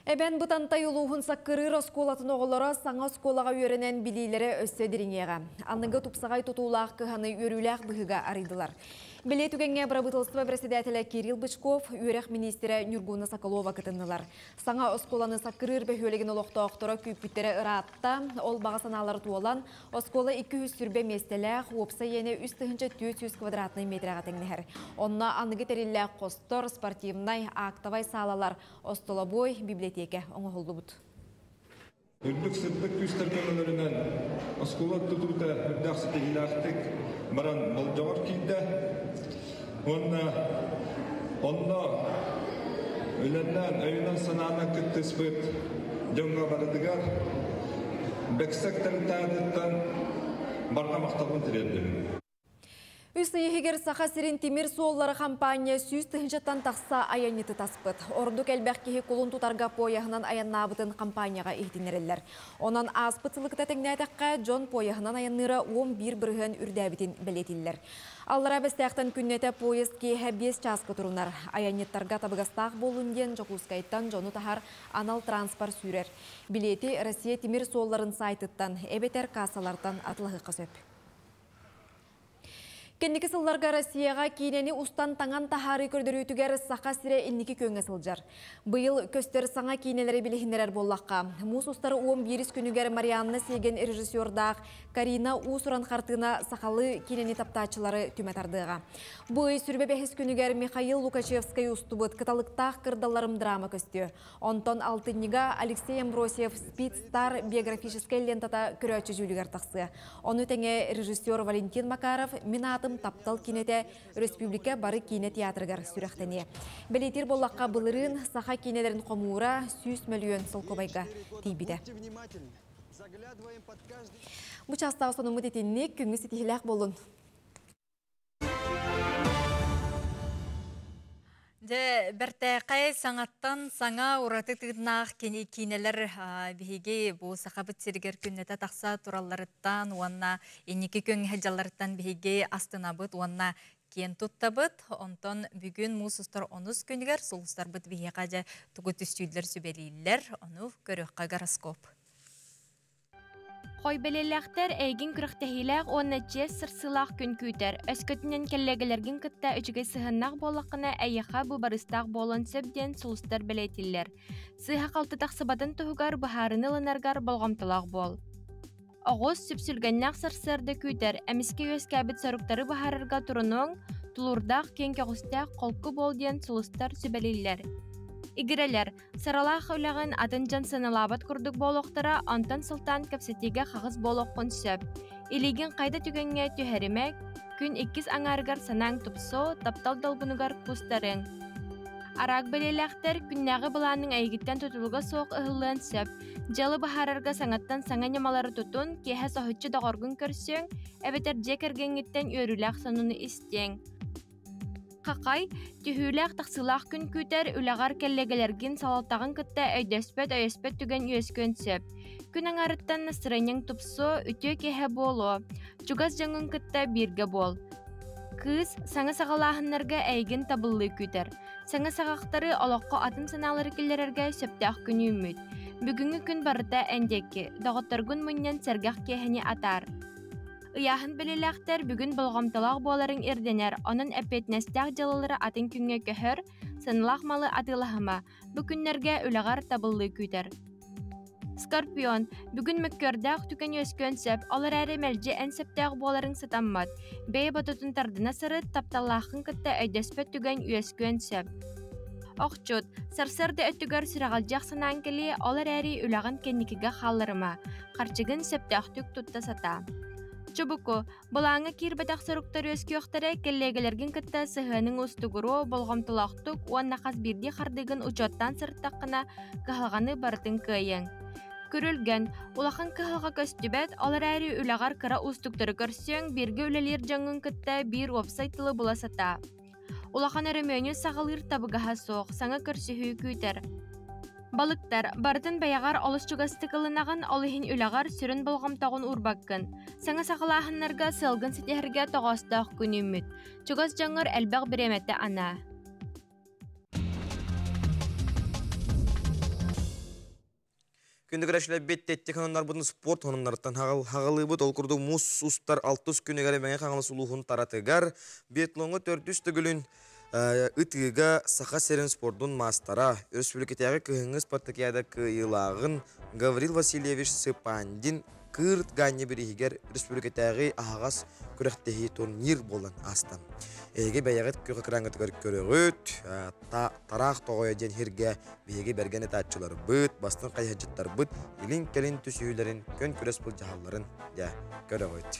Эбэн Бытантай улууһун Саккырыыр оскуолатын оҕолоро саҥа оскуолаҕа үөрэнэн билиилэрэ өссө дириҥиэҕэ. Аныгы тупсаҕай тутуулаах кыһаны үөрүүлээх быһыыга арыйдылар. Бэлиэ түгэҥҥэ бырабыыталыстыба бэрэссэдээтэлэ Кирилл Бычков, үөрэх миниистирэ Нюргуна Соколова кытыннылар. Саҥа оскуоланы Саккырыыр бөһүөлэгин олохтоохторо күүппүттэрэ ыраатта. Ол баҕа санаалара туолан, оскуола 220 миэстэлээх, уопсай иэнэ 3400 квадратнай миэтэрэҕэ тэҥнэһэр. Онно аныгы тэриллээх хостор, спортивнай, актовай саалалар, остолобуой, библиотека оҥоһуллубут. Үрдүк сырдык күүстэр көмөлөрүнэн оскуола тутуута үрдээх ситиһиилээхтик баран болдьоҕор киирдэ. Уонна онно үлэннэн, өйүнэн-санаанан кыттыспыт дьоҥҥо барытыгар Бэксэк тэрилтээтиттэн барҕа махталбын тириэрдэбин. Үс ый иһигэр Саха сирин тимир суоллара хампаанньа 100 тыһыынчаттан тахса айанньыты таспыт. Ордук элбэх киһи кулун тутарга пуойаһынан айаннаабытын хампаанньаҕа иһитиннэрэллэр. Онон ааспыт сылыкта тэҥнээтэххэ, дьон пуойаһынан айанныыра 11% үрдээбитин бэлиэтииллэр. Аллараа Бэстээхтэн күннэтэ поезд киэһэ 5 чааска турунар. Айанньыттарга табыгастаах буоллун диэн Дьокуускайтан дьону таһар анал транспорт сүүрэр. Билиэти Россия тимир суолларын сайтыттан эбэтэр кассалартан атылаһыахха сөп. Кэнники сылларга Россияҕа киинэни устан таҥан таһаарыы көрдөрүүтүгэр Саха сирэ инники күөҥҥэ сылдьар. Быйыл көстөр саҥа киинэлэри билиһиннэрэр буоллахха, муус устар 11 күнүгэр Марианна Сиэгэн режиссердаах Карина уус-уран хартыына сахалыы киинэни таптааччылары түмэ тардыаҕа. Бу ый сүрбэ бэһис күнүгэр Михаил Лукачевскай устубут Кыталыктаах кырдалларым драма көстүө. Онтон алтынньыга Алексей Амбросьев Speed Star биографическай лентата көрөөччү дьүүлүгэр тахсыа. Ону тэҥэ режиссер Валентин Макаров Мин аатым таптал киинэтэ республика бары киинэ театрыгар сүрэхтэниэ. Бэлиэтиир буоллахха былырыын саха киинэлэрин хомуура 100 мөлүйүөн солкуобайга тиийбитэ. Бу чаастаах сонуммут итинник күҥҥү ситиһилээх буолун. Дьэ, бэртээхэй саҥаттан саҥа ураты тыыннаах киинэлэр биһиги бу Сахабыт сиригэр күннэтэ тахса туралларыттан уонна инники күҥҥэ дьалларыттан биһиги астынабыт уонна киэн туттабыт. Онтон бүгүн муус устар онус күнүгэр сулустарбыт биһиэхэ дьэ тугу түстүүллэр сүбэлииллэр, ону көрүөххэ гороскоп. Хойбэлиэлээхтэр эйигин күрэхтэһиилээх уонна чиэс сырсыылаах күн күүтэр. Өскөтүнэн кэллиэгэлэргин кытта үчүгэй сыһыаннаах буоллаххына, эйиэхэ бу барыстаах буолуон сөп диэн сулустар бэлиэтииллэр. Сыыһа-халты тахсыбатын туһугар быһаарыны ылынаргар болҕомтолоох буол. Оҕус сүпсүлгэннээх сарсыарда күүтэр, эмискэ үөскээбит соруктары быһаарарга турунуоҥ, тулуурдаах, киэҥ көҕүстээх, холку буол диэн сулустар сүбэлииллэр. Игирэлэр, Сыралаах үлэҕин атын дьон сыаналаабат курдук буолуохтара, онтон сылтаан кэпсэтиигэ хаҕыс буолуоххун сөп. Илиигин хайда түгэҥҥэ түһэримэ, күн иккис аҥаарыгар санааҥ тупсуо, таптал долгунугар кустарыаҥ. Араак бэлиэлээхтэр күннээҕи былааныҥ эйигиттэн тутулуга суох ыһыллыан сөп. Дьыала быһаарарга саҥаттан саҥа ньымалары тутун, киэһэ соһуччу доҕоргун көрсүөҥ, эбэтэр дьиэ кэргэҥҥиттэн үөрүүлээх сонуну истиэҥ. Хахай, түһүүлээх-тахсыылаах күн күүтэр, үлэҕэр кэллиэгэлэргин, салалтаҕын кытта өйдөспөт-өйөспөт түгэн үөскүөн сөп. Күн аҥаарыттан настарыанньаҥ тупсуо, үтүө киэһэ буолуо. Чугас дьоҥҥун кытта бииргэ буол. Кыыс, саҥа саҕалааһыннарга эйигин табыллыы күүтэр. Саҥа саҕахтары олоххо атын санаалары киллэрэргэ сөптөөх күн үүммүт. Бүгүҥҥү күн барыта эн диэки, доҕотторгун мунньан сэргэх киэһэни атаар. Ыйааһын бэлиэлээхтэр бүгүн болҕомтолоох буоларыҥ ирдэнэр, онон эппиэтинэстээх дьыалалары атын күҥҥэ көһөр, сыаналаах малы атыылаһыма. Бу күннэргэ үлэҕэр табыллыы күүтэр. Скорпион, бүгүн мөккүөрдээх түгэн үөскүөн сөп, ол эрээри мэлдьи эн сөптөөх буоларыҥ сатаммат. Бэйэ ботутун тардына сырыт, тапталлааххын кытта өйдөспөт түгэн үөскүөн сөп. Охчут, сарсыарда өттүгэр сүрэҕэлдьиэх санааҥ кэлиэ, ол эрээри үлэҕин кэнникигэ хаалларыма. Харчыгын сөптөөхтүк тутта сатаа. Чубуку, былааҥҥа киирбэтэх соруктар үөскүөхтэрэ, кэллиэгэлэргин кытта сыһыаныҥ уустугуруо, болҕомтолоохтук уонна хас биирдии хардыыгын учуоттаан сырыттаххына, кыһалҕаны барытын кыайыаҥ. Күрүлгэн, улахан кыһалҕа көстүбэт, ол эрээри үлэҕэр кыра уустуктары көрсүөҥ, бииргэ үлэлиир дьоҥҥун кытта биир уопсай тылы була сатаа. Улахан өрөмүөнү саҕалыыр табыгаһа суох, саҥа көрсүһүү күүтэр. Балыктар, барытын бэйэҕэр олус чугастык ылынаҕын, ол иһин үлэҕэр сүрүн болҕомтоҕун уурбаккын. Саҥа саҕалааһыннарга сыалгын ситиһэргэ тоҕоостоох күн үүммүт. Чугас дьоҥҥор элбэх бириэмэтэ анаа. Күндү көрөөччүлэрбит тэттик хонуннарбытын спорт хонуннарыттан хаҕалыыбыт. Ол курдук муус устар алтыс күнүгэр Мэҥэ Хаҥалас улууһун таратыгар биатлоҥҥа төрдүс төгүлүн ытыыга Саха сирин спордун маастара, өрөспүүбүлүкэтээҕи кыһыҥҥы спартакиада кыайыылааҕын Гаврил Васильевич Сыпандин Кыырт Ганя бирииһигэр республикатааҕы аһаҕас күрэхтэһии турнир буолан ааста. Эһиги бэйэҕит күөх экраҥҥытыгар көрөҕүт, тараах тоҕойо диэн сиргэ биһиги бэргэн ытааччыларбыт, бастыҥ хайыһардьыттарбыт илин-кэлин түсүһүүлэрин күөн күрэс былдьаһалларын дьэ көрөҕүт.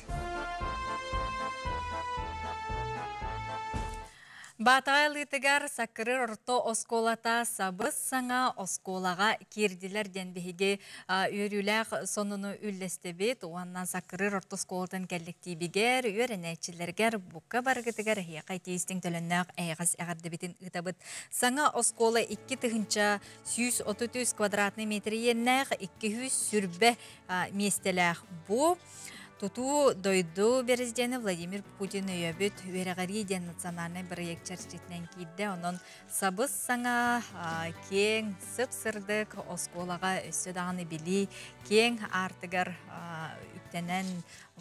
Баатаҕай ылыытыгар Саккырыыр орто оскуолата сабыс-саҥа оскуолаҕа киирдилэр диэн биһиги үөрүүлээх сонуну үллэстибит уонна Саккырыыр орто оскуолатын кэллэктиибигэр, үөрэнээччилэригэр бука барыгытыгар эһиэхэ итии-истиҥ төлөннөөх эйэҕэс эҕэрдэбитин ыытабыт. Саҥа оскуола 2133 квадратный метр иэннээх, 220 миэстэлээх бу Тутуу дойду бэрэсидьиэнэ Владимир Путин өйөөбүт үөрэҕирии диэн национальнай бырайыак чэрчитинэн киирдэ. Онон сабыс-саҥа, киэҥ, сып-сырдык оскуолаҕа өссө даҕаны билии киэҥ аартыгар үктэнэн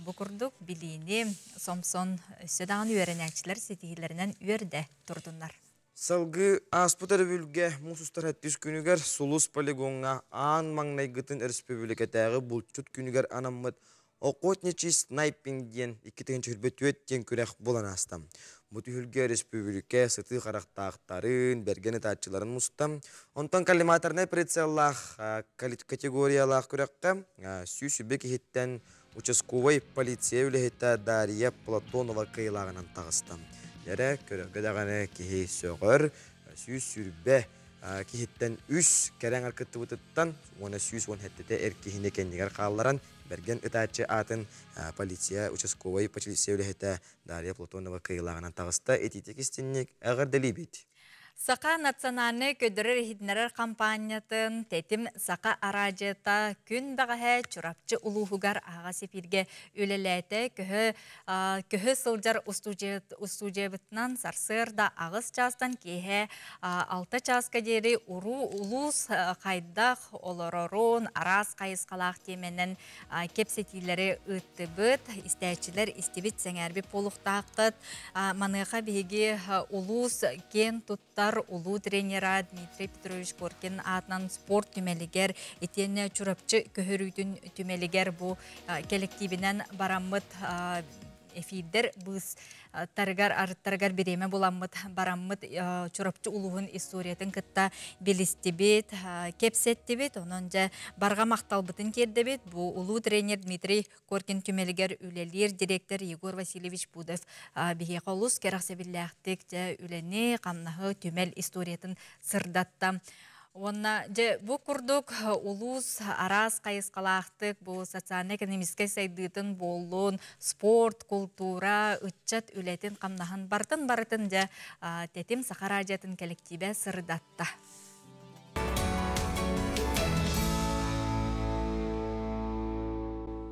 бу курдук билиини сомсон өссө даҕаны үөрэнээччилэр ситиһиилэринэн үөрдэ турдуннар. Салгыы ааспыт өрөбүлгэ муус устар сэттис күнүгэр Сулус полигоҥҥа аан маҥнайгытын өрөспүүбүлүкэтээҕи булчут күнүгэр анаммыт Охотничий снайпинг диэн 2024 диэн күрэх буолан ааста. Бу түһүлгэ өрөспүүбүлүкэ сытыы харахтаахтарын, бэргэн ытааччыларын муста. Онтон коллиматорнай прицеллаах категориялаах күрэххэ 120 киһиттэн участковай полиция үлэһитэ Дарья Платонова кыайыылааҕынан таҕыста. Эрэ көрөргө даҕаны киһи сөҕөр, 120 киһиттэн үс кэрэ аҥар кыттыбытыттан уонна 117 эр киһини кэннигэр хаалларан бэргэн ытааччы аатын полиция участковай полиция үлэһитэ Дарья Платонова кыайыылааҕынан таҕыста. Итиитик истинник эҕэрдэлиибит! Саха национальнай көрдөрөр-иһитиннэрэр хампаанньатын Тэтим Саха араадьыйата күн бэҕэһээ Чурапчы улууһугар аһаҕас эфиргэ үлэлээтэ. Көһө, көһө сылдьар устуудьуйабытынан сарсыарда 8 чаастан киэһэ 6 чааска диэри уруу улуус хайдах олорорун араас хайысхалаах тиэмэнэн кэпсэтиилэри ыыттыбыт, истээччилэр истибит, сэҥээрбит буолуохтааххыт. Маныаха биһиги улуус киэн туттар улуу тренера Дмитрий Петрович Коркин аатынан спорт түмэлигэр итиэннэ Чурапчы көһөрүүтүн түмэлигэр бу кэлэктиибинэн бараммыт эфирдэр быыс тарыгар арыттарыгар бириэмэ буламмыт бараммыт Чурапчы улууһун историятын кытта билистибит, кэпсэттибит. Онон дьэ барҕа махталбытын тиэрдэбит. Бу улуу тренер Дмитрий Коркин түмэлигэр үлэлиир директор Егор Васильевич Пудов биһиэхэ олус кэрэхсэбиллээхтик дьэ үлэни, хамнаһы, түмэл историятын сырдатта. Уонна дьэ бу курдук улуус араас хайысхалаахтык бу социально-экономическай сайдыытын буоллун, спорт, култуура, ыччат үлэтин хамнаһын барытын барытын дьэ Тэтим Саха радиотын кэлэктиибэ сырдатта.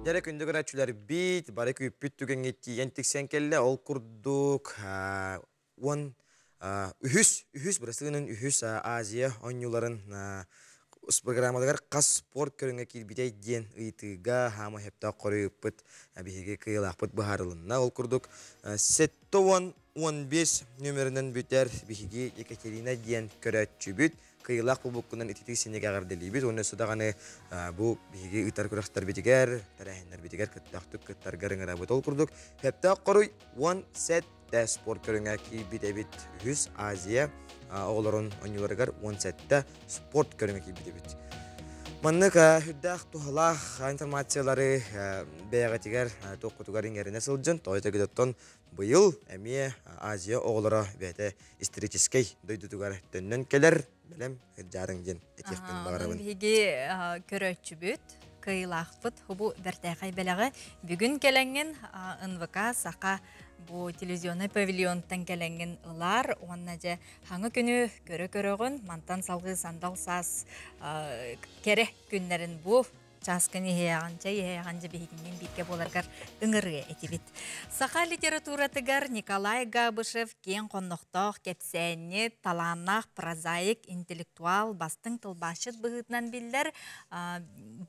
Дьэрэ күндү көрөөччүлэрбит, бары күүппүт түгэҥҥэ тиийэн тиксэн кэллэ. Ол курдук уон үһүс үһүс бырасыынын үһүс Азия оонньууларын программатыгар хас спорт көрүҥэ киирбитэй диэн ыйытыыга хаама сөптөөх хоруй ыыппыт биһиги кыайыылаахпыт быһаарылынна. Ол курдук 7 15 нүөмэринэн бүтэр биһиги Екатерина диэн көрөөччүбүт кыайыылаах буолбуккунан ититик синиг эҕэрдэлиибит уонна өссө даҕаны бу биһиги ыытар күрэхтэрбитигэр, тэрээһиннэрбитигэр кыттаахтык кыттаргар ыҥырабыт. Ол курдук сөптөөх хоруй 17 спорт көрүҥэ киирбит эбит. Үһүс Азия оҕолорун оонньууларыгар 17 спорт көрүҥэ киирбит эбит. Маннык үрдээх туһалаах информациялары бэйэҕитигэр туоххутугар иҥэринэ сылдьын, тоҕо оттон быйыл эмиэ Азия оҕолоро бэйэтэ историческай дойдутугар төннөн кэлэр бэлэм сылдьаарыҥ диэн этиэхпин баҕарабын. Биһиги көрөөччүбүт, кыайыылаахпыт бу бэртээхэй бэлэҕи бүгүн кэлэҥҥин НВК Саха бу телевизионнай павильонтан кэлэҥҥин ылар уонна дьэ хаҥы күнү көрө көрөҕүн мантан салгыы сандал саас кэрэ күннэрин бу Чааскын иһээҕин, чэй иһээҕин дьэ биһигинниин бииргэ буоларгар ыҥырыа этибит. Саха литературатыгар Николай Габышев киэҥ хоннохтоох кэпсээнньит, талааннаах прозаик, интеллектуал, бастыҥ тылбаасчыт быһыытынан биллэр.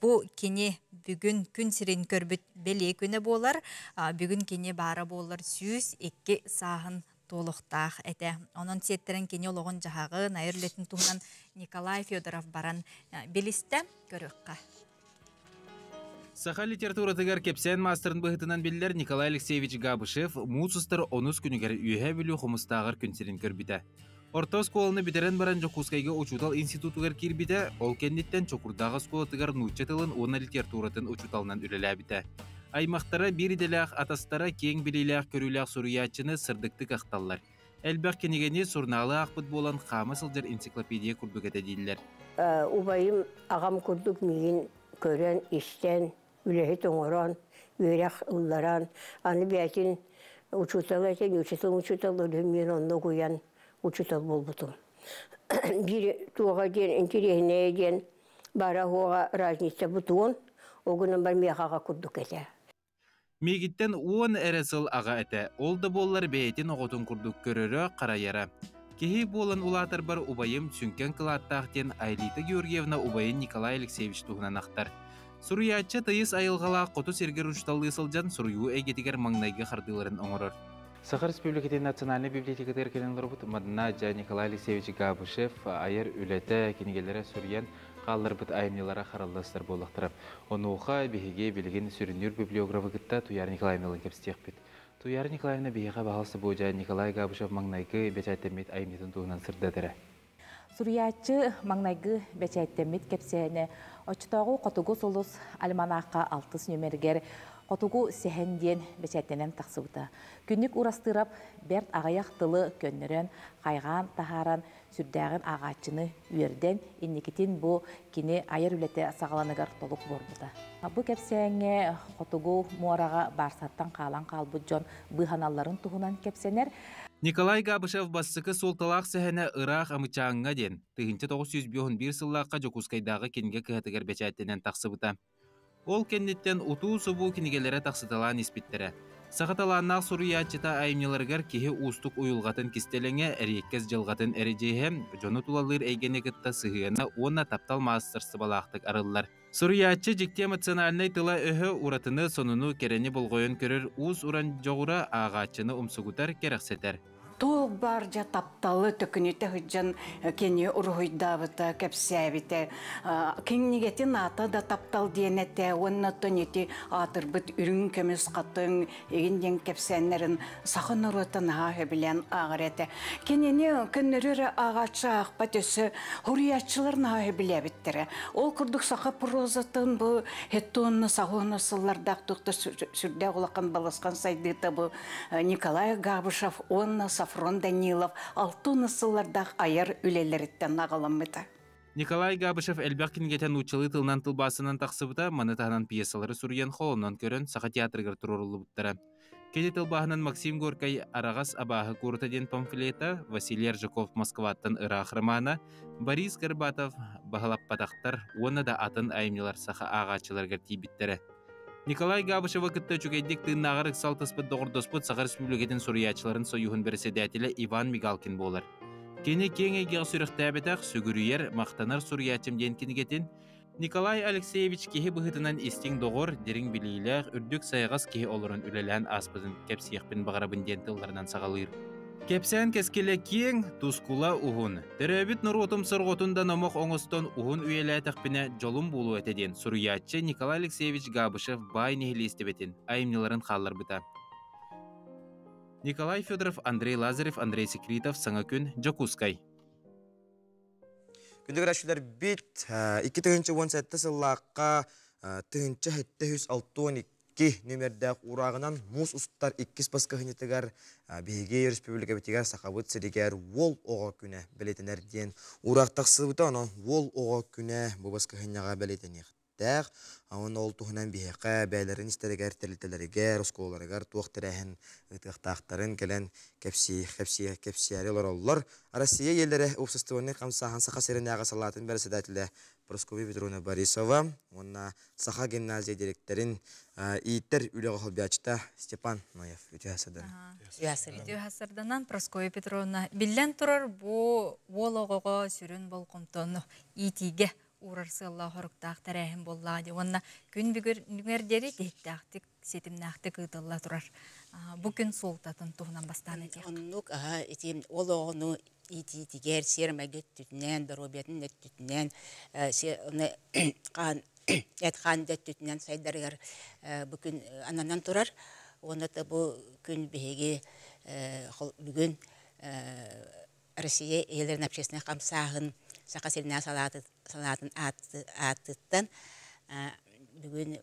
Бу кини бүгүн күн сирин көрбүт бэлиэ күнэ буолар. Бүгүн кини баара буоллар 102 сааһын туолуохтаах этэ. Онон сиэттэрэн кини олоҕун-дьаһаҕын, айар үлэтин туһунан Николай Федоров баран билистэ, көрүөххэ. Саха литературатыгар кэпсээн маастарын быһыытынан биллэр Николай Алексеевич Габышев муус устар онус күнүгэр Үөһээ Бүлүү Хомустааҕар күн сирин көрбүтэ. Орто оскуоланы бүтэрэн баран Дьокуускайга учуутал институтугар киирбитэ, ол кэнниттэн Чокурдаах оскуолатыгар нуучча тылын уонна литературатын учууталынан үлэлээбитэ. Аймахтара биир идэлээх атастара киэҥ билиилээх-көрүүлээх суруйааччыны сырдыктык ахталлар. Элбэх кинигэни, сурунаалы аахпыт буолан хаама сылдьар энциклопедия курдук этэ дииллэр. Убайым аҕам курдук миигин көрөн, истэн, үлэһит оҥорон, үөрэх ылларан, аны бэйэтин учуутал этин, учуутал учуутал өлүм онно угуйан учуутал буолбутум. Биир туоҕа диэн интириэһинэйэ диэн бара-хуоҕа разница бутуон, ол гынан бар миэхэ курдук этэ. Миигиттэн 10 эрэ сыл аҕа этэ, ол да буоллар бэйэтин оҕотун курдук көрөрө-харайара. Киһи буолан улаатарбар убайым сүҥкэн кылааттаах диэн Айлита Георгиевна убайын Николай Алексеевич туһунан ахтар. Суруйааччы тыйыс айылҕалаах хоту сиргэр учууталлыы сылдьан суруйуу эйгэтигэр маҥнайгы хардыыларын оҥорор. Саха Республикатын национальнай библиотекатыгар кэлэн олорбут Мадна дьа Николай Алексеевич Габышев айар үлэтэ, кинигэлэрэ суруйан хаалларбыт айымньылара харалла сытар буоллахтара. Онуоха биһиги билигин сүрүннүүр библиографы кытта Туяра Николаевналыын кэпсэтиэхпит. Туяра Николаевна биһиэхэ баһаалыста буодьа Николай Габышев маҥнайгы бэчээттэммит айымньытын туһунан сырдатара. Суруйааччы маҥнайгы бэчээттэммит кэпсээнэ оччотооҕу Хотугу сулус альманахха алтыс нүөмэригэр Хотугу сэһэн диэн бэчээттэнэн тахсыбыта. Күннүк Урастыырап бэрт аҕыйах тылы көннөрөн, хайҕаан таһааран, сүрдээҕин ааҕааччыны үөрдэн, инникитин бу кини айар үлэтэ саҕаланыгар толук буолбута. Бу кэпсээҥҥэ Хотугу муораҕа баарсаттан хаалан хаалбыт дьон быыһаналларын туһунан кэпсэнэр. Николай Габышев бастакы суолталаах сэһэнэ Ыраах Амычааҥҥа диэн 1951 сыллаахха Дьокуускайдааҕы кинигэ кыһатыгар бэчээттэнэн тахсыбыта. Ол кэнниттэн утуу-субуу кинигэлэрэ тахсыталаан испиттэрэ. Саха талааннаах суруйааччыта айымньыларыгар киһи уустук уйулҕатын кистэлэҥэ, эриэккэс дьылҕатын эрэдьиэһэ, дьону тулалыыр эйгэни кытта сыһыана уонна таптал маастарыстыбалаахтык арыллар. Суруйааччы дьикти эмоциональнай тыла-өһө уратыны, сонуну, кэрэни болҕойон көрөр уус-уран дьоҕура ааҕааччыны умсугутар, кэрэхсэтэр. Туох баар дьэ тапталы төкүнүтэ сылдьан кини уруһуйдаабыта, кэпсээбитэ. Кинигэтин аата да таптал диэн этэ уонна оттон ити аатырбыт үрүҥ көмүс хатыҥ игин диэн кэпсээннэрин саха норуота наһаа сөбүлээн ааҕар этэ. Кинини көннөрү эрэ ааҕааччы аахпат өссө суруйааччылар наһаа сөбүлээбиттэрэ. Ол курдук саха прозатын бу хеттуонна саҕуона сыллардаах туохта сүрдээх улахан балысхан сайдыыта бу Николай Габышев уонна Софрон Данилов 60 сыллардаах айар үлэлэриттэн аҕаламмыта. Николай Габышев элбэх кинигэтэ нууччалыы тылынан тылбаастанан тахсыбыта, маны таһынан пьесалары суруйан холонон көрөн Саха театрыгар туруоруллубуттара. Кини тылбааһынан Максим Горькай «Араҕас абааһы куората» диэн памфлета, Василий Аржаков «Москваттан ыраах» романа, Борис Горбатов «Баһылаппатахтар» уонна да атын айымньылар саха ааҕааччыларыгар тиийбиттэрэ. Николай Габышевы кытта үчүгэйдик тыыннааҕар ыксалтаспыт доҕордоспут Саха Республикатын суруйааччыларын союһун бэрэссэдээтэлэ Иван Мигалкин буолар. Кини киэҥ эйгэҕэ сүрэхтээбэтэх, сүгүрүйэр, махтанар суруйааччым диэн кинигэтин Николай Алексеевич киһи быһыытынан истиҥ доҕор, дириҥ билиилээх, үрдүк сайаҕас киһи олорон үлэлээн ааспытын кэпсиэхпин баҕарабын диэн тылларынан саҕалыыр. Кэпсээн кэскилэ киэҥ, тускула уһун. Төрөөбүт норуотум сорҕотун да номох оҥостон уһун үйэлээтэхпинэ дьолум буолуо этэ диэн суруйааччы Николай Алексеевич Габышев баай нэһилиэстибэтин айымньыларын хаалларбыта. Николай Федоров, Андрей Лазарев, Андрей Секритов, Саҥа күн, Дьокуускай. Күндү көрөөччүлэрбит, 2017 сыллаахха 1762 нүмердээх уурааҕынан муус устар иккис баскыһынньытыгар биһиги республикабытыгар Сахабыт сиригэр уол оҕо күнэ бэлиэтэнэр диэн уураах тахсыбыта. Онон уол оҕо күнэ бу баскыһынньаҕа бэлиэтэниэхтээх. тэриллиэхтээх. Онно ол туһунан биһиэхэ бэйэлэрин истэригэр, тэрилтэлэригэр, оскуолаларыгар туох тэрээһин ыытыахтаахтарын кэлэн кэпсии, кэпсии, кэпсээри олороллор. Россия ийэлэрэ уопсастыбаннай хамсааһын Саха сиринээҕи салаатын бэрэссэдээтэлэ Прасковья Петровна Борисова уонна Саха гимназия дириэктэрин ииттэр үлэҕэ холбооччута Степан Ноев үтүө сарданан. Үтүө сарданан Прасковья Петровна биллэн турар бу уол оҕоҕо сүрүн болҕомтону иитиигэ уурар сыаллаах хоруктаах тэрээһин буоллаҕа дии уонна күн бүгүнүгэр диэри тиһиктээхтик ситимнээхтик ыытылла турар. Бу күн суолтатын туһунан бастаан этиэх. Оннук аха ити уол оҕону иитиитигэр сиэр-майгы өттүтүнэн, доруобуйатын өттүтүнэн, хаан эт-хаан да өттүтүнэн сайдарыгар бу күн ананан турар. Уонна бу күн биһиги бүгүн Россия ийэлэрин общественнай хамсааһын Саха сиринээҕи салаатын аатыттан бүгүн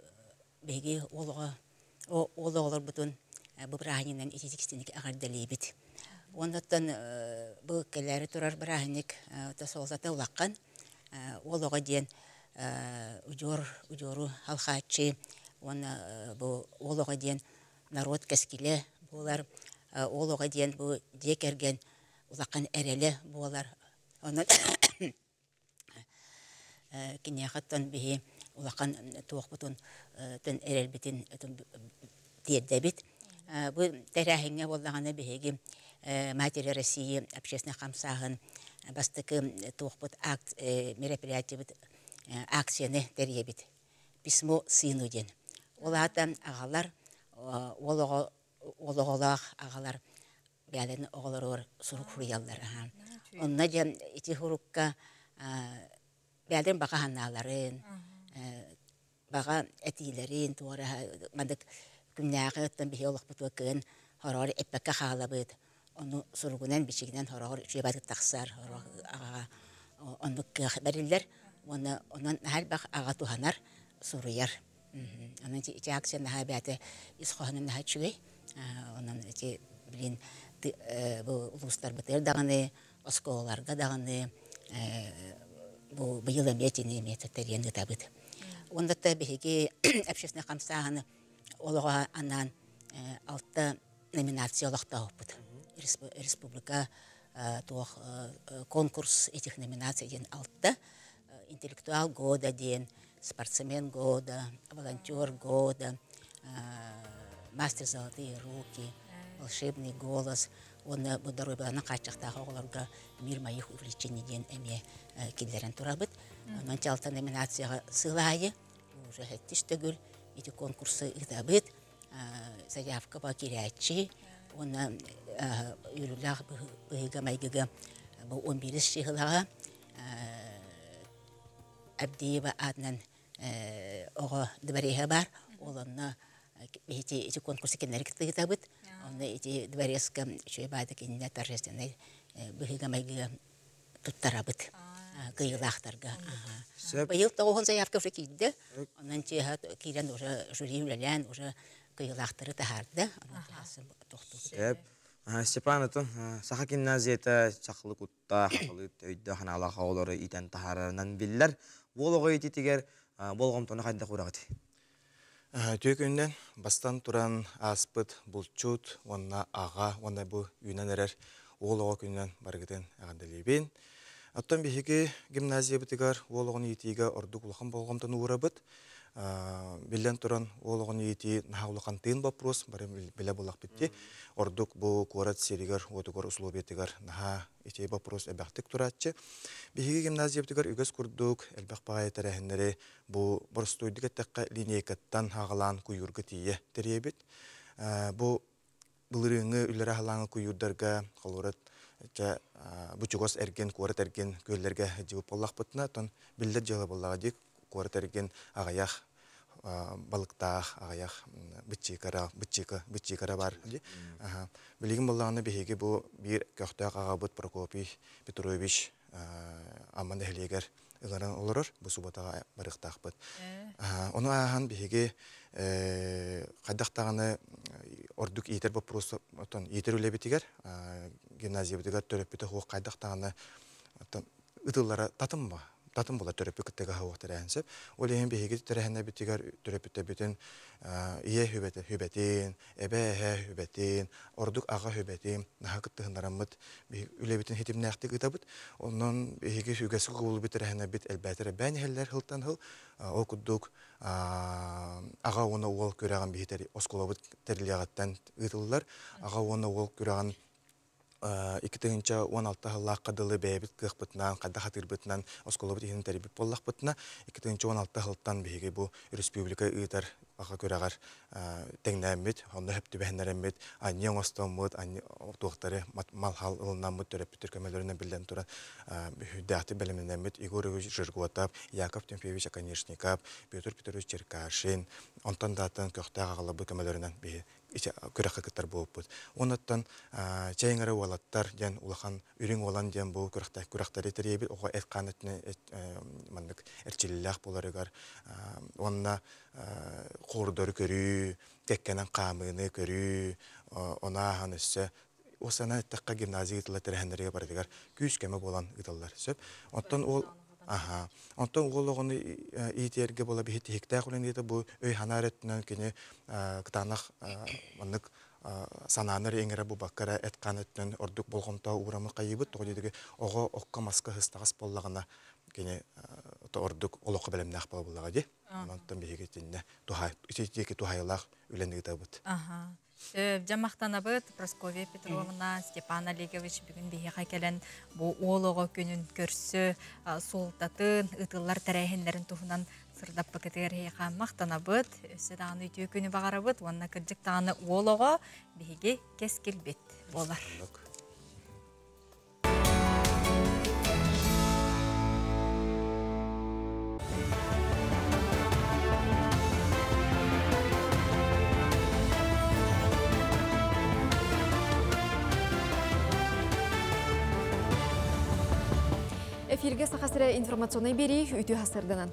биһиги уол оҕолорбутун бу бырааһынньыгынан ититик-истиҥник эҕэрдэлиибит. Оннуттан бу кэлээри турар бырааһынньык суолтата улахан. Уол оҕо диэн удьуор удьуору алхааччы уонна бу уол оҕо диэн народ кэскилэ буолар. Уол оҕо диэн бу дьиэ кэргэн улахан эрэлэ буолар. Онон киниэхэ оттон биһи улахан туохпутун эрэлбитин тиэрдэбит. Бу тэрээһиҥҥэ буоллаҕына биһиги Матери России общественнай хамсааһын бастакы туохпут акт мероприятиебыт акцияны тэрийэбит. Письмо сыну диэн. Ол аата аҕалар уол оҕо уол оҕолоох аҕалар бэйэлэрин оҕолоругар сурук суруйаллар. Онно диэн ити сурукка бэйэлэрин баҕа санааларын, баҕа этиилэрин туора маннык күннээҕи оттон биһиги олохпутугар кыайан хороҕор эппэккэ хаалабыт. Ону суругунан, бичигинэн хороҕор үчүгэй баҕайытык тахсар, сорох аҕаҕа оннук кыах бэриллэр. Уонна онон наһаа элбэх аҕа туһанар, суруйар. Онон ити акция наһаа бэйэтэ ис хоһооно наһаа үчүгэй. Онон ити билин бу улуустарбытыгар даҕаны, оскуолаларга даҕаны бу быйыл эмиэ итини эмиэ тэрийэн ыытабыт. Уонна да биһиги общественнай хамсааһыны олоҕо анаан алта номинация олохтообуппут. Республика туох конкурс этих номинаций диэн алта интеллектуал года диэн, спортсмен года, волонтер года, мастер золотые руки, волшебный голос уонна бу доруобуйаларын хааччахтаах оҕолорго мир моих увлечений диэн эмиэ киллэрэн турабыт. Онон чалта номинацияҕа сыл аайы уже сэттис төгүл ити конкурсу ыытабыт. Заявка ба кирээччи уонна үөрүүлээх быһыыга-майгыга бу 11 сыһылаҕа Авдеева аатынан оҕо двореһа баар. Ол онно ити ити конкурсы кинилэри кытта ыытабыт. Онно ити дворецка үчүгэй баайдык иннэ торжественнай быһыыга-майгыга туттарабыт кыайыылаахтарга. Быйыл тоҕуһун заявка уже киирдэ. Онон чиэһэ киирэн уже жюри үлэлээн уже кыайыылаахтары таһаарда. Сөп. Степан атын Саха гимназията сахалыы куттаах, сахалыы өйдөөх санаалаах оҕолору иитэн таһаарарынан биллэр. Уол оҕо иитиитигэр болҕомтону хайдах уураҕытый? Үтүө күнүнэн бастан туран ааспыт булчут уонна аҕа уонна бу үүнэн эрэр уол оҕо күнүнэн барыгытын эҕэрдэлиибин. Оттон биһиги гимназиябытыгар уол оҕону иитиигэ ордук улахан болҕомтону уурабыт. Биллэн туран, уол оҕону иитии наһаа улахан тыын боппуруос, бары билэ буоллахпыт дии. Ордук бу куорат сиригэр-уотугар, условиятыгар наһаа ити боппуруос элбэхтик турааччы. Биһиги гимназиябытыгар үгэс курдук элбэх баҕайы тэрээһиннэри бу боростуойдук эттэххэ линейкаттан аҕалаан куйуурга тиийэ тэрийэбит. Бу былырыыҥҥы үллэрэ аһылааҥы куйуурдарга холобура чэ бу чугас эргин куорат эргин күөллэргэ сылдьыбыт буоллахпытына оттон биллэр дьыала буоллаҕа дии куорат эргин аҕыйах балыктаах аҕыйах быччыыкара быччыыка быччыыкара баар дии билигин буоллаҕына биһиги бу биир көхтөөх аҕабыт Прокопий Петрович Амма нэһилиэгэр ыҥыран олорор бу субботаҕа барыахтаахпыт. Ону ааһан биһиги хайдах даҕаны ордук иитэр боппуруос оттон иитэр үлэбитигэр гимназиябытыгар төрөппүтэ суох хайдах даҕаны ытыллара татым ба. Татын була төрөппүт кыттыгаһа суох тэрээһин сөп. Ол иһин биһиги тэрээһиннэрбитигэр төрөппүттэрбитин ийэ хүбэтин, эбэ эһэ хүбэтин, ордук аҕа хүбэтин наһаа кыттыһыннараммыт үлэбитин хитимнээхтик ыытабыт. Онон биһиги үгэскэ кубулуйбут тэрээһиннэрбит элбээтэр элбээн иһэллэр сылтан сыл. Ол курдук аҕа уонна уол күрэҕин биһи оскуолабыт тэриллиэҕиттэн ыытыллар. Аҕа уонна уол күрэҕин 2016 сыллаахха дылы бэйэбит кыахпытынан, хайдах хатыырбытынан оскуолабыт иһин тэрийбит буоллахпытына, 2016 сылтан биһиги бу республика ыытар аҕа күрэҕэр тэҥнээммит, онно сөп түбэһиннэрэммит, анньыы оҥостоммут, туохтары мал-хал ылынаммыт төрөппүттэр көмөлөрүнэн биллэн туран үрдээхтик бэлэмнэнэммит Егор Егорович Жерготов, Яков Тимофеевич Оконешников, Петр Петрович Черкашин, онтон даатын көхтөөх аҕаларбыт көмөлөрүнэн биһи күрэххэ кыттар буолбут. Онуттан чэйиҥэрэ уолаттар диэн улахан үрүҥ уолан диэн бу күрэхтэри тэрийэбит оҕо эт-хаан өттүнэн маннык эрчиллиилээх буоларыгар уонна хоордору көрүү, кэккэнэн хаамыыны көрүү, ону ааһан өссө уосанан эттэххэ гимназия ыытыллар тэрээһиннэригэр барытыгар күүс-көмө буолан ыыталлар сөп. Оттон ол Аха. Онтон уол оҕону иитиэргэ буола биһи тиһиктээх үлэниитэ бу өй-санаа эрэ өттүнэн кини кытаанах маннык санааны эрэ иҥэрэ бубакка эрэ эт-хаан өттүнэн ордук болҕомто уурамы хайыыбыт. Тоҕо диэтиги оҕо окко-маска сыстаҕас буоллаҕына кини ордук олоххо бэлэмнээх буола буоллаҕа дии. Онтон биһиги итиннэ туһай ити диэки туһайылаах үлэни ыытабыт. Аха. Дьэ махтанабыт Прасковья Петровна, Степан Олегович бүгүн биһиэхэ кэлэн бу уол оҕо күнүн көрсө суолтатын, ыытыллар тэрээһиннэрин туһунан сырдаппыкытыгар эһиэхэ махтанабыт. Өссө даҕаны үтүө күнү баҕарабыт уонна кырдьык даҕаны уол оҕо биһиги кэскилбит буолар. Эфирге Саха сирэ информационнай биэрии үтүө хасырданан.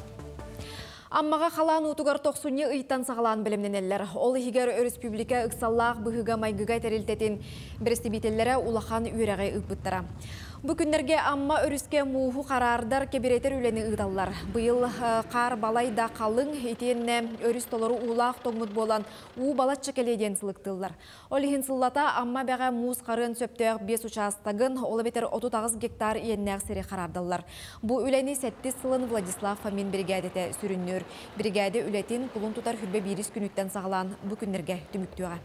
Аммаҕа халаан уутугар тохсунньу ыйтан саҕалаан бэлэмнэнэллэр. Ол иһигэр өрөспүүбүлүкэ ыксаллаах быһыыга-майгыга тэрилтэтин бэрэстэбиитэллэрэ улахан үөрэҕи ыыппыттара. Бу күннэргэ Амма өрүскэ мууһу хараардар, кэбирэтэр үлэни ыыталлар. Быйыл хаар балай да халыҥ, итиэннэ өрүс толору уулаах тоҥмут буолан, уу балачча кэлиэ диэн сылыктыыллар. Ол иһин сыллата Амма эбэҕэ муус харыан сөптөөх биэс учаастагын, ол эбэтэр 38 гектар иэннээх сири хараардаллар. Бу үлэни сэттис сылын Владислав Фомин биригээдэтэ сүрүннүүр. Биригээдэ үлэтин кулун тутар хүрбэ биирис күнүттэн саҕалаан бу күннэргэ түмүктүөҕэ.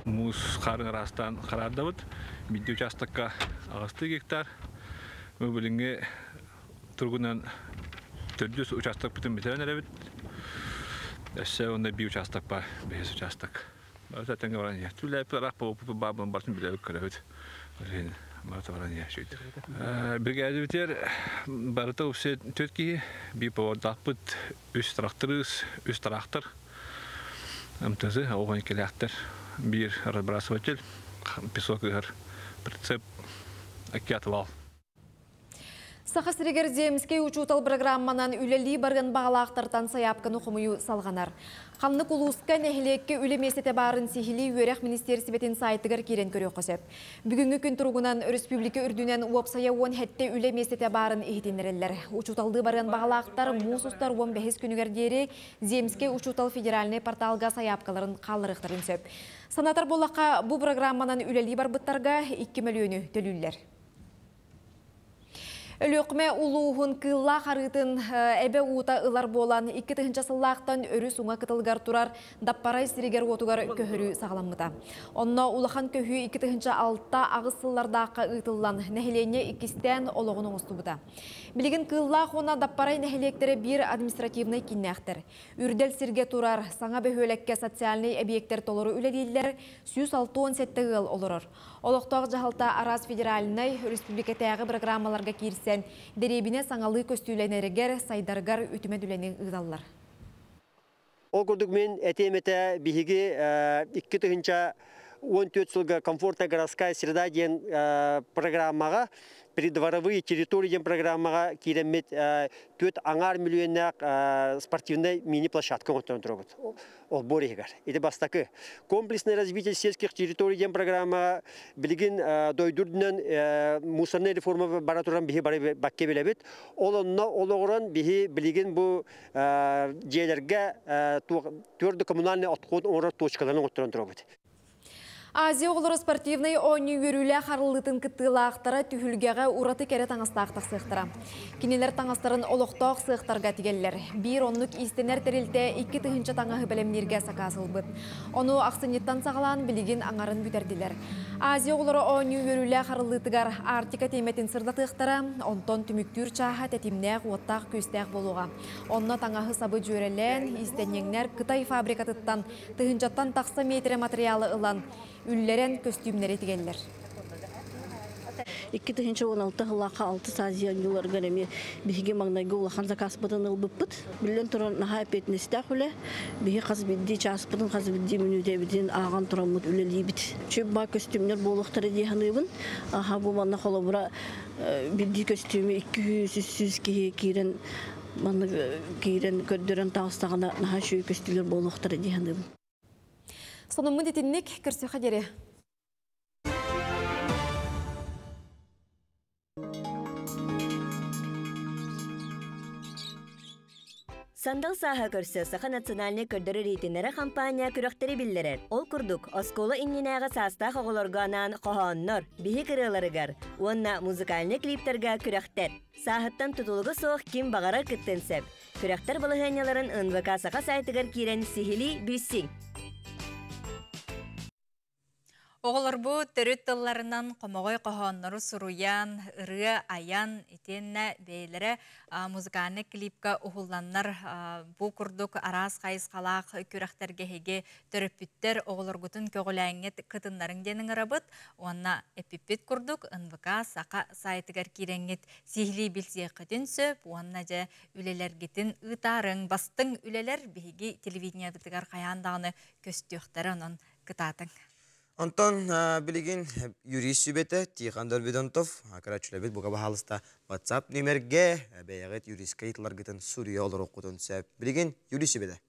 Муус хаарын ыраастаан хараардабыт. Биирдии учаастакка аҕыстыы гектар. Бу билиҥҥи туругунан төрдүс учаастакпытын бүтэрэн эрэбит. Өссө онно биир учаастак бар, бэһис учаастак. Барыта тэҥҥэ баран иһэр. Түлээппит араах буолбуппут баабын барытын билэбит көрөбүт. Ол барыта баран иһэр үчүгэй. Биригээдэбитигэр барыта уопсай төрт киһи, биир повардаахпыт, үс тракторист, үс трактор, МТЗ, оҕо иккилээхтэр, биир разбрасыватель, песок ыһар прицеп, икки отвал. Саха сиригэр Земскэй учуутал программанан үлэлии барыан баҕалаахтартан сайаапканы хомуйуу салҕанар. Ханнык улууска нэһилиэккэ үлэ миэстэтэ баарын сиһилии үөрэх министиэристибэтин саайтыгар киирэн көрүөххэ сөп. Бүгүҥҥү күн туругунан өрөспүүбүлүкэ үрдүнэн уопсайа 17 үлэ миэстэтэ баарын иһитиннэрэллэр. Учууталлыы барыан баҕалаахтар муус устар 15 күнүгэр диэри Земскэй учуутал федеральнай порталга сайаапкаларын хаалларыахтарын сөп. Санатар буоллахха, бу программанан үлэлии барбыттарга 2 мөлүйүөнү төлүүллэр. Өлүөхүмэ улууһун Кыыллаах арыытын эбэ уута ылар буолан, 2000 сыллаахтан өрүс уҥа кытылыгар турар Даппарай сиригэр-уотугар көһөрүү саҕаламмыта. Онно улахан көһүү 2006-8 сыллардаахха ыытыллан, нэһилиэнньэ иккистээн олоҕун оҥостубута. Билигин Кыыллаах уонна Даппарай нэһилиэктэрэ биир административнай кииннээхтэр. Үрдэл сиргэ турар саҥа бөһүөлэккэ социальнай эбийиэктэр толору үлэлииллэр, 167 ыал олорор. Олохтоох дьаһалта араас федеральнай, өрөспүүбүлүкэтээҕи бырагыраамаларга киирсэн, дэриэбинэ саҥалыы көстүүлэнэригэр, сайдарыгар үтүмэн үлэни ыыталлар. Ол курдук мин этиэм этэ биһиги 2014 сылга комфортная городская среда диэн программаҕа Придворовые территории диэн программаҕа киирэммит түөрт аҥаар миллионнаах спортивнай мини-площадка оҥотторон турабыт. Олбуор иһигэр. Ити бастакы. Комплексное развитие сельских территорий диэн программаҕа билигин дойду үрдүнэн мусорная реформа бара туран биһи бары бакка билэбит. Ол онно олоҕуран биһи билигин бу дьиэлэргэ твердо коммунальный отход оҥорор точкаларын оҥотторон турабыт. Азия оҕолоро спортивнай оонньуу үөрүүлээх арыллыытын кыттыылаахтара түһүлгэҕэ ураты кэрэ таҥастаах тахсыахтара. Кинилэр таҥастарын олохтоох сыахтарга тигэллэр. Биир оннук иистэнэр тэрилтэ 2000 таҥаһы бэлэмнииргэ сакаас ылбыт. Ону ахсынньыттан саҕалаан билигин аҥарын бүтэрдилэр. Азия оҕолоро оонньуу үөрүүлээх арыллыытыгар Арктика тиэмэтин сырдатыахтара, онтон түмүктүүр чааһа тэтимнээх, уоттаах-күүстээх буолуоҕа. Онно таҥаһы-сабы дьүөрэлээн, иистэнньэҥнэр Кытай фабрикатыттан тыһыынчаттан тахса миэтэрэ материалы ылан, үллэрэн көстүүмнэри тигэллэр. 2016 сыллаахха Алтыс Азия оонньууларыгар эмиэ биһиги маҥнайгы улахан закааспытын ылбыппыт. Биллэн туран, наһаа эппиэтинэстээх үлэ. Биһи хас биирдии чааспытын, хас биирдии мүнүүтэбитин ааҕан тураммыт үлэлиибит. Чүп баа көстүүмнэр буолуохтара дии саныыбын. Аха, бу манна холобура биирдии көстүүмү 200-300 киһи киирэн маннык киирэн көрдөрөн таҕыстаҕына наһаа үчүгэй көстүүлэр буолуохтара дии саныыбын. Сонуммут итинник көрсүөххэ диэри. Сандал сааһа көрсө Саха национальнай көрдөрөр иһитиннэрэр хампаанньа күрэхтэри биллэрэр. Ол курдук, оскуола иннинээҕи саастаах оҕолорго анаан хоһооннор, биһик ырыаларыгар уонна музыкальнай клиптарга күрэхтэр. Сааһыттан тутулуга суох ким баҕарар кыттыан сөп. Күрэхтэр балаһыанньаларын НВК Саха сайтыгар киирэн сиһилии билсиҥ. Оҕолорбут төрүт тылларынан хомоҕой хоһооннору суруйан, ырыа айан, итиэннэ бэйэлэрэ музыкальнай клипка уһулланнар бу курдук араас хайысхалаах күрэхтэргэ эһиги төрөппүттэр оҕолоргутун көҕүлээҥҥит кытыннарыҥ диэн ыҥырабыт уонна эппиппит курдук НВК Саха сайтыгар киирэҥҥит сиһилии билсиэххитин сөп уонна дьэ үлэлэргитин ыытаарыҥ. Бастыҥ үлэлэр биһиги телевидениебытыгар хайаан даҕаны көстүөхтэрэ онон кытаатыҥ. Онтон билигин юрист сүбэтэ Тихон Дорбидонтов көрөөччүлэрбит бука баһаалыста WhatsApp нүмергэ бэйэҕит юристка ыйытыларгытын суруйа олоруоххутун сөп. Билигин юрист сүбэтэ.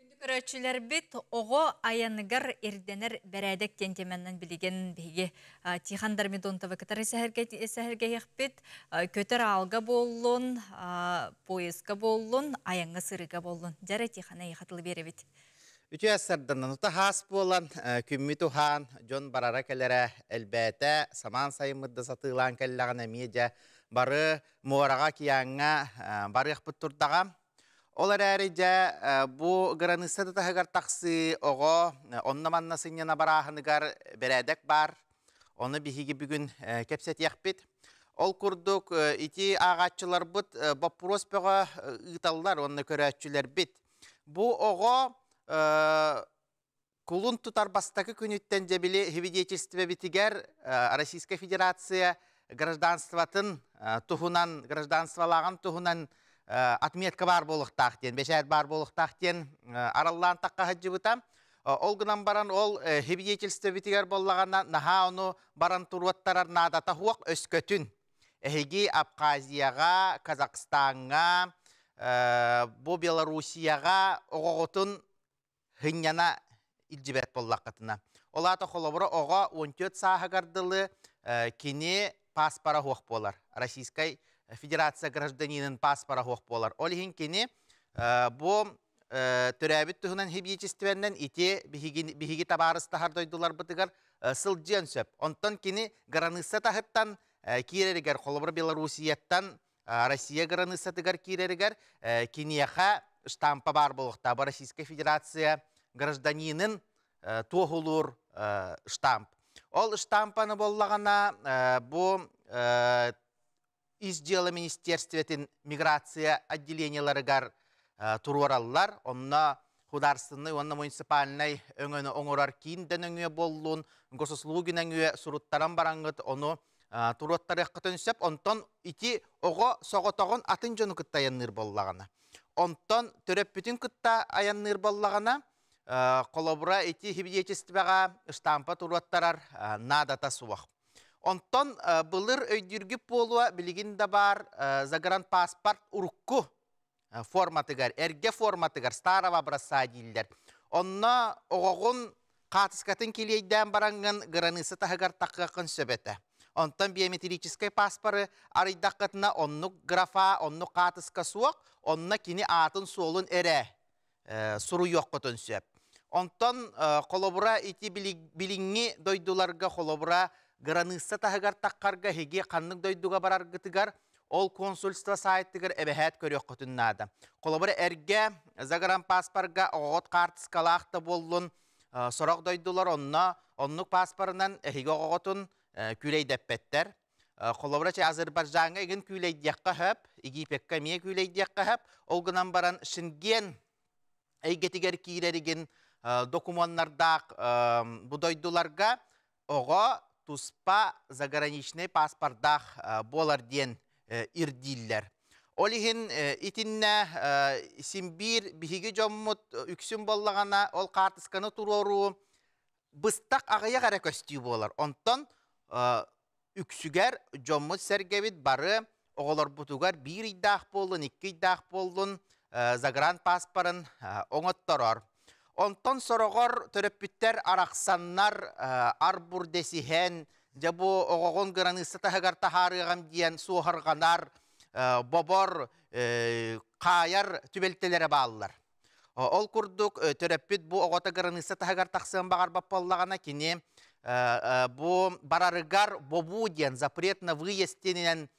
Күндү көрөөччүлэрбит, оҕо айаныгар ирдэнэр бэрээдэк диэн тиэмэнэн билигин биһиги Тихон Дормидонтовы кытары сэһэргэһиэхпит. Көтөр аалга буоллун, поездка буоллун, айаҥҥа сырыыга буоллун. Дьэрэ Тихон эйиэхэ тылы биэрэбит. Үтүө сарданан хаас буолан, күммүт уһаан, дьон барара кэлэрэ элбээтэ, самаан сайыммыт да сатыылаан кэллэҕинэ эмиэ дьэ бары муораҕа, океаҥҥа барыахпыт турдаҕа. Ол эрээри дьэ бу граница да таһыгар тахсыы оҕо онно-манна сынньана барааһыныгар бэрээдэк баар. Ону биһиги бүгүн кэпсэтиэхпит. Ол курдук ити ааҕааччыларбыт боппуруос бөҕө ыыталлар уонна көрөөччүлэрбит. Бу оҕо кулун тутар бастакы күнүттэн дьэбили свидетельствебитигэр Российская Федерация гражданствотын туһунан, гражданстволааҕын туһунан отметка баар буолуохтаах диэн, бэчээт баар буолуохтаах диэн араллаан тахха сылдьыбыта. Ол гынан баран ол свидетельствебитигэр буоллаҕына наһаа ону баран туруоттарар наадата суох өскөтүн. Эһиги Абхазияҕа, Казахстаҥҥа, бу Белоруссияҕа оҕоҕутун һынньана илдьибэт буоллаххытына. Ол аата холобура оҕо 14 сааһыгар дылы кини паспора суох буолар. Российскай Федерация гражданинын паспора суох буолар. Ол иһин кини бу төрөөбүт туһунан хибиичистибэннэн ити биһиги табаарыстаһар дойдуларбытыгар сылдьыан сөп. Онтон кини граница таһыттан киирэригэр, холобура Белоруссияттан Россия границатыгар киирэригэр киниэхэ штампа баар буолуохтаах. Бу Российская Федерация гражданинын туоһулуур штамп. Ол штампаны буоллаҕына бу Ис дьыала министерствотын миграция отделениеларыгар туруораллар. Онно художественнай уонна муниципальнай өҥөнү оҥорор киин да нөҥүө буоллун, госуслуги нөҥүө суруттаран бараҥҥыт ону туруоттарыаххытын сөп. Онтон ити оҕо соҕотоҕун атын дьону кытта айанныыр буоллаҕына. Онтон төрөппүтүн кытта айанныыр буоллаҕына, холобура ити свидетельствоҕа штампа туруоттарар наадата суох. Онтон былыр өйдүүргүт буолуо, билигин да баар загранпаспорт урукку форматыгар, эргэ форматыгар старого образца дииллэр. Онно оҕоҕун хаатыскатын килиэйдээн бараҥҥын граница таһыгар тахыаххын сөп этэ. Онтон биометрическэй паспоры арыйдаххытына оннук графа, оннук хаатыска суох, онно кини аатын-суолун эрэ суруйуоххутун сөп. Онтон холобура ити билиҥҥи дойдуларга холобура граница таһыгар таххарга эһиги ханнык дойдуга бараргытыгар ол консульство сайтыгар эбэһээт көрүөххүтүн наада. Холобура эргэ загранпаспорга оҕоҕут хаартыскалаах да буоллун, сорох дойдулар онно оннук паспорынан эһиги оҕоҕутун күүлэйдэппэттэр. Холобура, Азербайджаҥҥа игин күүлэйдиэххэ сөп, Египекка эмиэ күүлэйдиэххэ сөп. Ол гынан баран Шенген эйгэтигэр киирэригин докумуоннардаах бу дойдуларга оҕо туспа заграничный паспордаах буолар диэн ирдииллэр. Ол иһин итиннэ симбиир биһиги дьоммут үксүн буоллаҕына ол хаартысканы туруоруу быстах аҕыйах эрэ көстүү буолар. Онтон үксүгэр дьоммут-сэргэбит бары оҕолорбутугар биир ыйдаах буоллун, икки ыйдаах буоллун загранпаспорын оҥотторор. Онтон сороҕор төрөппүттэр арахсаннар ар-бур дэсиһэн, дьэ бу оҕоҕун гыраныысса таһыгар таһаарыаҕым диэн суоһарҕанар, бобор, хаайар түбэлтэлэрэ бааллар. Ол курдук төрөппүт бу оҕото граница таһыгар тахсыан баҕарбат буоллаҕына, кини бу барарыгар бобуу диэн запрет на выезд диэнинэн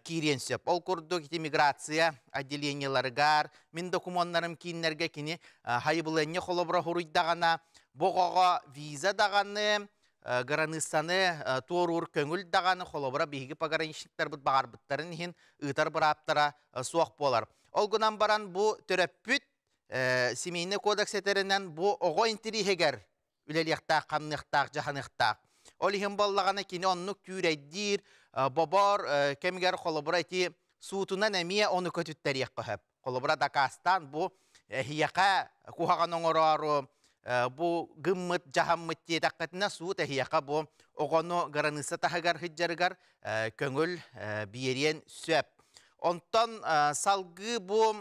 киириэн сөп. Ол курдук ити миграция отделениеларыгар, мин докумуоннарым кииннэргэ кини хайыбылыанньа холобура хуруйдаҕына, бу оҕоҕо виза даҕаны, границаны туоруур көҥүл даҕаны холобура биһиги пограничниктарбыт баҕарбыттарын иһин ыытар бырааптара суох буолар. Ол гынан баран бу төрөппүт семейный кодекс этэринэн бу оҕо интириэһигэр үлэлиэхтээх, хамныахтаах, дьаһаныахтаах. Ол иһин буоллаҕына кини оннук түүрэйдиир, бобор кэмигэр холобура ити суутунан эмиэ ону көтүттэриэххэ сөп. Холобура дакаастаан бу эһиэхэ куһаҕан оҥороору бу гыммыт, дьаһаммыт диэтэххитинэ суут эһиэхэ бу оҕону граница таһыгар сылдьарыгар көҥүл биэриэн сөп. Онтон салгыы бу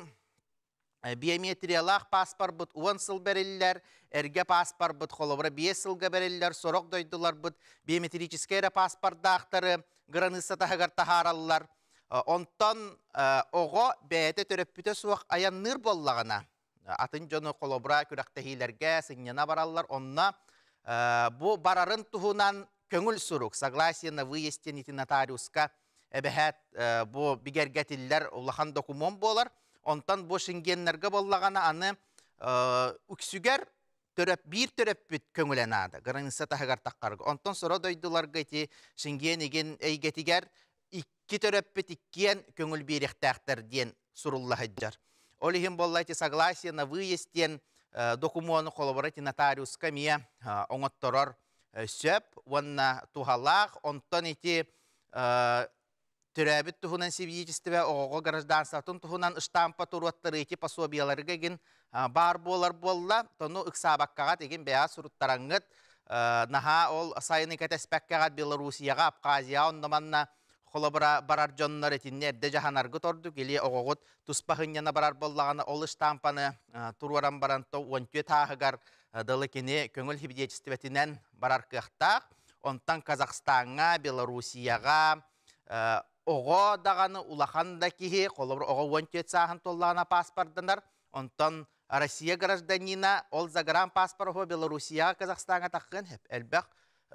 биометриялаах пааспарбыт 10 сыл бэриллэр, эргэ пааспарбыт холобура 5 сылга бэриллэр, сорох дойдуларбыт биометрическэй эрэ пааспардаахтары граница таһыгар таһаараллар. Онтон оҕо бэйэтэ төрөппүтэ суох айанныыр буоллаҕына, атын дьону холобура күрэхтэһиилэргэ сынньана бараллар, онно бу барарын туһунан көҥүл сурук, согласие на выезд ити нотариуска эбэһээт бу бигэргэтиллэр улахан докумуон буолар. Онтон бу шенгеннэргэ буоллаҕына аны үксүгэр төрөп биир төрөппүт көҥүлэ наада граница таһыгар таххарга. Онтон соро дойдуларга ити Шенген игин эйгэтигэр икки төрөппүт иккиэн көҥүл биэриэхтээхтэр диэн сурулла сылдьар. Ол иһин буолла ити согласие на выезд диэн докумуону холобура ити нотариуска эмиэ оҥотторор сөп уонна туһалаах. Онтон ити төрөөбүт туһунан свидетельстве оҕоҕо гражданствотын туһунан ыштаампа туруоттары ити пособияларга игин баар буолар буолла. Тону ыксаабаккаҕат игин бэйэҕэ суруттараҥҥыт наһаа ол сайыны кэтэспэккэҕит Белоруссияҕа, Абхазияҕа онно манна холобура барар дьоннор итиннэ эрдэ дьаһанаргыт ордук или оҕоҕут туспа сынньана барар буоллаҕына ол ыштаампаны туруоран баран то 14 ааһыгар дылы кини көҥүл свидетельствотинэн барар кыахтаах. Онтон Казахстаҥҥа, Белоруссияҕа оҕо даҕаны улахан да киһи, холобур, оҕо 14 сааһын туоллаҕына паспорданар, онтон Россия гражданина ол загранпаспорт Белоруссияҕа, Казахстаҥҥа таххыан элбэх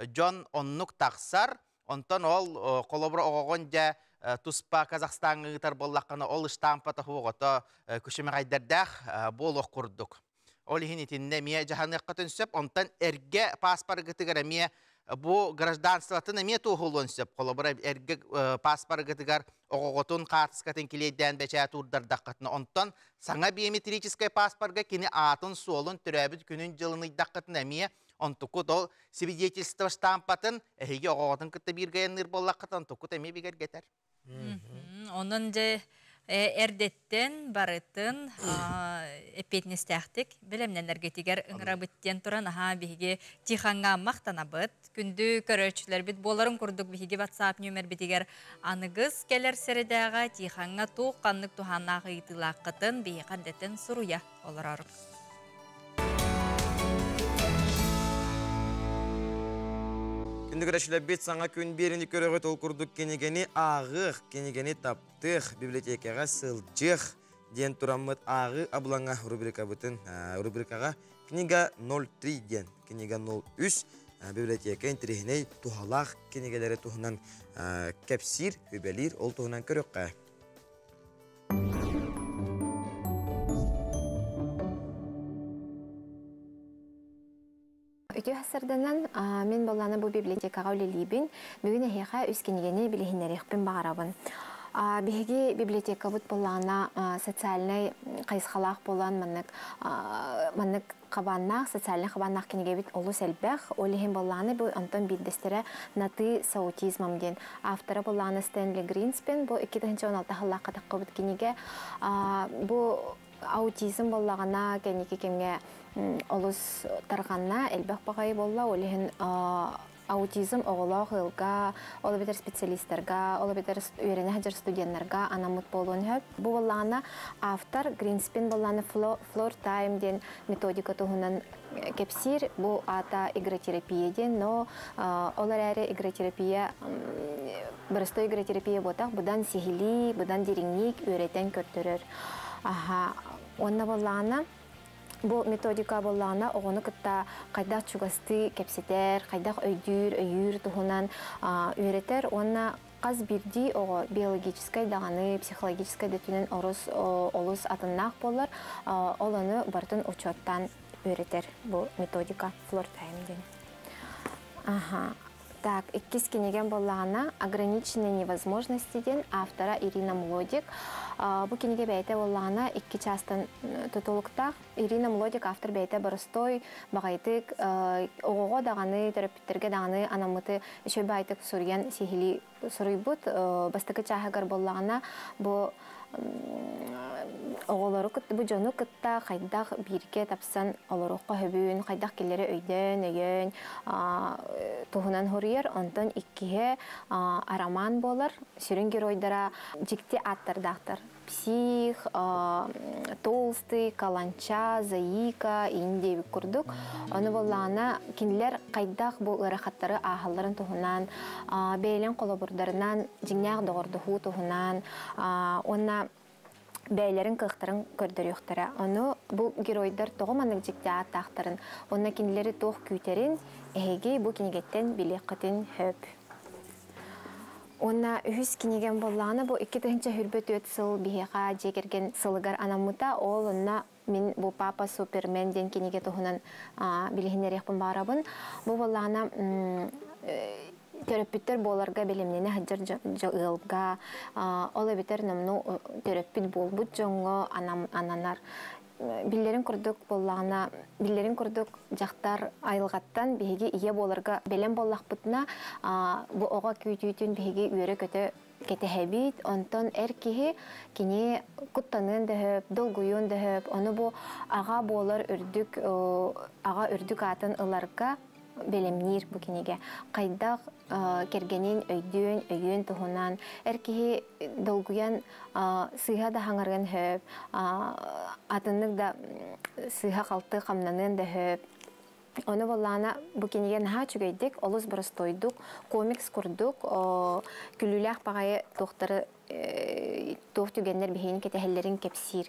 дьон оннук тахсар. Онтон ол холобур оҕоҕун дьэ туспа Казахстаҥҥа ыытар буоллаххына, ол ыштаампата оҕото күшүмэҕэйдэрдээх буолуох курдук. Ол иһин итиннэ эмиэ дьаһаныаххытын сөп. Онтон эргэ пааспаргытыгар эмиэ бу гражданствотын эмиэ туоһулуон сөп. Холобура, эргэ пааспаргытыгар оҕоҕутун хаартыскатын килиэйдээн бэчээт уурдардаххытына, онтон саҥа биометрическэй пааспарга кини аатын-суолун, төрөөбүт күнүн-дьылын ыйдаххытына эмиэ онтукут ол свидетельство штампатын эһиги оҕоҕутун кытта бииргэ айанныыр буоллаххыт, онтукут эмиэ бигэргэтэр. Онон дьэ Эрдеттен барытын эппиэтинэстээхтик бэлэмнэнэргитигэр ыҥырабыт диэн туран аһаа биһиги Тихаҥҥа махтанабыт. Күндү көрөөччүлэрбит буоларын курдук биһиги WhatsApp нүөмэрбитигэр аныгыс кэлэр сэрэдээҕэ Тихаҥҥа туох ханнык туһааннаах ыйытыылааххытын биһиэхэ эрдэттэн суруйа олорор. Күндү көрөөччүлэрбит саҥа күн биэрини көрөҕүт ол курдук кинигэни ааҕыах, кинигэни таптыах, библиотекаҕа сылдьыах диэн тураммыт ааҕыы абылаҥа рубрикабытын рубрикаҕа книга 03 диэн книга 03 библиотека интэриэһинэй туһалаах кинигэлэри туһунан кэпсиир, үбэлиир, ол туһунан көрүөххэ. Үтүө сарданан мин болланы бу библиотекаҕа үлэлиибин. Бүгүн эһиэхэ үс кинигэни билиһиннэриэхпин баҕарабын. Биһиги библиотекабыт боллаана социальнай хайысхалаах буолан маннык маннык хабааннаах социальнай хабааннаах кинигэбит олус элбэх. Ол иһин боллааны бу онтон биирдэстэрэ «На ты с аутизмом» диэн автора боллаана Стэнли Гринспен бу 2016 сыллаахха таххыбыт кинигэ. Бу аутизм боллаҕына кэнники кэмҥэ олус тарҕанна, элбэх баҕайы буолла. Ол иһин аутизм оҕолоох ыалга, ол эбэтэр специалистарга, ол эбэтэр үөрэнэ сылдьар студеннарга анаммыт буолуон сөп. Бу буоллаҕына автор Гринспен буоллаҕына Floor Time диэн методика туһунан кэпсиир. Бу аата игротерапия диэн, но ол эрээри игротерапия простой игротерапия буотах, быдан сиһилии, быдан дириҥник үөрэтэн көрдөрөр. Аха, уонна буоллаҕына бу методика буоллаҕына оҕону кытта хайдах чугастыы кэпсэтэр, хайдах өйдүүр, өйүүр туһунан үөрэтэр уонна хас биирдии оҕо биологическай даҕаны, психологическай да өттүнэн орус олус атыннаах буолар, ол ону барытын учуоттаан үөрэтэр бу методика Floor Time диэн. Аха. Так, иккис кинигэм буоллаҕына «Ограниченные невозможности» диэн автора Ирина Млодик. Бу кинигэ бэйэтэ буоллаҕына икки чаастан тутулуктаах. Ирина Млодик автор бэйэтэ боростой баҕайытык оҕоҕо даҕаны, төрөппүттэргэ даҕаны анаммыты үчүгэй баҕайытык суруйан сиһилии суруйбут. Бастакы чааһыгар буоллаҕына бу оҕолору бу дьону кытта хайдах бииргэ тапсан олоруохха сөбүн, хайдах кинилэри өйдөөн, өйөөн туһунан суруйар. Онтон иккиһэ арамаан буолар. Сүрүн геройдара дьикти ааттардаахтар. Псих, толстый, каланча, заика, ин диэбит курдук. Ону буоллаҕына кинилэр хайдах бу ыарахаттары ааһалларын туһунан, бэйэлэрин холобурдарынан дьиҥнээх доҕордоһуу туһунан уонна бэйэлэрин кыахтарын көрдөрүөхтэрэ. Ону бу геройдар тоҕо маннык дьикти ааттаахтарын, уонна кинилэри туох күүтэрин эһиги бу кинигэттэн билиэххитин сөп. Уонна үһүс кинигэм буоллаҕына бу 2024 сыл биһиэхэ дьиэ кэргэн сылыгар анаммыта. Ол онно мин бу «Папа Супермен» диэн кинигэ туһунан билиһиннэриэхпин баҕарабын. Бу буоллаҕына төрөппүттэр буоларга бэлэмнэнэ сылдьар ыалга, ол эбэтэр номнуо төрөппүт буолбут дьоҥҥо ананар. Биллэрин курдук буоллаҕына, биллэрин курдук дьахтар айылҕаттан биһиги ийэ буоларга бэлэм буоллахпытына, бу оҕо күүтүүтүн биһиги үөрэ-көтө кэтэһэбит. Онтон эр киһи кини куттаныан да сөп, долгуйуон да сөп. Ону бу аҕа буолар үрдүк аҕа үрдүк аатын ыларга бэлэмниир бу кинигэ. Хайдах кэргэнин өйдүөн, өйүөн туһунан эр киһи долгуйан сыыһа да хаҥарыан сөп, атыннык да сыыһа-халты хамнаныан да сөп. Ону буоллаҕына бу кинигэ наһаа үчүгэйдик, олус боростуойдук, комикс курдук күлүүлээх баҕайы туохтары туох түгэннэр биһигини кэтэһэллэрин кэпсиир.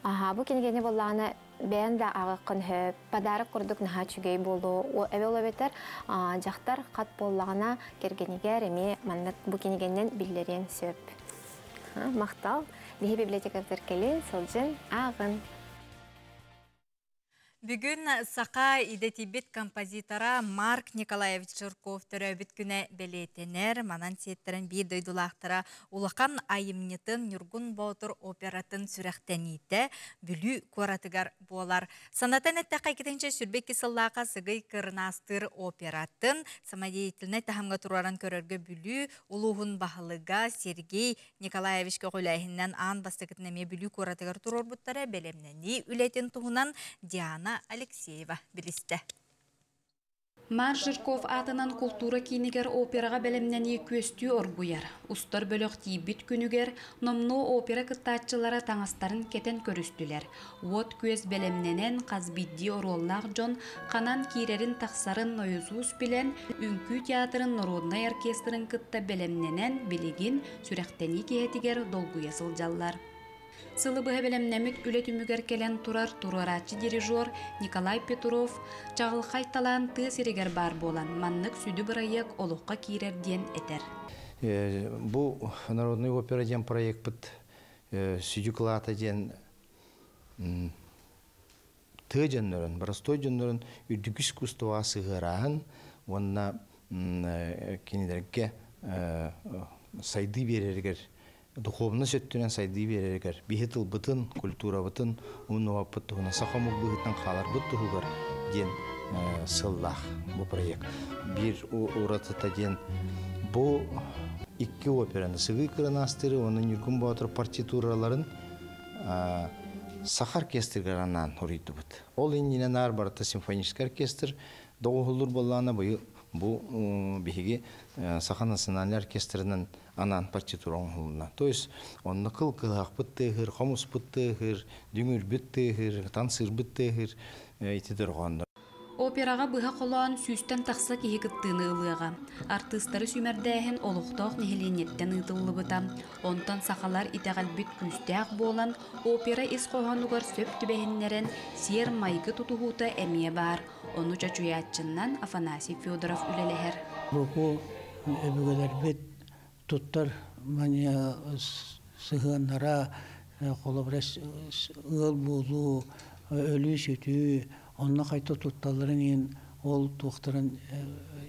Аха, бу кинигэни буоллаҕына бэйэн да ааҕыаххын сөп, подарок курдук наһаа үчүгэй буолуо. Эбэ ол эбэтэр дьахтар хат буоллаҕына кэргэнигэр эмиэ маннык бу кинигэннэн биллэриэн сөп. Махтал. Биһи библиотекабытыгар кэлин, сылдьын, ааҕын. Бүгүн саха идэтийбит композитора Марк Николаевич Жирков төрөөбүт күнэ бэлиэтэнэр. Манан сиэттэрэн биир дойдулаахтара улахан айымньытын Ньургун Боотур оператын сүрэхтэниитэ Бүлүү куоратыгар буолар. Санатан эттэххэ, 2022 сыллааха Сыгый Кырнаастыыр оператын самодеятельнай таһымҥа туруоран көрөргө Бүлүү улууһун баһылыга Сергей Николаевич көҕүлээһининэн аан бастакытын эмиэ Бүлүү куоратыгар туруорбуттара бэлэмнэнии үлэтин туһунан Диана Алексеева билистэ. Марк Жирков аатынан култуура киинигэр операҕа бэлэмнэнии күөстүү оргуйар. Устар бөлөх тиийбит күнүгэр номнуо опера кыттааччылара таҥастарын кэтэн көрүстүлэр. Уот-күөс бэлэмнэнэн, хас биирдии оруоллаах дьон ханан киирэрин-тахсарын нойосуус билэн, Үҥкүү театрын народнай оркестрын кытта бэлэмнэнэн, билигин сүрэхтэнии киэһэтигэр долгуйа сылдьаллар. Сылы быһа бэлэмнэммит үлэ түмүгэр кэлэн турар туруорааччы дирижер Николай Петров чаҕылхай талаан тыа сиригэр баар буолан, маннык сүдү бырайыак олоххо киирэр диэн этэр. Бу народный опера диэн проекпыт сүдү кылаата диэн тыа дьоннорун, боростуой дьоннорун үрдүк искусствоҕа сыһыарааһын уонна кинилэргэ сайдыы биэрэригэр, духовность өттүнэн сайдыы биэрэригэр, биһи тылбытын, культурабытын умнубаппыт туһунан, саха омук быһыытынан хааларбыт туһугар диэн сыллаах бу проект. Биир уратыта диэн бу икки операны Сыгый Кырынаастыры уонна Ньургун Боотур партитураларын Саха оркестрыгар анаан уруйдубут. Ол иннинэ наар барыта симфоническай оркестр доҕуһуллуур буоллаҕына, быйыл бу биһиги Саха национальнай оркестрынан анаан партитура оҥоһулунна. То есть онно кыл кыһахпыт тыаһыыр, хомуспут тыаһыыр, дүҥүрбүт тыаһыыр, танцыырбыт тыаһыыр ити дорҕооннор. Операҕа быһа холоон сүүстэн тахса киһи кыттыыны ылыаҕа. Артыыстары сүүмэрдээһин олохтоох нэһилиэнньэттэн ыытыллыбыта. Онтон сахалар итэҕэлбит күүстээх буолан, опера ис хоһоонугар сөп түбэһиннэрэн, сиэр-майгы тутуһуута эмиэ баар. Ону чочуйааччыннан Афанасий Федоров үлэлэһэр. Бу өбүгэлэрбит туттар сыһыаннара, холобура, ыал буолуу, өлүү-сүтүү, онно хайта тутталларын иһин ол туохтарын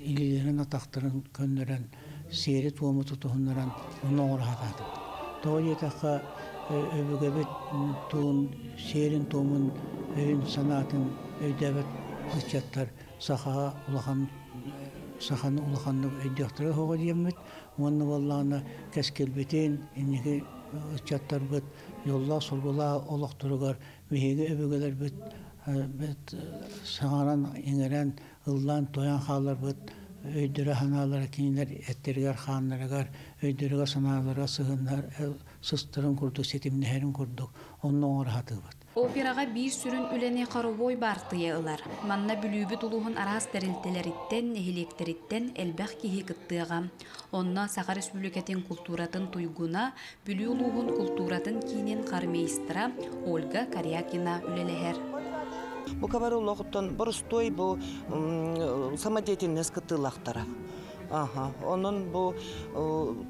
илиилэрин-атахтарын көннөрөн, сиэри-туому тутуһуннаран ону оҥоро сатаатыбыт. Тоҕо диэтэххэ, өбүгэбит туун сиэрин-туомун, өйүн-санаатын өйдөөбөт ыччаттар сахаҕа улахан саханы улаханнык өйдүөхтэрэ суоҕа диэммит уонна буоллаҕына кэскилбитин инники ыччаттарбыт дьоллоох-соргулаах олохторугар биһиги өбүгэлэрбит саҥаран иҥэрэн ыллаан-туойан хаалларбыт өйдөрө-санаалара кинилэр эттэригэр-хааннарыгар өйдөрүгэр-санааларыгар сыһыннар сыстарын курдук ситимнэһэрин курдук онно оҥоро сатыыбыт. Операҕа биир сүрүн үлэни хоровой баартыйа ылар. Манна Бүлүүбүт улууһун араас тэрилтэлэриттэн, нэһилиэктэриттэн элбэх киһи кыттыаҕа. Онно Саха Республикатын култууратын туйгуна, Бүлүү улууһун култууратын киинин хормейстра Ольга Корякина үлэлэһэр. Бу кабары олохтон боростуой бу самодеятельность кыттыылаахтара. Аха, онон бу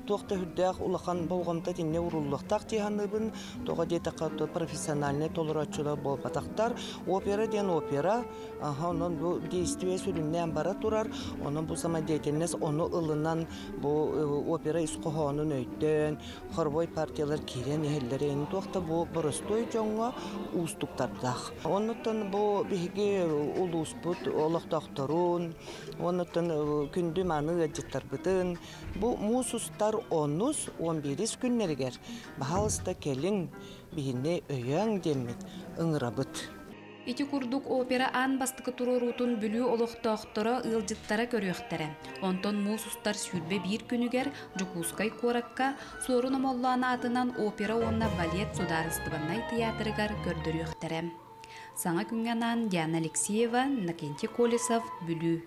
туох да үрдээх улахан болҕомто итиннэ ууруллуохтаах дии саныыбын. Тоҕо диэтэххэ, профессиональнай толорооччулар буолбатахтар. Опера диэн опера, аха, онон бу действие сүрүннээн бара турар. Онон бу самодеятельность ону ылынан бу опера ис хоһоонун өйдөөн, хоровой партиялар киирэн иһэллэрин туох да бу боростуой дьоҥҥо уустуктардаах. Оннуттан бу биһиги улууспут олохтоохторун, Оннуттан күндү мааны ыалдьыттарбытын бу муус устар онус он биирис күннэригэр баһаалыста кэлиҥ, биһини өйөөҥ диэммит ыҥырабыт. Ити курдук опера аан бастакы туруоруутун Бүлүү олохтоохторо, ыалдьыттара көрүөхтэрэ. Онтон муус устар 21 күнүгэр Дьокуускай куоракка Суорун Омоллоон аатынан опера уонна балет судаарыстыбаннай тыйаатырыгар көрдөрүөхтэрэ. Саҥа күҥҥэ анаан Диана Алексеева, Иннокентий Колесов, Бүлүү.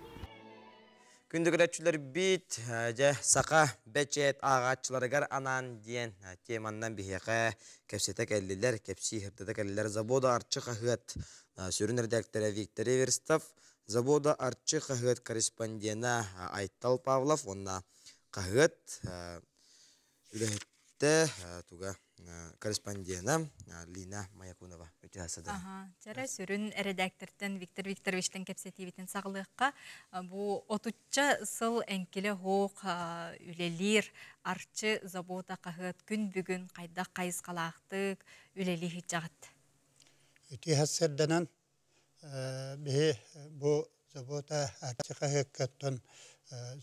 Күндү көрөөччүлэрбит, дьэ, саха бэчээт ааҕааччыларыгар анаан диэн теманнан биһиэхэ кэпсэтэ кэллилэр, кэпсии сырдата кэллилэр Завода Арчы хаһыат сүрүн редактора Виктор Эверстов, Завода Арчы хаһыат корреспондена Айтал Павлов уонна хаһыат үлэһит Тэрилтэ туга корреспондена Лина Маякунова үтүө сада. Чара сүрүн эрэдээктэртэн Виктор Викторовичтан кэпсэтиибитин саҕалыахха. Бу отучча сыл эҥкилэ суох үлэлиир Арчы забота хаһыат күн бүгүн хайдах хайысхалаахтык үлэлии сылдьаҕыт? Үтүө сырданан биһи бу забота Арчы хаһыаккаттан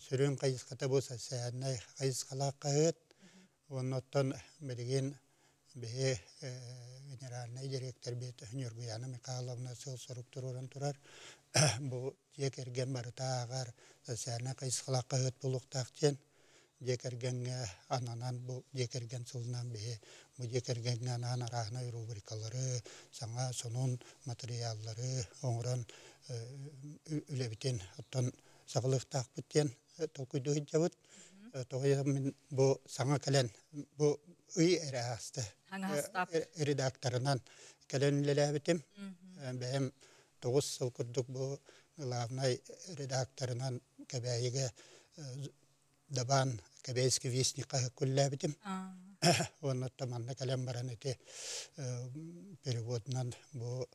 сүрүн хайысхата бу социальнай хайысхалаах хаһыат. Оннуттан билигин биһи генеральнай директор бит Нюргуяна Михайловна сыл-сорук туруоран турар. Бу дьиэ кэргэн барыта ааҕар социальнай хайысхалаах хаһыат буолуохтаах диэн дьиэ кэргэҥҥэ ананан бу дьиэ кэргэн сылынан биһи бу дьиэ кэргэҥҥэ анаан арааһынай рубрикалары, саҥа сонун матырыйааллары оҥорон үлэбитин оттон саҕалыахтаахпыт диэн толкуйдуу сылдьабыт. Тоҕо мин бу саҥа кэлэн бу ый эрэ ааста редакторынан кэлэн үлэлээбитим. Бэйэм 9 сыл курдук бу главнай редакторынан Кэбээйигэ Дабаан Кэбээйский вестник хаһыакка үлэлээбитим. Уонна манна кэлэн баран ити переводунан бу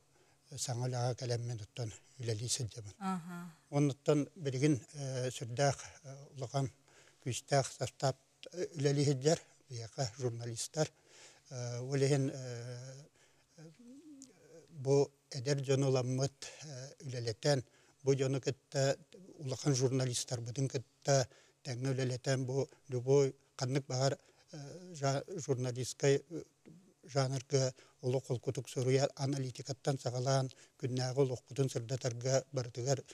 саҥа үлэҕэ кэлэммин оттон үлэлии сылдьабын. Оннуттан билигин сүрдээх улахан күүстээх састаап үлэлии сылдьар, биһиэхэ журналистар. Ол иһин бу эдэр дьону ыламмыт үлэлэтэн, бу дьону кытта улахан журналистарбытын кытта тэҥҥэ үлэлэтэн бу любой ханнык баҕар журналистскай жанрга олох холкутук суруйар аналитикаттан саҕалаан күннээҕи олохпутун сырдатарга барытыгар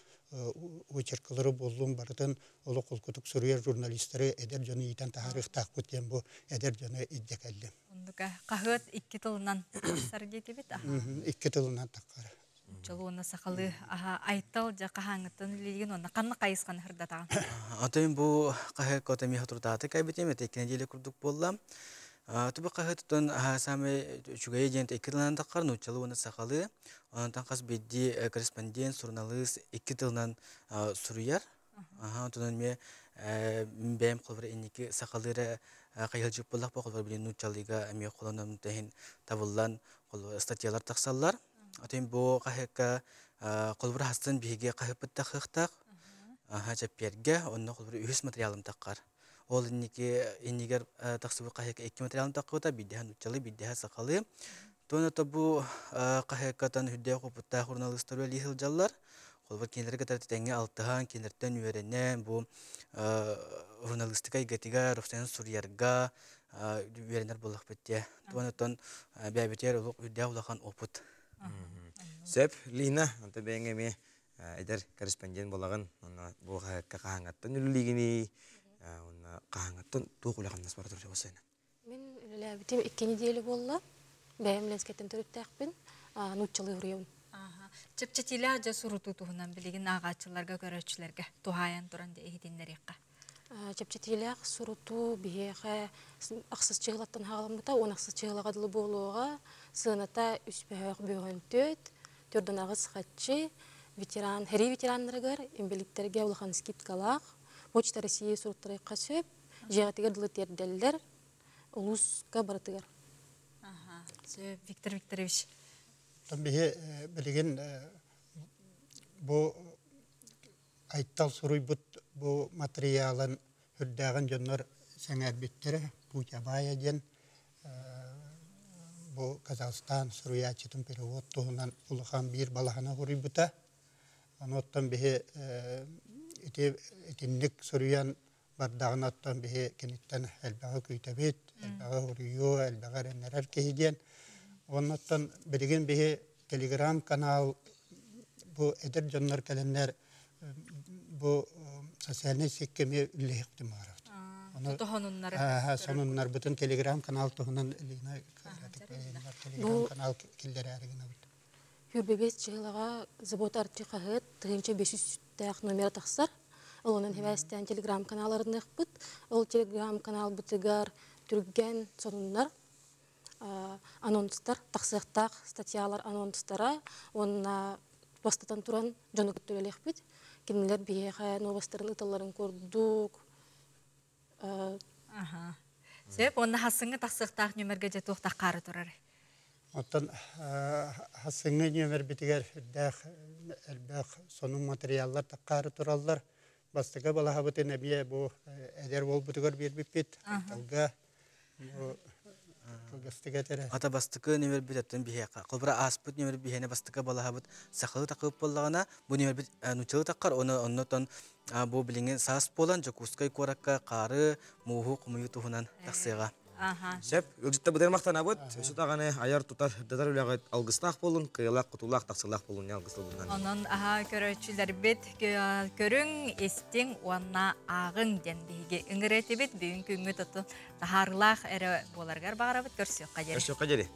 очеркалары буоллун барытын олох холкутук суруйар журналистары эдэр дьону иитэн таһаарыахтаахпыт диэн бу эдэр дьону илдьэ кэллим. Оннука хаһыат икки тылынан тахсар диэтибит. Икки тылынан таххар. Чолуона сахалыы аха айтал жа хаһааҥыттан үлэлиигин уонна ханна хайысханы сырдатаҕын? Отойун бу хаһыакка отомиха турдааты кайбытым, это икки неделя курдук буолла. Тубу хаһыат тутан самый үчүгэйэ диэн икки тылынан таххар, нууччалыы уонна сахалыы. Онтон хас биирдии корреспондент, суруналыыс икки тылынан суруйар. Онтон эмиэ бэйэм холобур инники сахалыыра хайыһылдьыт буоллах бу холобур билин нууччалыыга эмиэ холонон тэһин табыллан статьялар тахсаллар. Отон бу хаһыакка холобур хастан биһиги хаһыппыт тахыахтаах. Чэппиэргэ онно холобур үһүс материалым таххар. Ол инники иннигэр тахсыбыт хаһыакка икки материалым таххыбыта, биирдэһэ нууччалыы, биирдэһэ сахалыы. Туона бу хаһыаккатан үрдээх опыттаах журналистар үлэлии сылдьаллар. Холобур кинилэри кытары тэҥҥэ алтыһан, кинилэртэн үөрэнэн, бу журналистика эйгэтигэр, офтен суруйарга үөрэнэр буоллахпыт дии. Туон оттон бэйэбитигэр олох үрдээх улахан опыт. Сөп, Лина, онто бэйэҥ эмиэ эдэр корреспондент буолаҕын, онно бу хаһыакка хаһааҥҥаттан үлэлиигиний, уонна хаһааҥҥаттан туох үлэ-хамнас бара турар сайына? Мин үлэлээбитим 2 неделя буолла. Бэйэм Ленскэттэн төрүттээхпин, нууччалыы суруйабын. Чэпчэтиилээх дьэ сурутуу туһунан билигин ааҕааччыларга, көрөөччүлэргэ туһаайан туран дьэ иһитиннэриэххэ. Чэпчэтиилээх сурутуу биһиэхэ ахсыс чыһылаттан хаҕаламмыта, уон ахсыс чыһылаҕа дылы буолуоҕа. Сыаната үс бөһөөх бөҕөн түөт, төрдөн аҕыс хаччы, ветеран, хэрии ветераннарыгар, инбэлиттэргэ улахан скидкалаах, Почта России суруттарыахха сөп, дьиэҕитигэр дылы тиэрдэллэр, улууска барытыгар. Сөп, Виктор Викторович. Биһи билигин бу Айтал суруйбут бу матырыйаалын үрдээҕин дьоннор сэҥээрбиттэрэ. Путь Абая диэн бу Казахстан суруйааччытын перевод туһунан улахан биир балаһаны суруйбута. Ону оттон биһи ити итинник суруйан бардаҕына оттон биһи киниттэн элбэҕи күүтэбит, элбэҕи суруйуо, элбэҕи эрэннэрэр киһи диэн. Оннуттан билигин биһи телеграм-канал бу эдэр дьоннор кэлэннэр бу социальнай сеть эмиэ үлэлэһиэхпитин баҕарабыт. Сонуннары. Сонуннарбытын телеграм-канал туһунан Лина телеграм-канал киллэрээри гынабыт. Хүрбэбэс чыһылаҕа Забота Арчы хаһыат 1500-тээх номера тахсар. Ол онон хэбээстээн телеграм-канал арыныахпыт. Ол телеграм-каналбытыгар түргэн сонуннар, анонстар, тахсыахтаах статьялар анонстара уонна бастатан туран дьону кытта үлэлиэхпит. Кинилэр биһиэхэ новостарын ыталларын курдук. Аха. Сөп, онна хасыңы тахсыктаах нөмерге же туох таххары турар. Оттон хасыңы нөмер битигер үрдээх элбэх сонун материаллар таххары тураллар. Бастакы балаһабытын эмиэ бу эдэр буолбутугар биэрбиппит. Тылга бу кылгастык этэрэ. Ата бастакы нөмер бит биһиэхэ. Холбура ааспыт нөмер биһиэне бастакы балаһабыт сахалы такып боллаҕына, бу нөмер бит нучалы таккар, оны оннотон бу билиңи саас буолан Жокускай куоракка қары, мууһу хомуйуу туһунан тахсыаҕа. Сөп, ылдьытта быдыр мақтанабыт, өсө тағаны аяр тутар датар үләҕэ алгыстаах болун, кыйылаах, кутулаах, тахсылаах болун, алгыс болуннан. Онон аха көрөөччүлэрбит көрүҥ, истиҥ уонна ааҕыҥ диэн биһиги ыҥырэтибит бүгүн күҥҥү тоту таһаарылаах эрэ буоларгар баҕарабыт көрсүөххэ диэри. Көрсүөххэ диэри.